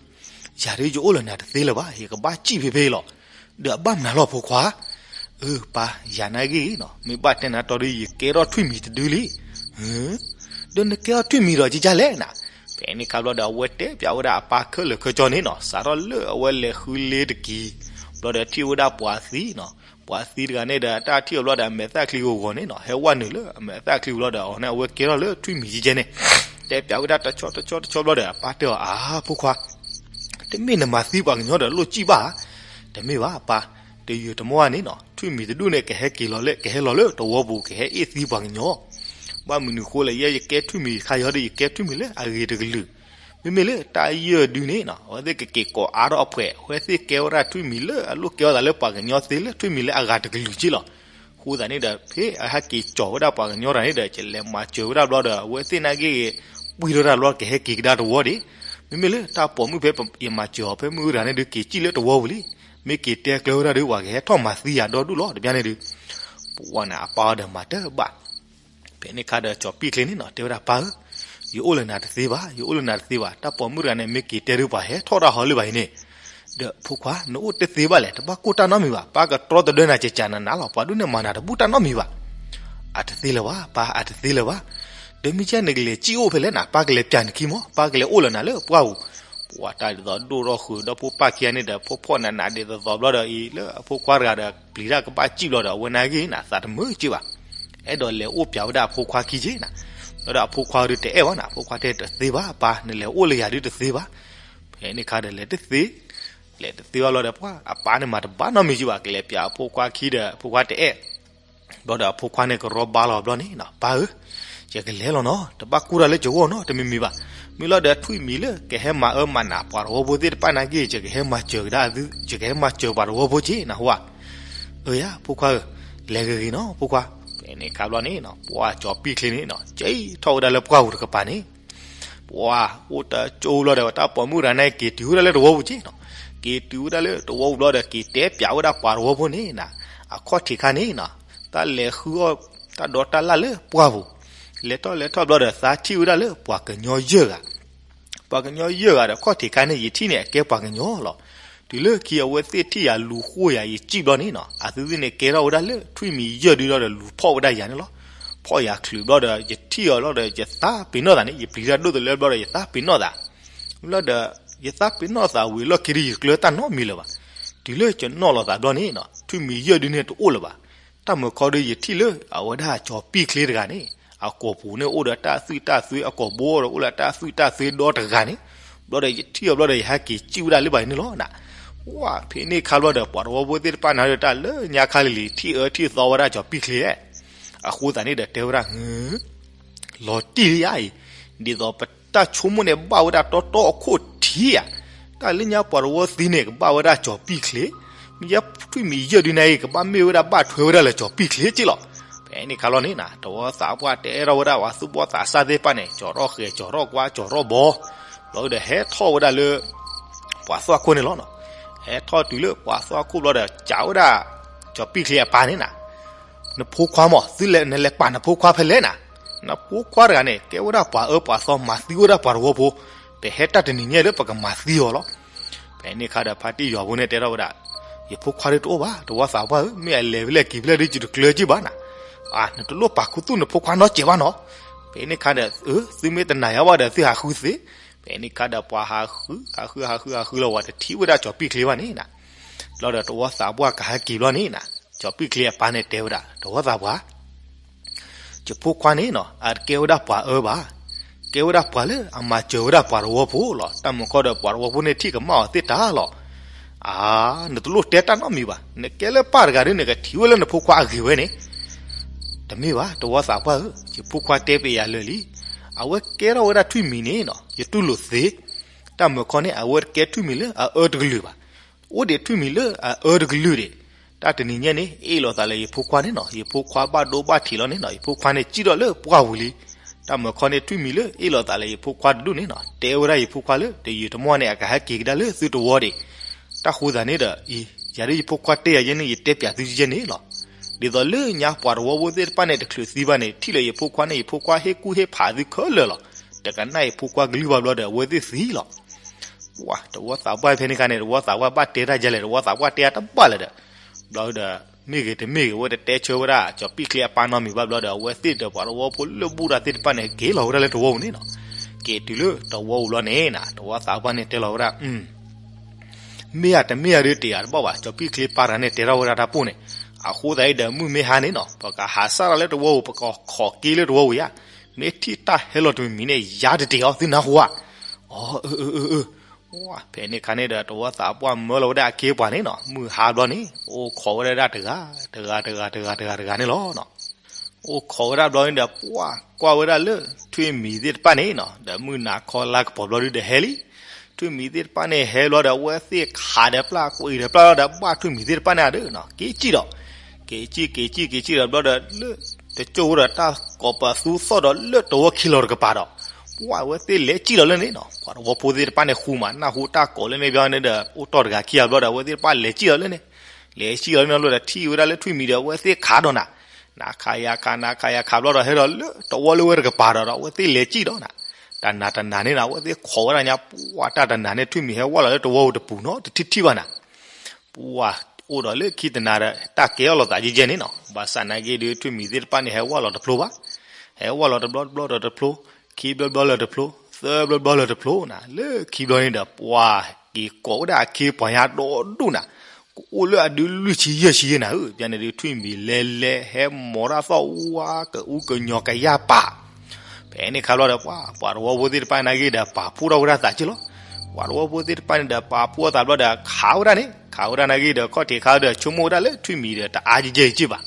ယၤဒုးယအိၣ်လၢနၤတသ့လၢၤဘၣ်, ယကဘၣ်စံၣ်ဖဲဖဲလီၤ, ဒီးအဘၣ်မနုၤလီၤဖိခွါ, အၢ ပၢ် ယၤနာ်ဂ့ၢ်နီၤ, မ့ၢ်ဘၣ်တဲနၤတီဒီး ယကဲထီၣ်ထွံၣ်မံၤတဒုလံ, ဒီးနကဲထီၣ်ထွံၣ်မံၤဒီးကကလဲၣ်နၤ, ဖဲန့ၣ်ခါဘျီဒီး အဝဲတဲပျးဝဲဒၣ်အပၢ်ခဲလၢာ်ခဲဆ့န့ၣ်နီၤ, စးထီၣ်လၢအဝဲလဲၤဃုလ့တက့ၢ်, ဘျီဒီးထံၣ်ဝဲဒၣ်ပှၤသံနီၤ, ပှၤသံတဂၤန့ၣ်ဒီး တၢ်ထံၣ်အီၤဘျီဒီး အမဲာ်သၣ်ချံဂီၤဂီၤန့ၣ်နီၤ, ဟဲဝဲနုာ်လၢအမဲာ်သၣ်ချံဘျီဒီး အီၤန့ၣ်အဝဲကဲထီၣ်လၢထွံၣ်မံၤကကဲန့ၣ်, တဲပျးဝဲဒၣ်တဆီတဆီတဆီဘျီဒီး အပၢ်တဲအီၤ အါ ဖိခွါ တမ့ၢ်နမၤသံပှၤကညီဒီးလိၣ်စံၣ်ဘၣ်ဧါ, တမ့ၢ်ဘၣ်ပၢ်, တယုၢ်တမီၢ်န့ၣ်နီၤ, ထွံၣ်မံၤတဒူၣ်န့ၣ် ကဟဲက့ၤလီၤလၢ ကဟဲလီၤလၢတဝီပူၤ ကဟဲအ့ၣ်သံပှၤကညီ, ဘၣ်မနုၤဃိလဲၣ် ယဲယကဲထွံၣ်မံၤခါယီဒီး ယကဲထွံၣ်မံၤလၢအဂ့ၤတကလုာ်, မ့မ့ၢ်လၢတၢ်ယဲၢ်ဒုန့ၣ်နီၤ အဝဲသ့ၣ်ကက့ၤကိးအါထီၣ်အဖှဲး အဝဲသ့ၣ်ကဲဝဲဒၣ်ထွံၣ်မံၤလၢအလိၣ်ကဲအီၤသးလၢပှၤကညီသ့လၢထွံၣ်မံၤလၢအဂၤတကလုာ်က့လီၤ. အဃိသတးန့ၣ်ဒီး ဖဲအဟဲက့ၤကၠီၤဝဲဒၣ်ပှၤကညီတဂၤန့ၣ်ဒီး ကလဲၤမၤစၢၤဝဲဒၣ်ဘျီဒီး အဝဲသ့ၣ်နာ်က့ဂ့ၤ ပှံၢ်ထီၣ်တၢ်ဘျီကဟဲက့ၤကဒါတဝီဒံး, မ့မ့ၢ်လၢတၢ်ပိာ်မုၣ်ဖဲယမၤစၢၤအီၤ ဖဲမုၢ်ဂၤတဂၤန့ၣ်ဒီး က့ၤစံၣ်လၢတဝီပူၤလံ, မ့ၢ်က့ၤတဲကျၢၤဝဲဒၣ်ဒီး ပှၤကဟဲထီၣ်မၤသံယၤဒီဒူၣ်လီၤ တဘျီန့ၣ်ဒီး ပှၤန့ၣ်အပၢ်အီၤဒီးမၤတၢ်ဘၣ် ဖဲန့ၣ်ခါဒီးကၠီၤပံၣ်ချ့န့ၣ်နီၤ တဲဝဲဒၣ်ပၢ်ဧၢ, ယအိၣ်လၢနၤတသ့ဘၣ်, ယအိၣ်လၢနၤတသ့ဘၣ်, တၢ်ပိာ်မုၣ်တဂၤန့ၣ် မ့ၢ်က့ၤတဲဒီးပှၤဟဲထီၣ်တၢ်ဟီလၢၤဘၣ်အံၤန့ၣ်, ဒီးဖိခွါ နအိၣ်တသ့ဘၣ်လဲၣ်, တဘၣ်ကိၢ်တၢ်နီတမံၤဘၣ်, ပၢ်ကတြီတဒၢနၤ ကကးနးနးလီၤ, ပှၤဒိၣ်န့ၢ်မၤနၤတဘူၣ်တၢ်နီတမံၤဘၣ်. အတသ့လၢၤဘၣ် ပၢ် အတသ့လၢၤဘၣ်, ဒီးမ့ၢ်ကဲနကလဲၤစံၣ်အိၣ်ဖဲလဲၣ်နၤ ပၢ်ကလဲၤပျးနခံမီၤ, ပၢ်ကလဲၤအိၣ်လၢနၤလၢပှၢ်ပူၤ, ပှၤတၢ်ဒ်သိးဒိၣ်ထီၣ်ဃုာ်ဒီးဖိပၢ်ခံဂၤန့ၣ်ဒီး ဖှီၣ်ဖှီၣ်နးနးဒ်သိးသိးဘျီဒီးအံၤ လၢအဖိခွါတဂၤဒီး ပျံၤတၢ်ကဘၣ်စံၣ်ဘျီဒီး အဝဲနာ်က့ၤနၤသးတမုာ်က့ဘၣ်, အဲၣ်ဒိးလဲၤအိၣ်ပျးဝဲဒၣ်အဖိခွါခံက့နၤ, ဘျီဒီးအဖိခွါဒုးတအဲၣ်ဘၣ်နၤ, အဖိခွါတဲတသ့ဘၣ်ပၢ် နလဲၤအိၣ်လၢယၤဒုးတသ့ဘၣ်. ဖဲန့ၣ်ခါဒီးလဲၤတသ့, လဲၤတသ့ဘၣ်ဘျီဒီး ပှၤအပၢ်န့ၣ်မၤတဘၣ်နီတမံၤက့ဘၣ်, ကလဲၤပျးအဖိခွါခံဒီး အဖိခွါတအဲၣ် ဘျီဒီးအဖိခွါန့ၣ်ကရီဘါလီၤဘျီန့ၣ်နီၤ, ပၢ်ဧၢ, ယကလဲၤလီၤနီၤ, တဘၣ်ကူၣ်တၢ်လၢကဂီၢ်နီၤ, တမံၤမံၤဘၣ်, မ့ၢ်လီၤဒီးထွံၣ်မံၤလၢကဟဲမၤအၢမၤနးပှၤတဝီဖိသ့ၣ်တဖၣ်နာ်က့ ယကဟဲမၤစၢၤကဒါသု, ယကဟဲမၤစၢၤပှၤတဝီဖိက့နၤဟူဧါ. အၢယၤ ဖိခွါဧၢ, လဲၤဂ့ၤဂ့ၤနီၤ ဖိခွါ. ဖဲန့ၣ်ခါဘျီန့ၣ်နီၤ ပှၤကၠီၤပံၣ်ချ့န့ၣ်နီၤ က့ၤထီၣ်ဝဲဒၣ်လၢပှၢ်ပူၤတကပၤန့ၣ် ပှၤအိၣ်တကၠိဘျီဒီး တၢ်ပိာ်မုၣ်တဂၤန့ၣ် က့ၤတုၤဝဲဒၣ်လၢတဝီပူၤက့နီၤ, က့ၤတုၤဝဲဒၣ်လၢတဝီပူၤဘျီဒီး က့ၤတဲပျးဝဲဒၣ်ပှၤတဝီဖိန့ၣ်နၤ, အခီၣ်ထံးခါန့ၣ်နီၤ တၢ်လဲၤဃုအီၣ်တၢ်ဒီးတၢ်လၣ်လၢပှၢ်ပူၤ, လဲၤထီၣ်လဲၤထီၣ်ဘျီဒီး သးထံၣ်ဝဲဒၣ်လၢပှၤကညီယဲၢ်ဂၤ ပှၤကညီယဲၢ်ဂၤဒီး ခီၣ်ထံးခါန့ၣ် ယထံၣ်န့ၣ် အကဲပှၤကညီလီၤ. တုၤလၢခံအဝဲသ့ၣ်ထံၣ်ယၤလူၤဃိယၤ ယစံၣ်ဘျီန့ၣ်နီၤ အသုသ့ၣ်န့ၣ် ကဲထီၣ်ဝဲဒၣ်လၢထွံၣ်မံၤယဲၢ်ဒုဒီး လူၤဖီၣ်ဝဲဒၣ်ယၤန့ၣ်လီၤ. ဖီၣ်ယၤချုးဘျီဒီး ယထံၣ်အီၤလီၤဒီး ယသးပ့ၤနီၣ်သးန့ၣ် ယပျံၤတၢ်ဒိၣ်တလၢဘျီဒီး ယသးပ့ၤနီၣ်သး လီၤဒီး ယသးပ့ၤနီၣ်သးဝံၤလီၢ်ခံဒီး ယတကျၢၤတၢ်နီတမံၤလၢၤဘၣ်. တုၤလၢယနီၣ်လီၤသးဘျီန့ၣ်နီၤ ထွံၣ်မံၤယဲၢ်ဒုန့ၣ်တအိၣ်လၢၤဘၣ်. တၢ်မုာ်ခီဒီး ယထံၣ်လၢအဝဲဒၣ်ကၠီၤပံၣ်ချ့တဂၤန့ၣ် အကိာ်ပူၤန့ၣ်အိၣ်ဒီးတၢ်သွံၣ်တၢ်သွဲ အကိာ်ဘိဒီးအိၣ်လၢတၢ်သွံၣ်တၢ်သွဲ ဒီတဂၤန့ၣ် ဘျီဒီးယထံၣ်အီၤဘျီဒီး ယဟဲက့ၤစံၣ်ဝဲဒၣ်လၢဘၣ်အံၤန့ၣ်လီၤနၤ. ဝဲဖဲန့ၣ်ခါဘျီဒီး ပှၤတဝီဖိသ့ၣ်တဖၣ်နၤဒီး တၢ်လၢညါခါလံၤလံၤ ထံၣ်အၢထံၣ်သီဝဲဒၣ်ကၠီၤပံၣ်ချ့ အဃိသတးန့ၣ်ဒီးတဲဝဲဒၣ် လီၤတံၢ်လံဧါအံၤ, ဒ်သိးပတၢ်ဆိကမိၣ်န့ၣ် ဘၣ်ဝဲဒၣ်တီတီအခိၣ်ထံးဧါ. တၢ်လၢညါပှၤတဝီသံန့ၣ် ကဘၣ်ဝဲဒၣ်ကၠီၤပံၣ်ချ့, မ့ၢ်ယဲထွံၣ်မံၤယဲၢ်ဒုန့ၣ်အံၤ ကဘၣ်မ့ၢ်ဝဲဒၣ်ဘၣ်ထွဲဝဲဒၣ်လၢကၠီၤပံၣ်ချ့က့လီၤ. ဖဲန့ၣ်ခါလီၤန့ၣ်နၤ တဝီသးပှၢ်တဲအဲၣ်ထီၣ်ဝဲဒၣ်ပှၤသူၣ်ဘီၣ်သးစၢ်သ့ၣ်တဖၣ်န့ၣ် ကၠီၤထီၣ်ဃဲၤ ကၠီၤထီၣ်ကွါ ကၠီၤထီၣ်ဘီ ဘျီဒီးဟဲထီၣ်ဝဲဒၣ်လၢ ပှၤသွၣ်ခိၣ်န့ၣ်လီၤ. ဟဲထီၣ်တုၤလၢပှၤသွၣ်ခိၣ်ဘျီဒီး ကးဝဲဒၣ် ကၠီၤပံၣ်ချ့အပၢ်န့ၣ်နၤ နဖိခွါမ့ၢ် သုလဲၤ နလဲၤပာ်နဖိခွါဖဲလဲၣ်နၤ, နဖိခွါတဂၤန့ၣ် ကဲဝဲဒၣ်ပှၤအၢပှၤသီ မၤသံဝဲဒၣ်ပှၤတဝီဖိ, ပဟဲတၢ်တနံၤညါလၢပကမၤသံအီၤလီၤ. ဖဲန့ၣ်အခါဒီး ဖါတံၢ်ယွၤဖိန့ၣ်တဲထီၣ်ဝဲဒၣ်, ယဖိခွါဒုတအိၣ်ဘၣ် တဝီသးပှၢ်ဧၢ, မ့ၢ်အလဲၤဖဲလဲၣ်က့ၤဖဲလဲၣ်ဒု ယတကျၢၤက့ၤဘၣ်နၤ, နတလိၣ်ပာ်ခူသူၣ်နဖိခွါနီတစဲးဘၣ်နီၤ. ဖဲန့ၣ်အခါဒီး သုမ့ၢ်တနာ်ယၤဘၣ်ဒီး သုဟးဃုသ့. ဖဲန့ၣ်အခါဒီး ပှၤဟးဃု ဟးဃု ဟးဃု ဟးဃုလီၤဝဲ တထံၣ်ဝဲဒၣ်ကၠီၤပံၣ်ချ့ဘၣ်န့ၣ်နၤ. ဘျီဒီးတဝီသးပှၢ်ကဟဲက့ၤဘျီန့ၣ်နၤ, ကၠီၤပံၣ်ချ့အပၢ်န့ၣ်တဲဝဲဒၣ်, တဝီသးပှၢ် ယဖိခွါန့ၣ်နီၤ အတကဲဝဲဒၣ်ပှၤအၢဘၣ်, ကဲဝဲဒၣ်ပှၤလၢအမၤစၢၤဝဲဒၣ်ပှၤတဝီဖိလီၤ. တၢ်မုၢ်ခီဒီး ပှၤတဝီဖိန့ၣ်ထံၣ်ကမၣ်အီၤသ့ၣ်တၢ်လီၤ. အါ, နတလိၣ်တဲတၢ်နီတမံၤဘၣ်, နကဲလၢပၢ်တဂၤဒီး နကထံၣ်ဝဲလၢနဖိခွါအဂ့ၤဝဲန့ၣ်. တမ့ၢ်ဘၣ် တဝီသးပှၢ်ဧၢ, ယဖိခွါတဲပယၤလၢာ်လံ, အဝဲကဲထီၣ်ဝဲဒၣ်ထွံၣ်မံၤန့ၣ်နီၤ ယတူၢ်လိာ်သ့. တၢ်မုၢ်ခီန့ၣ် အဝဲတကဲထွံၣ်မံၤလၢအအၢတကလုာ်ဘၣ်, အိၣ်ဒံးထွံၣ်မံၤလၢအအၢတကလုာ်ဒံး. တၢ်တနံၤညါန့ၣ် အ့ၣ်လိာ်သးလၢယဖိခွါန့ၣ်နီၤ, ယဖိခွါဘၣ်ဒိဘၣ်ထံးလီၤန့ၣ်နီၤ, ယဖိခွါန့ၣ်စံၣ်ထီၣ်လၢပှၢ်ပူၤလံ. တၢ်မုၢ်ခီန့ၣ် ထွံၣ်မံၤလၢအ့ၣ်လိာ်သးလၢယဖိခွါတဒူၣ်န့ၣ်နီၤ တဲဝဲဒၣ်ယဖိခွါလၢ တယံာ်တမီၢ်န့ၣ် အကဟဲက့ၤကဒါလၢသုတဝီဒံး. တၢ်ဃိသးန့ၣ်ဒီး အံၤ ယၤဒ်ယဖိခွါတဲယၤယဲန့ၣ် ယတဲပျးသုယဲန့ၣ်လီၤ. ဒ်သိးလၢညါပှၤတဝီဖိသ့ၣ်တဖၣ်န့ၣ် တချုးသံဘၣ်န့ၣ် ထံၣ်လၢယဖိခွါန့ၣ် ယဖိခွါဟ့ၣ်ကူၣ်ဟ့ၣ်ဖးသုခဲလၢာ်လီၤ. တကနၣ်ယဖိခွါကလုၢ်ဘၣ်ဘျီဒီး အဝဲသ့ၣ်သံလီၤ. ပှၤတဝီသးပှၢ်ဖဲန့ၣ်ခါန့ၣ် တဝီသးပှၢ်ဘၣ်တဲတၢ်ယဲလဲၣ်, တဝီသးပှၢ်တဲအတဘၣ်လၢၤဒီး ဘျီဒီး မ့ၢ်ဂ့ၤတမ့ၢ်ဂ့ၤ အဝဲတတဲဆၢဝဲဒၣ် ကၠီၤပံၣ်ချ့အပၢ်နီတမံၤဘၣ်ဘျီဒီး အဝဲသ့ၣ်ဒီးပှၤတဝီဖိလၢဘူၣ်တၢ်သ့ၣ်တဖၣ်န့ၣ် က့ၤလီၤဝဲဒၣ်လၢတဝီပူၤန့ၣ်နီၤ. က့ၤတုၤလၢတဝီပူၤဘျီန့ၣ်နၤ တဝီသးပှၢ်န့ၣ်တဲလီၤဝဲဒၣ် မ့ၢ်ဧါတမ့ၢ်ဧါဒုးတယၤတဘၣ်ဘၣ်, ကၠီၤပံၣ်ချ့ပၢ်တဂၤန့ၣ်တဲထီၣ်ဝဲဒၣ်တၢ်ပိၢ်န့ၣ်, အဃိသတးအံၤဒီး မုၢ်မ့ၢ်ဟါန့ၣ်နီၤ ပကဟးစၢ်ထီၣ်လၢတဝီပူၤ ပကခိးက့ၤလၢတဝီပူၤယါ, မ့ၢ်ထံၣ်တၢ်ဟဲလီၤတမံၤမံၤန့ၣ် ယါတတ့ၢ်အီၤ သုနၢ်ဟူဧါ. အၢ အၢ အၢ အၢ ဖဲန့ၣ်ခါန့ၣ်ဒီး တဝီသးပှၢ်မၢလီၤဝဲဒၣ်အခ့အပှၤန့ၣ်နီၤ, မုၢ်ဟါဘျီန့ၣ် အိၣ်ခိးဝဲဒၣ်တဂၤ တဂၤ တဂၤ တဂၤ တဂၤ တဂၤန့ၣ်လီၤ. အိၣ်ခိးဝဲဒၣ်ဘျီန့ၣ်ဒီး ပှၤကွၢ်ဝဲဒၣ်လၢ ထွံၣ်မံၤသ့ၣ်တဖၣ်န့ၣ်နီၤ ဒီးမုၢ်နၤခီလါကပီၤဘျီဒုဒီးဟဲလံ. ထွံၣ်မံၤသ့ၣ်တဖၣ်န့ၣ်ဟဲဘျီဒီး အဝဲသ့ၣ်ခးဒီးပျၢ် ကွံာ်ဒီးပျၢ်လီၤဒီး ဘၣ်ထွံၣ်မံၤသ့ၣ်တဖၣ်န့ၣ်ဒီး က့ၤစံၣ်ဒီး က့ၤစံၣ် က့ၤစံၣ် က့ၤစံၣ်ဒီးဘျီဒီး လၢ တကၠိၢ်ဝဲဒီးတၢ်ကိးပသူသီၣ်ဒီးလၢတဝီခံလီၤတကပၤဒီး ပှၤအဝဲသ့ၣ်လဲၤစံၣ်လီၤလၢန့ၣ်နီၤ. ပှၤတဝီဖိသ့ၣ်တဖၣ်န့ၣ် ဃူမးနၢ်ဟူတၢ်ကိးလၢန့ၣ်ဘျီန့ၣ်ဒီး အိၣ်တီၢ်တဂၤခံဂၤဘျီဒီး အဝဲသ့ၣ်တဖၣ်လဲၤစံၣ်လီၤလၢန့ၣ်, လဲၤစံၣ်လီၤလၢန့ၣ်ဘျီဒီး ထံၣ်ဝဲဒၣ်လၢထွံၣ်မံၤဒီး အဝဲသ့ၣ်ခးဒီးနၤ နၤခးယၤခး နၤခးယၤခးဘျီဒီး ဟဲဒီးလၢတဝီလၢဝဲတကပၤဒီး အဝဲသ့ၣ်လဲၤစံၣ်ဒီးနၤ, တနၤတနၤန့ၣ်နီၤ အဝဲသ့ၣ်ခိးဝဲဒၣ်ညါ ပှၤတၢ်တနၤန့ၣ် ထွံၣ်မံၤဟဲဝၢ်လီၤလၢတဝီပူၤတပူၤနီၤ တထံၣ်ထံၣ်ဘၣ်နၤ ပှၤအိၣ်ဒီးလၢခံတနၤဒီး တၢ်ကဲအီၣ်လိာ်သးယဲယဲန့ၣ်နီၤ. ဘၣ်ဆၣ်နာ်က့ဒီး ထွံၣ်မံၤသ့ၣ်တဖၣ်န့ၣ် ဟဲဝၢ်လီၤတဖျိဘၣ်, ဟဲဝၢ်လီၤတဘျီတဘျီဒီးတဖျိ, ခံဘျီဘျီလၢတဖျိ, သၢဘျီဘျီလၢတဖျိနၤ, လၢခံဘျီန့ၣ်ဒီး ပှၤက့ၤကိးဝဲဒၣ်အခ့ပှၤညါဒီဒူၣ်နၤ, ကအိၣ်လၢအဒုလွံၢ်ဆံယဲၢ်ဆံယဲၢ်နၤဧၢ, ဘၣ်န့ၣ်ဒီး ထွံၣ်မံၤလဲၤလဲၤ ဟဲမိာ်တၢ်သီၣ်ဝါ ကအူကညီၤကယၢ်ပာ် ဖဲန့ၣ်ခါဘျီဒီး ပှၤ ပှၤတဝီဖိသ့ၣ်တဖၣ်နာ်က့ဒီး ပာ်ဖှိၣ်ထီၣ်ဝဲဒၣ်သးက့လီၤ. ပှၤတဝီဖိသ့ၣ်တဖၣ်န့ၣ်ဒီး ပာ်ဖှိၣ်အသးဘျီဒီး ခးဝဲဒၣ်န့ၣ်, ခးဝဲဒၣ်နာ်က့ဒီး ခီၣ်ထံးခါဒီး ဆိကမိၣ်ဝဲဒၣ်လၢထွံၣ်မံၤဒီး တအါကဲကဲက့ဘၣ်,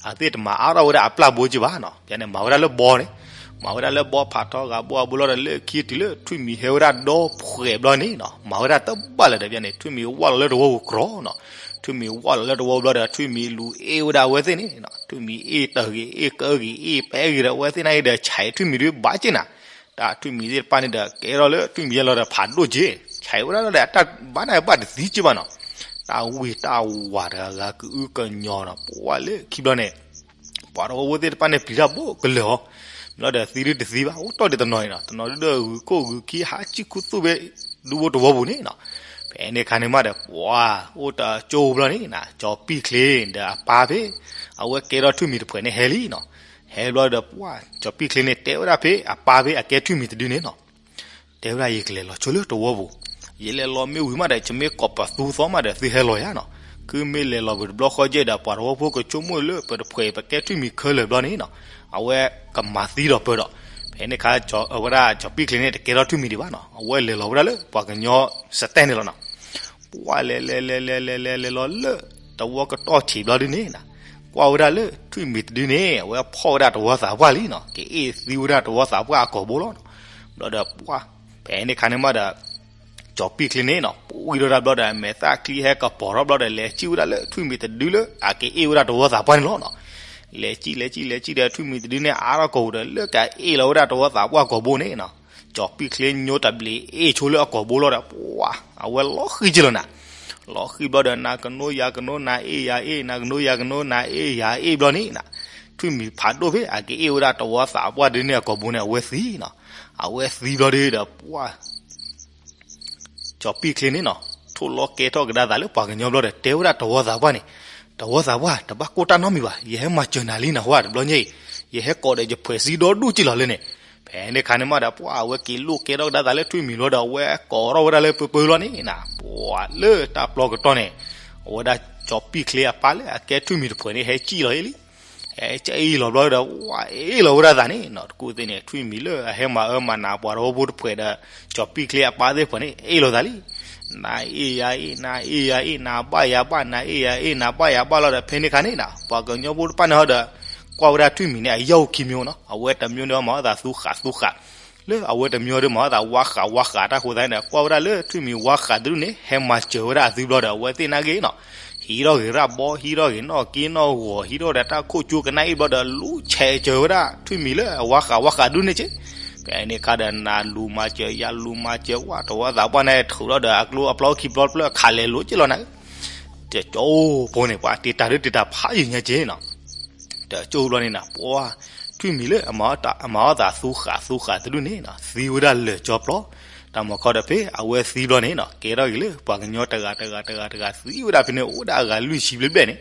အသ့ၣ်တမၤအါထီၣ်ဝဲဒၣ်အပျၢ်ဘိက့ဘၣ်နီၤ, ဘၣ်န့ၣ် မၤဝဲဒၣ်လၢဘီန့ၣ်, မၤဝဲဒၣ်လၢဘီဖးထီဂာ်ဘိအဘိလီၤဒီး လၢခံတုၤလၢထွံၣ်မံၤဟဲဝဲဒၣ်ဒီဖှဲးဘျီန့ၣ်နီၤ, မၤဝဲဒၣ်တဘၣ်လၢၤဒီး ဘၣ်န့ၣ် ထွံၣ်မံၤဝၢ်လီၤလၢတဝီပူၤကြီနီၤ, ထွံၣ်မံၤဝၢ်လီၤလၢတဝီပူၤဘျီဒီး ထွံၣ်မံၤလူၤအ့ၣ်ဝဲဒၣ်အဝဲသ့ၣ်န့ၣ်, ထွံၣ်မံၤအ့ၣ်တၢ်ဂ့ၤ အ့ၣ်ကၢဂ့ၤ အ့ၣ်ပဲဂ့ၤဒီး အဝဲသ့ၣ်နာ်က့ဒီး ဆဲးထွံၣ်မံၤဒုးဘၣ်က့နၤ, တၢ်ထွံၣ်မံၤသ့ၣ်တဖၣ်န့ၣ်ဒီး ကဲထီၣ်လၢထွံၣ်မံၤယဲလီၤဒီးဖးဒိၣ်က့, ဆဲးဝဲဒၣ်လီၤဒီး အတၢ်ဘၣ်နၢ်ဘၣ်တသံက့ဘၣ်နီၤ, တၢ်ဝံၢ်တၢ်ဝါတဂၤဂၤ ကအူကညီၤနီၤ, ပှၤလၢခံဘျီန့ၣ် ပှၤတဝီဖိသ့ၣ်တဖၣ်န့ၣ် ပျံၤတၢ်ဘိကလၢာ်အီၤ, ဘျီဒီးသံဒုတသံဘၣ် အိၣ်တီၢ်ဒံးတနီၤနီၤ, တနီၤဒုဒီးဂုာ်ခိၣ်ဂုာ်ခံ ဟးစံၣ်ခူသူၣ်ဖဲ ဒူဖိတဝီပူၤန့ၣ်နီၤ, ဖဲန့ၣ်ခါန့ၣ်မးဒီး ပှၤအိၣ်တကၠိဘျီန့ၣ်နၤ, ကၠီၤပံၣ်ချ့ဒီးအပၢ်ဖဲ အဝဲကဲထီၣ်ထွံၣ်မံၤတဖှဲးန့ၣ်ဟဲလံနီၤ, ဟဲဘျီဒီးပှၤ ကၠီၤပံၣ်ချ့န့ၣ် တဲဝဲဒၣ်ဖဲအပၢ်ဖဲအကဲထွံၣ်မံၤတဒုန့ၣ်နီၤ တဲဝဲဒၣ် ယကလဲၤလီၤဆိလၢတဝီပူၤ, ယလဲၤလီၤမ့ၢ်ဝံၤမးဒီး ယမ့ၢ်ကိးပသူသီမးဒီး သုဟဲလီၤယၤနီၤ, ခုမ့ၢ်လဲၤလီၤပတဘျီဃီကဲဒီး ပှၤတဝီဖိကဆိကမိၣ်လၢပတဖှဲးပကဲထွံၣ်မံၤခဲလၢာ်ဘျီန့ၣ်နီၤ, အဝဲကမၤသံဒီးပၢဒီး, ဖဲန့ၣ်ခါ အဝဲဒၣ်ကၠီၤပံၣ်ချ့န့ၣ် တကဲထီၣ်ထွံၣ်မံၤဒံးဘၣ်နီၤ, အဝဲလဲၤလီၤဝဲဒၣ်လၢပှၤကညီစတဲန့ၣ်လီၤနီၤ ပှၤလဲၤလဲၤလဲၤလဲၤလဲၤလဲၤလဲၤလီၤလၢ တဝီကတီၢ်ထံးဘျီဒုန့ၣ်နၤ, ကွၢ်ဝဲဒၣ်လၢထွံၣ်မံၤတဒုန့ၣ် အဝဲဖီၣ်ဝဲဒၣ်တဝီသးပှၢ်လံနီၤ, ကအ့ၣ်သံဝဲဒၣ်တဝီသးပှၢ်အကိာ်ဘိလီၤနီၤ, ဘျီဒီးပှၤ ဖဲန့ၣ်ခါန့ၣ်မးဒီး ကၠီၤပံၣ်ချ့န့ၣ်နီၤ ပှံၢ်ထီၣ်ဒၣ်ဘျီဒီး အမဲာ်သၣ်ချံဟဲကပီၤထီၣ်ဘျီဒီး လဲၤစံၣ်ဝဲဒၣ်လၢထွံၣ်မံၤတဒုလၢအကအ့ၣ်ဝဲဒၣ်တဝီသးပှၢ်န့ၣ်လီၤနီၤ, လဲၤစံၣ်လဲၤစံၣ်လဲၤစံၣ်ဒီး ထွံၣ်မံၤတဒုန့ၣ် အါထီၣ်ကိာ်ပူၤဒီး လၢကအ့ၣ်လီၤဝဲဒၣ်တဝီသးပှၢ်ကိာ်ဘိန့ၣ်နီၤ, ကၠီၤပံၣ်ချ့ညိတဘျီးအ့ၣ်ဆိလၢအကိာ်ဘိလီၤဒီး ပှၤ အဝဲလီၤဃံက့လီၤနၤ, လီၤဃံၤဘျီဒီး နၤကနိယၤကနိ နၤအ့ၣ်ယၤအ့ၣ် နၤကနိယၤကနိ နၤအ့ၣ်ယၤအ့ၣ်ဘျီန့ၣ်နီၤ, ထွံၣ်မံၤဖးဒိၣ်ဖဲအကအ့ၣ်ဝဲဒၣ်တဝီသးပှၢ်ဒုန့ၣ်အကိာ်ပူၤန့ၣ် အဝဲသံနီၤ. အဝဲသံဘျီဒုဒီး ပှၢ် ကၠီၤပံၣ်ချ့န့ၣ်နီၤ, ထိၣ်လီၤကဲထီၣ်ကဒါသးလၢပှၤကညီဘျီဒီး တဲဝဲဒၣ်တဝီသးပှၢ်န့ၣ်, တဝီသးပှၢ် တဘၣ်ကိၢ်တၢ်နီတမံၤဘၣ်, ယဟဲမၤစၢၤနၤလံနၤဝဲတဘျီညါအံၤ, ယဟဲကိးဒီးယဖှဲးစံဒီဒူၣ်က့လီၤလၢန့ၣ်. ဖဲန့ၣ်အခါန့ၣ်မးဒီး ပှၢ်အဝဲက့ၤလိၣ်ကဲထီၣ်ကဒါသးလၢထွံၣ်မံၤဘျီဒီး အဝဲကိးထီၣ်ဝဲဒၣ်လၢပၢပၢလီၤန့ၣ်နီၤ, ပှၢ်လၢတၢ်ပျီကတီၢ်န့ၣ်, အဝဲဒၣ်ကၠီၤပံၣ်ချ့အပၢ်လၢအကဲထွံၣ်မံၤတဖှဲးန့ၣ် ဟဲစံၣ်လီၤအ့ၣ်လံ. ဟဲစံၣ်အ့ၣ်လီၤဘျီဒီး ဝဲအ့ၣ်လီၤဝဲဒၣ်သးန့ၣ်နီၤ, တကူၣ်သ့ၣ်န့ၣ် ထွံၣ်မံၤလၢအဟဲမၤအၢမၤနးပှၤတဝီဖိတဖှဲးဒီး ကၠီၤပံၣ်ချ့အပၢ်သ့ၣ်တဖှဲးန့ၣ် အ့ၣ်လီၤသးလံ. နၤအ့ၣ်ယၤအ့ၣ် နၤအ့ၣ်ယၤအ့ၣ် နၤဘၣ်ယၤဘၣ် နၤအ့ၣ်ယၤအ့ၣ် နၤဘၣ်ယၤဘၣ်လီၤဒီး ဖဲန့ၣ်အခါန့ၣ်နီၤ, ပှၤကညီဖိတဖၣ်န့ၣ်ဟီဒီး ကွၢ်ဝဲဒၣ်ထွံၣ်မံၤန့ၣ် အယီၢ်အိၣ်ခံမံၤနီၤ, အဝဲတမံၤန့ၣ်မၤအသးသူဃာ်သူဃာ် လၢအဝဲတမံၤဒီးမၤအသးဝါဃာ်ဝါဃာ်တၢ်ဃိသတးန့ၣ်ဒီး ကွၢ်ဝဲဒၣ်လၢထွံၣ်မံၤဝါဃာ်တဒူၣ်န့ၣ် ဟဲမၤစၢၤဝဲဒၣ်အသုဘျီဒီး အဝဲသ့ၣ်နာ်က့နီၤ, ဟံးထီၣ်ဂ့ၤရၣ်ဘီ ဟံးထီၣ်ဂ့ၤနီၣ်က့နီၣ်ဂီၤ ဟံးထီၣ်ဒီးတၢ်ခိၣ်ကၠိကနၣ်အ့ၣ်ဘျီဒီး လူၤဆဲးစၢၤဝဲဒၣ်ထွံၣ်မံၤလၢအဝါဃာ်ဝါဃာ်ဒူၣ်န့ၣ်က့. ဖဲန့ၣ်အခါဒီး နၤလူၤမၤစၢၤ ယၤလူၤမၤစၢၤ ဝဲတဝီသးပှၢ်န့ၣ် ထုးထီၣ်ဒီးအကျိအပျီခံဘျီတဖျၢၣ် ခးလဲၤလိၤက့လီၤနၤ, တကၠိဖိန့ၣ် ပှၤတ့တၢ်ဒုးတ့တၢ်ဖးယံာ်ညါက့နီၤ. တကၠိဘျီန့ၣ်နီၤ ပှၢ် ထွံၣ်မံၤလၢအမၤအီၣ်သးသူဃာ်သူဃာ်တဒူၣ်န့ၣ်နီၤ သံဝဲဒၣ်လၢာ်ကၠီပျီ, တၢ်မၤခီဒီးဖဲအဝဲသံဘျီန့ၣ်နီၤ ကဲထီၣ်က့ၤလၢပှၤကညီတဂၤတဂၤတဂၤတဂၤ သံဝဲဒၣ်ဖဲန့ၣ် အိၣ်ဝဲဒၣ်အဂၤလွံၢ်ဆံဘျဲၣ်ဘျဲၣ်န့ၣ်,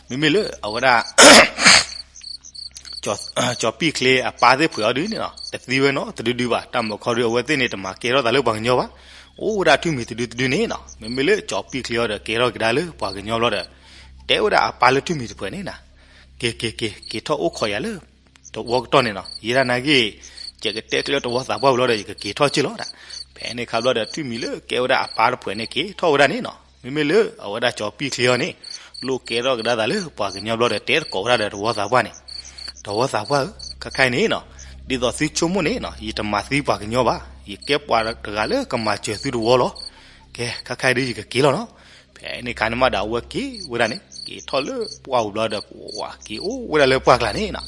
မ့မ့ၢ်လၢအဝဲဒၣ် ကၠီၤပံၣ်ချ့အပၢ်သ့ၣ်တဖှဲးအီၤဒုန့ၣ်နီၤ တသံဝဲနီတဒုဒုဘၣ်, တၢ်မၤခီဒီးအဝဲသ့ၣ်န့ၣ် တမၤကဲထီၣ်သးလၢပှၤကညီဘၣ်, အိၣ်ဝဲဒၣ်ထွံၣ်မံၤတဒုတဒုန့ၣ်နီၤ, မ့မ့ၢ်လၢကၠီၤပံၣ်ချ့အီၤဒီးကဲထီၣ်ကဒါလၢပှၤကညီဘျီဒီး တဲဝဲဒၣ်အပၢ်လၢထွံၣ်မံၤတဖှဲးန့ၣ်နီၤ, က့ၤက့ၤက့ၤ က့ၤထီၣ်အိၣ်ခိးယၤလၢ တဝီကတီၢ်န့ၣ်နီၤ, ယဲဒၣ်နာ်က့ ယကတဲကျၢၤတဝီသးပှၢ်ဝံၤလီၤဒီး ယကက့ၤထီၣ်က့လီၤဒၣ်. ဖဲန့ၣ်အခါဘျီဒီး ထွံၣ်မံၤလၢကဲဝဲဒၣ်အပၢ်တဖှဲးန့ၣ် က့ၤထီၣ်ဝဲဒၣ်န့ၣ်နီၤ, မ့မ့ၢ်လၢအဝဲဒၣ်ကၠီၤပံၣ်ချ့အီၤန့ၣ် လိၣ်ကဲထီၣ်ကဒါသးလၢပှၤကညီဘျီဒီး တဲသကိးဝဲဒၣ်ဒီးတဝီသးပှၢ်န့ၣ်, တဝီသးပှၢ်ဧၢ, ခဲခါအံၤန့ၣ်နီၤ, ဒ်သိးသုဆိကမိၣ်န့ၣ်နီၤ ယတမၤသံပှၤကညီဘၣ်, ယကဲပှၤတဂၤလၢကမၤစၢၤသုတဝီလီၤ. ကဲ ခဲခါအံၤဒ်ယကက့ၤလီၤနီၤ. ဖဲန့ၣ်အခါန့ၣ်မးဒီး အဝဲက့ၤဝဲဒၣ်န့ၣ် က့ၤထီၣ်လၢပှၢ်ပူၤဘျီဒီး က့ၤအိၣ်ဝဲဒၣ်လၢပှၢ်ကျါန့ၣ်နီၤ,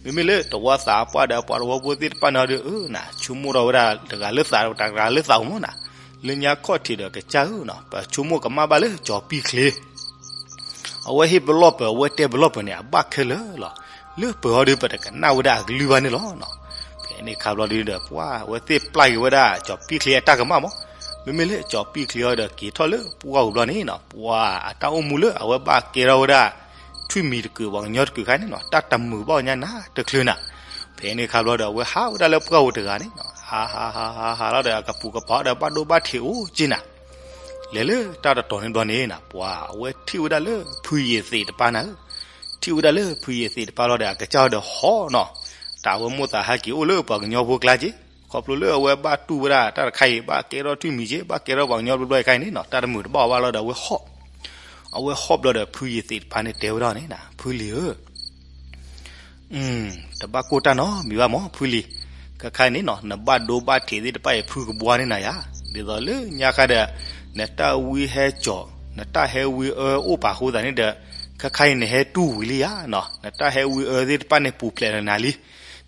မ့မ့ၢ်လၢတဝီသးပှၢ်ဒီးပှၤတဝီဖိသ့ၣ်တဖၣ်န့ၣ်ဒီး အၢ နၤ ဆိကမိၣ်ထီၣ်ဝဲဒၣ်တဂၤလၢသးတဂၤလၢသးအိၣ်မးနီၤ, လၢညါခီၣ်ထံးဒီးကစၢ်ဧၢနီၤ ပဆိကမိၣ်ကမၣ်ဘၣ်လၢကၠီၤပံၣ်ချ့ အဝဲဟ့ၣ်ပလီၢ်ပၢၤ အဝဲတဲပလီၢ်ပၢၤန့ၣ် အဘၣ်ခဲလၢာ်လီၤ. လၢပၢၤအီၤဒီး ပတကနၣ်ဝဲဒၣ်အကလုၢ်ဘၣ်န့ၣ်လီၤ. ဖဲန့ၣ်အခါဘျီဒီး ပှၢ်အဝဲသ့ၣ်ပျၢ်က့ၤဝဲဒၣ်ကၠီၤပံၣ်ချ့အတၢ်ကမၣ်မး, မ့မ့ၢ်လၢကၠီၤပံၣ်ချ့အီၤဒီးက့ၤထီၣ်လၢပှၢ်ပူၤဘျီန့ၣ်နီၤ, ပှၢ်အတၢ်အိၣ်မူလၢအဝဲဘၣ်ကဲထီၣ်ဝဲဒၣ် ထွံၣ်မံၤတကုာ်ပှၤကညီတကုာ်ခါန့ၣ်နီၤ တၢ်တမုာ်ဘၣ်ညါနၤတချုးနၤ. ဖဲန့ၣ်အခါဘျီဒီး အဝဲဟးဝဲဒၣ်လၢပှၢ်ပူၤတဂၤန့ၣ်နီၤ ဟးဟးဟးဟးဟးလီၤဒီး အကပူၤကပၤဒီးဘၣ်ဒိဘၣ်ထံးအိၣ်က့နၤ လဲၤလၢတၢ်တတီၤန့ၣ်ဘျီန့ၣ်နီၤ ပှၤအဝဲထံၣ်ဝဲဒၣ်လၢဖုယ့ၤသ့းတပၢ်နၤဧၢ, ထံၣ်ဝဲဒၣ်လၢဖုယ့ၤသ့းတပၢ်လီၤဒီး အကစၢ်ဒီးဟီၣ်နီၤ, တၢ်အဝဲမိၣ်သးဟဲက့ၤအိၣ်လၢပှၤကညီဖိကျါက့, ခီဖျိလၢအဝဲဘၣ်တူၢ်ဝဲဒၣ်တၢ်တခါအံၤ ဘၣ်ကဲထီၣ်ထွံၣ်မံၤက့ ဘၣ်ကဲထီၣ်ပှၤကညီဘျီဘျီအံၤခါအံၤန့ၣ်နီၤ တၢ်တမုာ်တဘၣ်အီၤဘၣ်လီၤဒီး အဝဲဟီၣ်, အဝဲဟီၣ်ဘျီဒီး ဖုယ့ၤသ့းတပၢ်န့ၣ်တဲဝဲဒၣ်န့ၣ်နီၤ ဖုလံၤဧၢ တဘၣ်ကိၢ်တၢ်နီတမံၤဘၣ်မး ဖုလံၤ, ခဲခါအံၤန့ၣ်နီၤ နဘၣ်ဒိဘၣ်ထံးသ့ၣ်တဖၣ်အံၤ ဖုကဘှါန့ၢ်နၤယၤ, ဒ်သိးလၢညါခါဒီး နတၢ်ဝံဟဲကၠီၤ နတၢ်ဟဲဝံအၢအိၣ်ပာ်ဃိသးန့ၣ်ဒီး ခဲခါအံၤနဟဲတူၢ်ဝံၤလံယၤနီၤ, နတၢ်ဟဲဝံအၢသ့ၣ်တဖၣ်န့ၣ် ပူၤဖျဲးလီၤနၤလံ.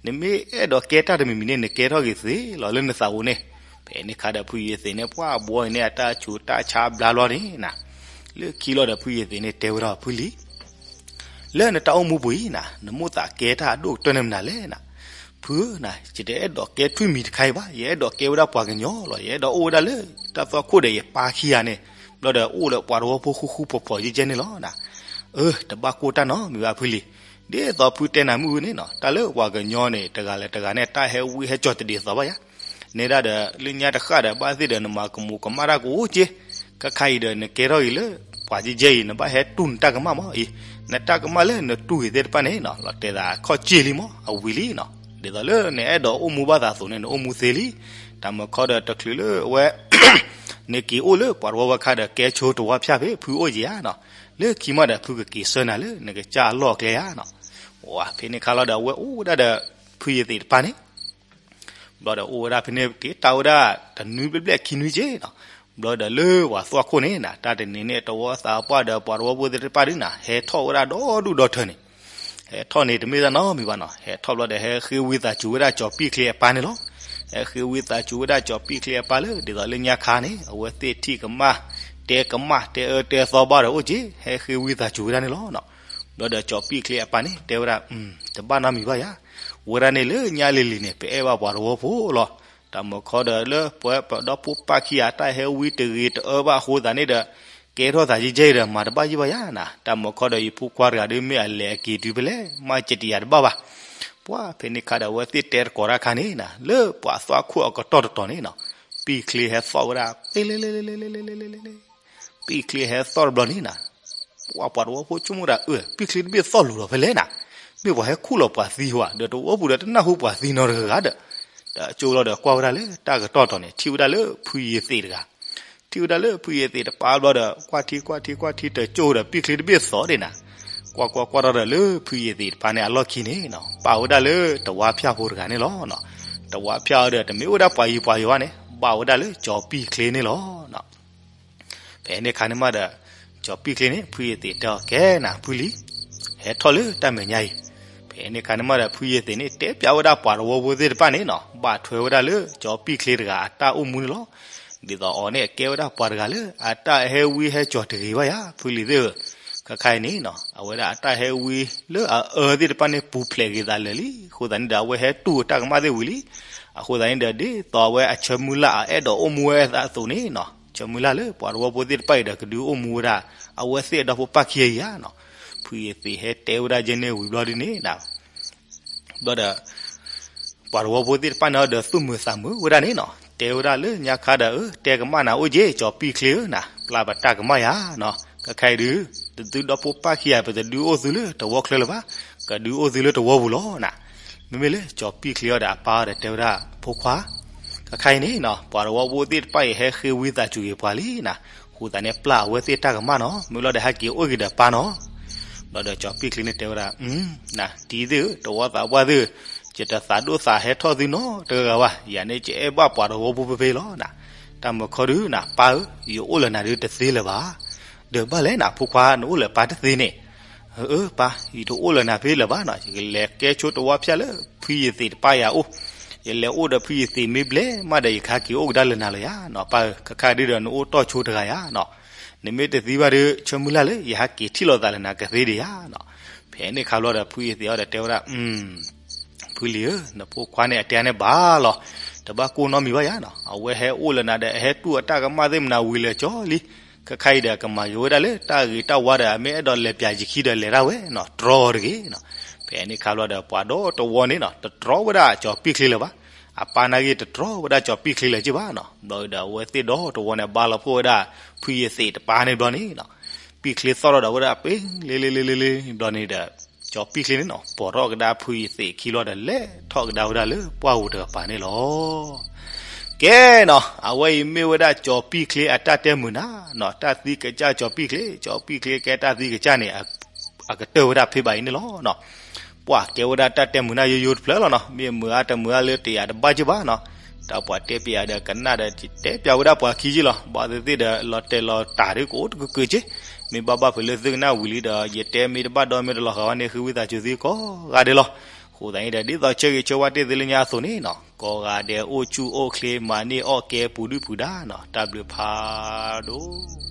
နမ့ၢ်အဲၣ်ဒိးကဲတၢ်တမံၤမံၤန့ၣ် နကဲထီၣ်က့ၤသ့လီၤလၢနသးအိၣ်န့ၣ်. ဖဲန့ၣ်ခါဒီး ဖုယ့ၤသ့းန့ၣ် ပှၢ်ဘှီအံၤန့ၣ် အတၢ်ဆူးတၢ်ဆါဘျါဘျီန့ၣ်နီၤ, လၢခံလီၤဒီး ဖုယ့ၤသ့းန့ၣ်တဲဝဲဒၣ် ဖုလံၤ လၢနတၢ်အိၣ်မူပူၤအံၤနီၤ နမိၣ်သးကဲတၢ်အဒိၣ်ကတၢၢ်န့ၣ်မနုၤလဲၣ်နီၤ. ဖုဧၢနီၤ ယတအဲၣ်ဒိးကဲထွံၣ်မံၤတခါအံၤဘၣ်, ယအဲၣ်ဒိးကဲဝဲဒၣ်ပှၤကညီလီၤ. ယအဲၣ်ဒိးအိၣ်ဝဲဒၣ်လၢတၢ်သွၣ်ခိၣ်ဒီးယပၢ်ခံဂၤန့ၣ်, ဘျီဒီးအိၣ်လၢပှၤတဝီဖိဃူဃူဖိးဖိးယဲၢ်ယဲၢ်န့ၣ်လီၤနီၤ. အၢ တဘၣ်ကိၢ်တၢ်နီတမံၤဘၣ်ဖုလံၤ, ဒ်သိးဖုတဲနၤမုၢ်ဝဲန့ၣ်နီၤ, တၢ်လၢပှၤကညီန့ၣ် တဂၤလၢတဂၤန့ၣ် တၢ်ဟဲဝံဟဲကၠီၤတဒ်သိးဘၣ်ယၤ နဲဒၣ်ဒီး လၢညါတဃၣ်ဒီး ဘၣ်သ့ၣ်ဒီးနမၤကမူၤကမၣ်တၢ်ကအိၣ်က့, ခဲခါအံၤဒီး နကဲထီၣ်အံၤလၢ ပှၤကဲကဲအံၤ နဘၣ်ဟဲတူၢ်နတၢ်ကမၣ်မးအံၤ, နတၢ်ကမၣ်လၢနတူၢ်ဂ့ၤသ့ၣ်တဖၣ်န့ၣ်နီၤ လီၤတဲာ်သးခီၣ်ကၠ့လံမး အဝံၤလံနီၤ, ဒ်သိးလၢနအဲၣ်ဒိးအိၣ်မူဘၣ်သးအသိးန့ၣ် နအိၣ်မူသ့လံ, တၢ်မၤခီဒီးတချုးလၢအဝဲ နက့ၤအိၣ်လၢပှၤတဝီဝဲခါဒီး ကဲဆိတဝီဖၠၣ်ဖဲဖုအိၣ်က့ဧါနီၤ, လၢခံမးဒီး ဖုကက့ၤဆှၢနၤလၢနကစၢ်အလီၢ်အကျဲဧါနီၤ, ဝါ ဖဲန့ၣ်ခါလီၤဒီး အဝဲအိၣ်ဝဲဒၣ်ဒီး ဖုယသံးတပၢ်န့ၣ် ဘျီဒီးအိၣ်ဝဲဒၣ်ဖဲန့ၣ် က့ၤတၢ်ဝဲဒၣ်တနွံဘျဲၣ်ဘျဲၣ်ခံနွံက့နီၤ, ဘျီဒီးလၢပှၤသွၣ်ခိၣ်န့ၣ်နီၤ တၢ်တနံၤန့ၣ် တဝီသးပှၢ်ဒီးပှၤတဝီဖိသ့ၣ်တဖၣ်ဒုနီၤ ဟဲထီၣ်ဝဲဒၣ်ဒီဒူၣ်ဒီထၢန့ၣ်, ဟဲထီၣ်န့ၣ်တမ့ၢ်တၢ်နီတမံၤဘၣ်နီၤ, ဟဲထီၣ်ဘျီဒီး ဟဲဃ့ဝံသးစူၤဝဲဒၣ်ကၠီၤပံၣ်ချ့အပၢ်န့ၣ်လီၤ. ဟဲဃ့ဝံသးစူၤဝဲဒၣ်ကၠီၤပံၣ်ချ့အပၢ်လၢ ဒ်သိးလၢညါခါန့ၣ် အဝဲသ့ၣ်ထံၣ်ကမၣ် တဲကမၣ်တဲအၢတဲသီဘၣ်ဒီးအိၣ်က့ၤ ဟဲဃ့ဝံသးစူၤဝဲဒၣ်န့ၣ်လီၤ. ဘျီဒီးကၠီၤပံၣ်ချ့အပၢ်န့ၣ် တဲဝဲဒၣ်, တဘၣ်နီတမံၤဘၣ်ယၤ, ဝဲဒၣ်န့ၣ်လၢညါလံၤလံၤန့ၣ် ပအဲၣ်ဘၣ်ပှၤတဝီဖိလီၤ. တၢ်မုၢ်ခီဒီးလၢပဝဲပဒီဖိပၢ်ခံဂၤအတၢ်ဟဲဝံတဂ့ၤတအၢဘၣ်အဃိသတးန့ၣ်ဒီး ကဲထီၣ်သးယဲၢ်ယဲၢ်ဒီး မၤတဘၣ်ယံာ်ဘၣ်ယၤနၤ, တၢ်မုၢ်ခီဒီး ယဖိခွါတဂၤဒုးမ့ၢ်အလဲၤအက့ၤတုၤဖဲလဲၣ် မ့ၢ်ကတံာ်ယၤတဘၣ်ဘၣ်. ပှၤဖဲန့ၣ်ခါဒီး အဝဲသ့ၣ်တဲတကိးတၢ်ခါန့ၣ်နၤ လၢပှၤသွၣ်ခိၣ်အကတီၢ်တတီၤန့ၣ်နီၤ, ပံၣ်ချ့ဟဲသီၣ်ဝဲဒၣ် ပံၣ်ချ့ဟဲသီၣ်တဘျီန့ၣ်နၤ, ပှၤတဝီဖိဆိကမိၣ်ဒၣ်အၢ ပံၣ်ချ့တဘ့ၣ်သီၣ်လိၤလီၤဖဲလဲၣ်နၤ, မ့ၢ်ပှၤဟဲခူၣ်လီၤပှၤသံဧါ, ဒီးတဝီပူၤဒီးတနၢ်ဟူပှၤသံနီတဂၤဒီး, ဒီးကၠိလီၤဒီးကွၢ်ဝဲဒၣ်လၢတၢ်ကတီၢ်တီၤန့ၣ် ထံၣ်ဝဲဒၣ်လၢဖုယ့ၤသ့းတဂၤ, ထံၣ်ဝဲဒၣ်လၢဖုယ့ၤသ့းတပၢ်ဘျီဒီး ကွၢ်ထံကွၢ်ထံကွၢ်ထံတကၠိဒီး ပံၣ်ချ့တဘ့ၣ်သီၣ်ဒံးနၤ, ကွၢ်ကွၢ်ကွၢ်ထီၣ်ဒီးလၢဖုယ့ၤသ့းတပၢ်န့ၣ်အလီၢ်ခံန့ၣ်နီၤ ပာ်ဝဲဒၣ်လၢတဝါဖၠၣ်ဖိတဂၤန့ၣ်လီၤ. တဝါဖၠၣ်အီၤဒီး တမ့ၢ်အိၣ်ဒၣ်ပှၤယံၤပှၤယီၤဘၣ်န့ၣ် ဘၣ်ဝဲဒၣ်လၢကၠီၤပံၣ်ချ့န့ၣ်လီၤ. ဖဲန့ၣ်ခါန့ၣ်မးဒီး ကၠီၤပံၣ်ချ့န့ၣ် ဖုယ့ၤသ့းတဲအီၤ ကဲနၤဖုလံၤ, ဟဲထီၣ်လၢတၢ်မဲာ်ညါအံၤ, ဖဲန့ၣ်ခါန့ၣ်မးဒီး ဖုယ့ၤသ့းန့ၣ် တဲပျးဝဲဒၣ်ပှၤတဝီဖိသ့ၣ်တဖၣ်န့ၣ်နီၤ ဘၣ်ထွဲဝဲဒၣ်လၢကၠီၤပံၣ်ချ့တဂၤအတၢ်အိၣ်မူန့ၣ်လီၤ. ဒ်သိးအီၤန့ၣ် အကဲဝဲဒၣ်ပှၤတဂၤလၢအတၢ်ဟဲဝံဟဲကၠီၤတဂ့ၤဘၣ်ယၤ ဖုလံၤသ့ၣ်ဧၢ, ခဲခါအံၤန့ၣ်နီၤ အဝဲဒၣ်အတၢ်ဟဲဝံလၢအအၢသ့ၣ်တဖၣ်န့ၣ် ပူၤဖျဲးက့ၤသးလၢာ်လံ, အဃိသတးန့ၣ်ဒီး အဝဲဟဲတူၢ်တၢ်ကမၣ်သ့ၣ်ဝံၤလံ. အဃိသတးန့ၣ်ဒီး ဒ်သိးအဝဲအဆၢမုၢ်လၢ်အအဲၣ်ဒိးအိၣ်မူဝဲအသိးန့ၣ်နီၤ ဆၢမုၢ်လၢ်လၢပှၤတဝီဖိသ့ၣ်တဖၣ်အံၤဒီး ကဒုးအိၣ်မူဝဲဒၣ် အဝဲသ့ၣ်အဒီဖိပၢ်ခံဂၤအံၤဧါနီၤ. ဖုယ့ၤသ့းဟဲတဲဝဲဒၣ်ယဲၢ်န့ၣ်ဝံၤဘျီဒ်န့ၣ် ဘျီဒီး ပှၤတဝီဖိသ့ၣ်တဖၣ်န့ၣ်ဒီး သူၣ်မုာ်သးမုာ်ဝဲဒၣ်န့ၣ်နီၤ တဲဝဲဒၣ်လၢညါခါဒီး တဲကမၣ်နၤအိၣ်က့ၤ ကၠီၤပံၣ်ချ့ဧၢနၤ ပျၢ်ပတၢ်ကမၣ်ယၤနီၤ, ခဲခါအံၤဒုး တသုဒီဖိပၢ်ခံဂၤ ပတဒုးအိၣ်သုလၢတဝီချၢလၢၤဘၣ်, ကဒုးအိၣ်သုလၢတဝီပူၤလီၤနၤ. မ့မ့ၢ်လၢကၠီၤပံၣ်ချ့အီၤဒီးအပၢ်အီၤဒီးတဲဝဲဒၣ် ဖိခွါ ခဲခါအံၤန့ၣ်နီၤ ပှၤတဝီဖိသ့ၣ်တဖၣ်အံၤ ဟဲဃ့ဝံသးစူၤက့ၤပှၤလံနၤ, ဃိသးန့ၣ်ပျၢ်အဝဲသ့ၣ်တၢ်ကမၣ်နီၤ, မ့ၢ်လီၤဒီးဟဲက့ၤအိၣ်က့ၤဒီးပၢ်နီၤ. ဘျီဒီးကၠီၤပံၣ်ချ့န့ၣ်တဲဝဲဒၣ် နၤ တံၤသ့ၣ်ဧၢ တဝီသးပှၢ်သ့ၣ်ဧၢ, ယတသးဒိၣ်သးဟဲထီၣ်သုနီတဂၤဘၣ်, ယၤန့ၣ် ယအဲၣ်ဘၣ်ပှၤတဝီဖိဖဲဖဲလီၤနၤ. တၢ်မုၢ်ခီဒုးနၤ ပၢ်ဧၢ ယအိၣ်လၢနၤဒုးတသ့လၢၤဘၣ်. ဒီးဘၣ်လဲၣ်နၤ ဖိခွါ နအိၣ်လၢပၢ်တသ့န့ၣ်. အၢ ပၢ် ယတအိၣ်လၢနၤဖဲလၢၤဘၣ်နီၤ, ယကလဲၤကဲဆိတဝီဖၠၣ်လၢဖုယ့ၤသ့းတပၢ်ယၤအိၣ်, ယလဲၤအိၣ်ဒီးဖုယ့ၤသ့းမ့ၢ်ဘျဲၣ်မးဒီး ယကဟဲက့ၤအိၣ်ကဒါလၢနၤလီၤယၤနီၤ ပၢ်ဧၢ, ခဲခါဒုးဒီးနအိၣ်တီၢ်ဆိတဂၤယၤနီၤ, နမ့ၢ်တသံဘၣ်ဒီး ဆၢမုၢ်လၢ်လၢ ယဟဲက့ၤထံၣ်လိာ်သးလၢနၤကသ့ဒံးယၤနီၤ. ဖဲန့ၣ်ခါဘျီဒီး ဖုယ့ၤသ့းအီၤဒီးတဲဝဲဒၣ် ဖုလံၤဧၢ, နဖိခွါန့ၣ် အတဲန့ၣ်ဘၣ်လီၤ, တဘၣ်ကိၢ်နီတမံၤဘၣ်ယၤနီၤ, အဝဲဟဲအိၣ်လၢနၤဒီး အဟဲတူၢ်အတၢ်ကမၣ်သ့ၣ်မနၤဝံၤလၢာ်ကၠီလံ. ခဲခါအံၤဒီး ကမၤက့ၤဝဲဒၣ်လၢတၢ်ဂ့ၤတၢ်ဝါဒီး အမ့ၢ်အဲၣ်ဒိးလဲၤပၠးယခံဒီးလဲၤဒၣ်ဝဲနီၤ, တြီအီၤတဂ့ၤနီၤ. ဖဲန့ၣ်ခါဘျီဒီး ပှၤဒီတဝီန့ၣ်နီၤ တတြီဝဲဒၣ်ကၠီၤပံၣ်ချ့လၢၤဘၣ်, အပၢ်နာ်က့ၤတတြီဝဲဒၣ်ကၠီၤပံၣ်ချ့လၢၤက့ၤဘၣ်နီၤ. ဘျီဒီး အဝဲသ့ၣ်ဒီတဝီန့ၣ် ဘၣ်လီၤဖှိၣ်ဝဲဒၣ် ဖုယ့ၤသ့းတပၢ်န့ၣ်ဘျီန့ၣ်နီၤ, ပံၣ်ချ့သီၣ်ထီၣ်ဒီးဝဲဒၣ်ပ့ၤလ့လ့လ့လ့လ့ဘျီန့ၣ်ဒီး ကၠီၤပံၣ်ချ့န့ၣ်နီၤ ပိာ်ထီၣ်ကဒါဖုယ့ၤသ့းခံဘျီဒီး လဲၤထီၣ်ကဒါဝဲဒၣ်လၢပှၢ်ပူၤတကပၤန့ၣ်လီၤ. ကဲနီၤ အဝဲအံၤမ့ၢ်ဝဲဒၣ်ကၠီၤပံၣ်ချ့အတၢ်တဲမုာ်နၤနီၤ, တၢ်သံကစၢ်ကၠီၤပံၣ်ချ့, ကၠီၤပံၣ်ချ့ကဲတၢ်သံကစၢ်န့ၣ် အကတၢၢ်ဝဲဒၣ်ဖဲဘၣ်အံၤန့ၣ်လီၤနီၤ. ပှၤကဲဝဲဒၣ်တၢ်တဲမုာ်နၤယိယိတဖျၢၣ်လီၤနီၤ, မ့ၢ်မုာ်အါတမုာ်အါလၢတယာ်တဘၣ်က့ၤဘၣ်နီၤ. တၢ်ပှၤတဲပျးဒီးကနၣ်ဒီး တဲပျးဝဲဒၣ်ပှၤခံက့ၤလီၤ, ဘၣ်သ့ၣ်သ့ၣ်ဒီး လီၤတဲာ်လီၤတၢ်ဒ်ကအိၣ်တကၢၢ်ကၢၢ်က့ၤ, မ့ၢ်ဘၣ်ဘၣ်ဖဲလၢသုကနၣ်ဝံၤလံဒီး ယတဲမ့ၢ်တဘၣ်ဒီးမ့ၢ်တလီၤဃာ်ဝဲန့ၣ် ဃ့ဝံသးစူၤသုကိးဂၤဒဲးလီၤ. အဃိသတးန့ၣ်ဒီး ဒ်သိးဆၢဂ့ၤဆၢဝါတ့ၢ်သုလၢညါအသိးန့ၣ်နီၤ, ကိးဂၤဒဲးအိၣ်ဆူၣ်အိၣ်ချ့ မၤန့ၢ်အီၣ်ကဲပူၤဒုၣ်ပူၤဒါနီၤ, တၢ်ဘျုးဖးဒိၣ်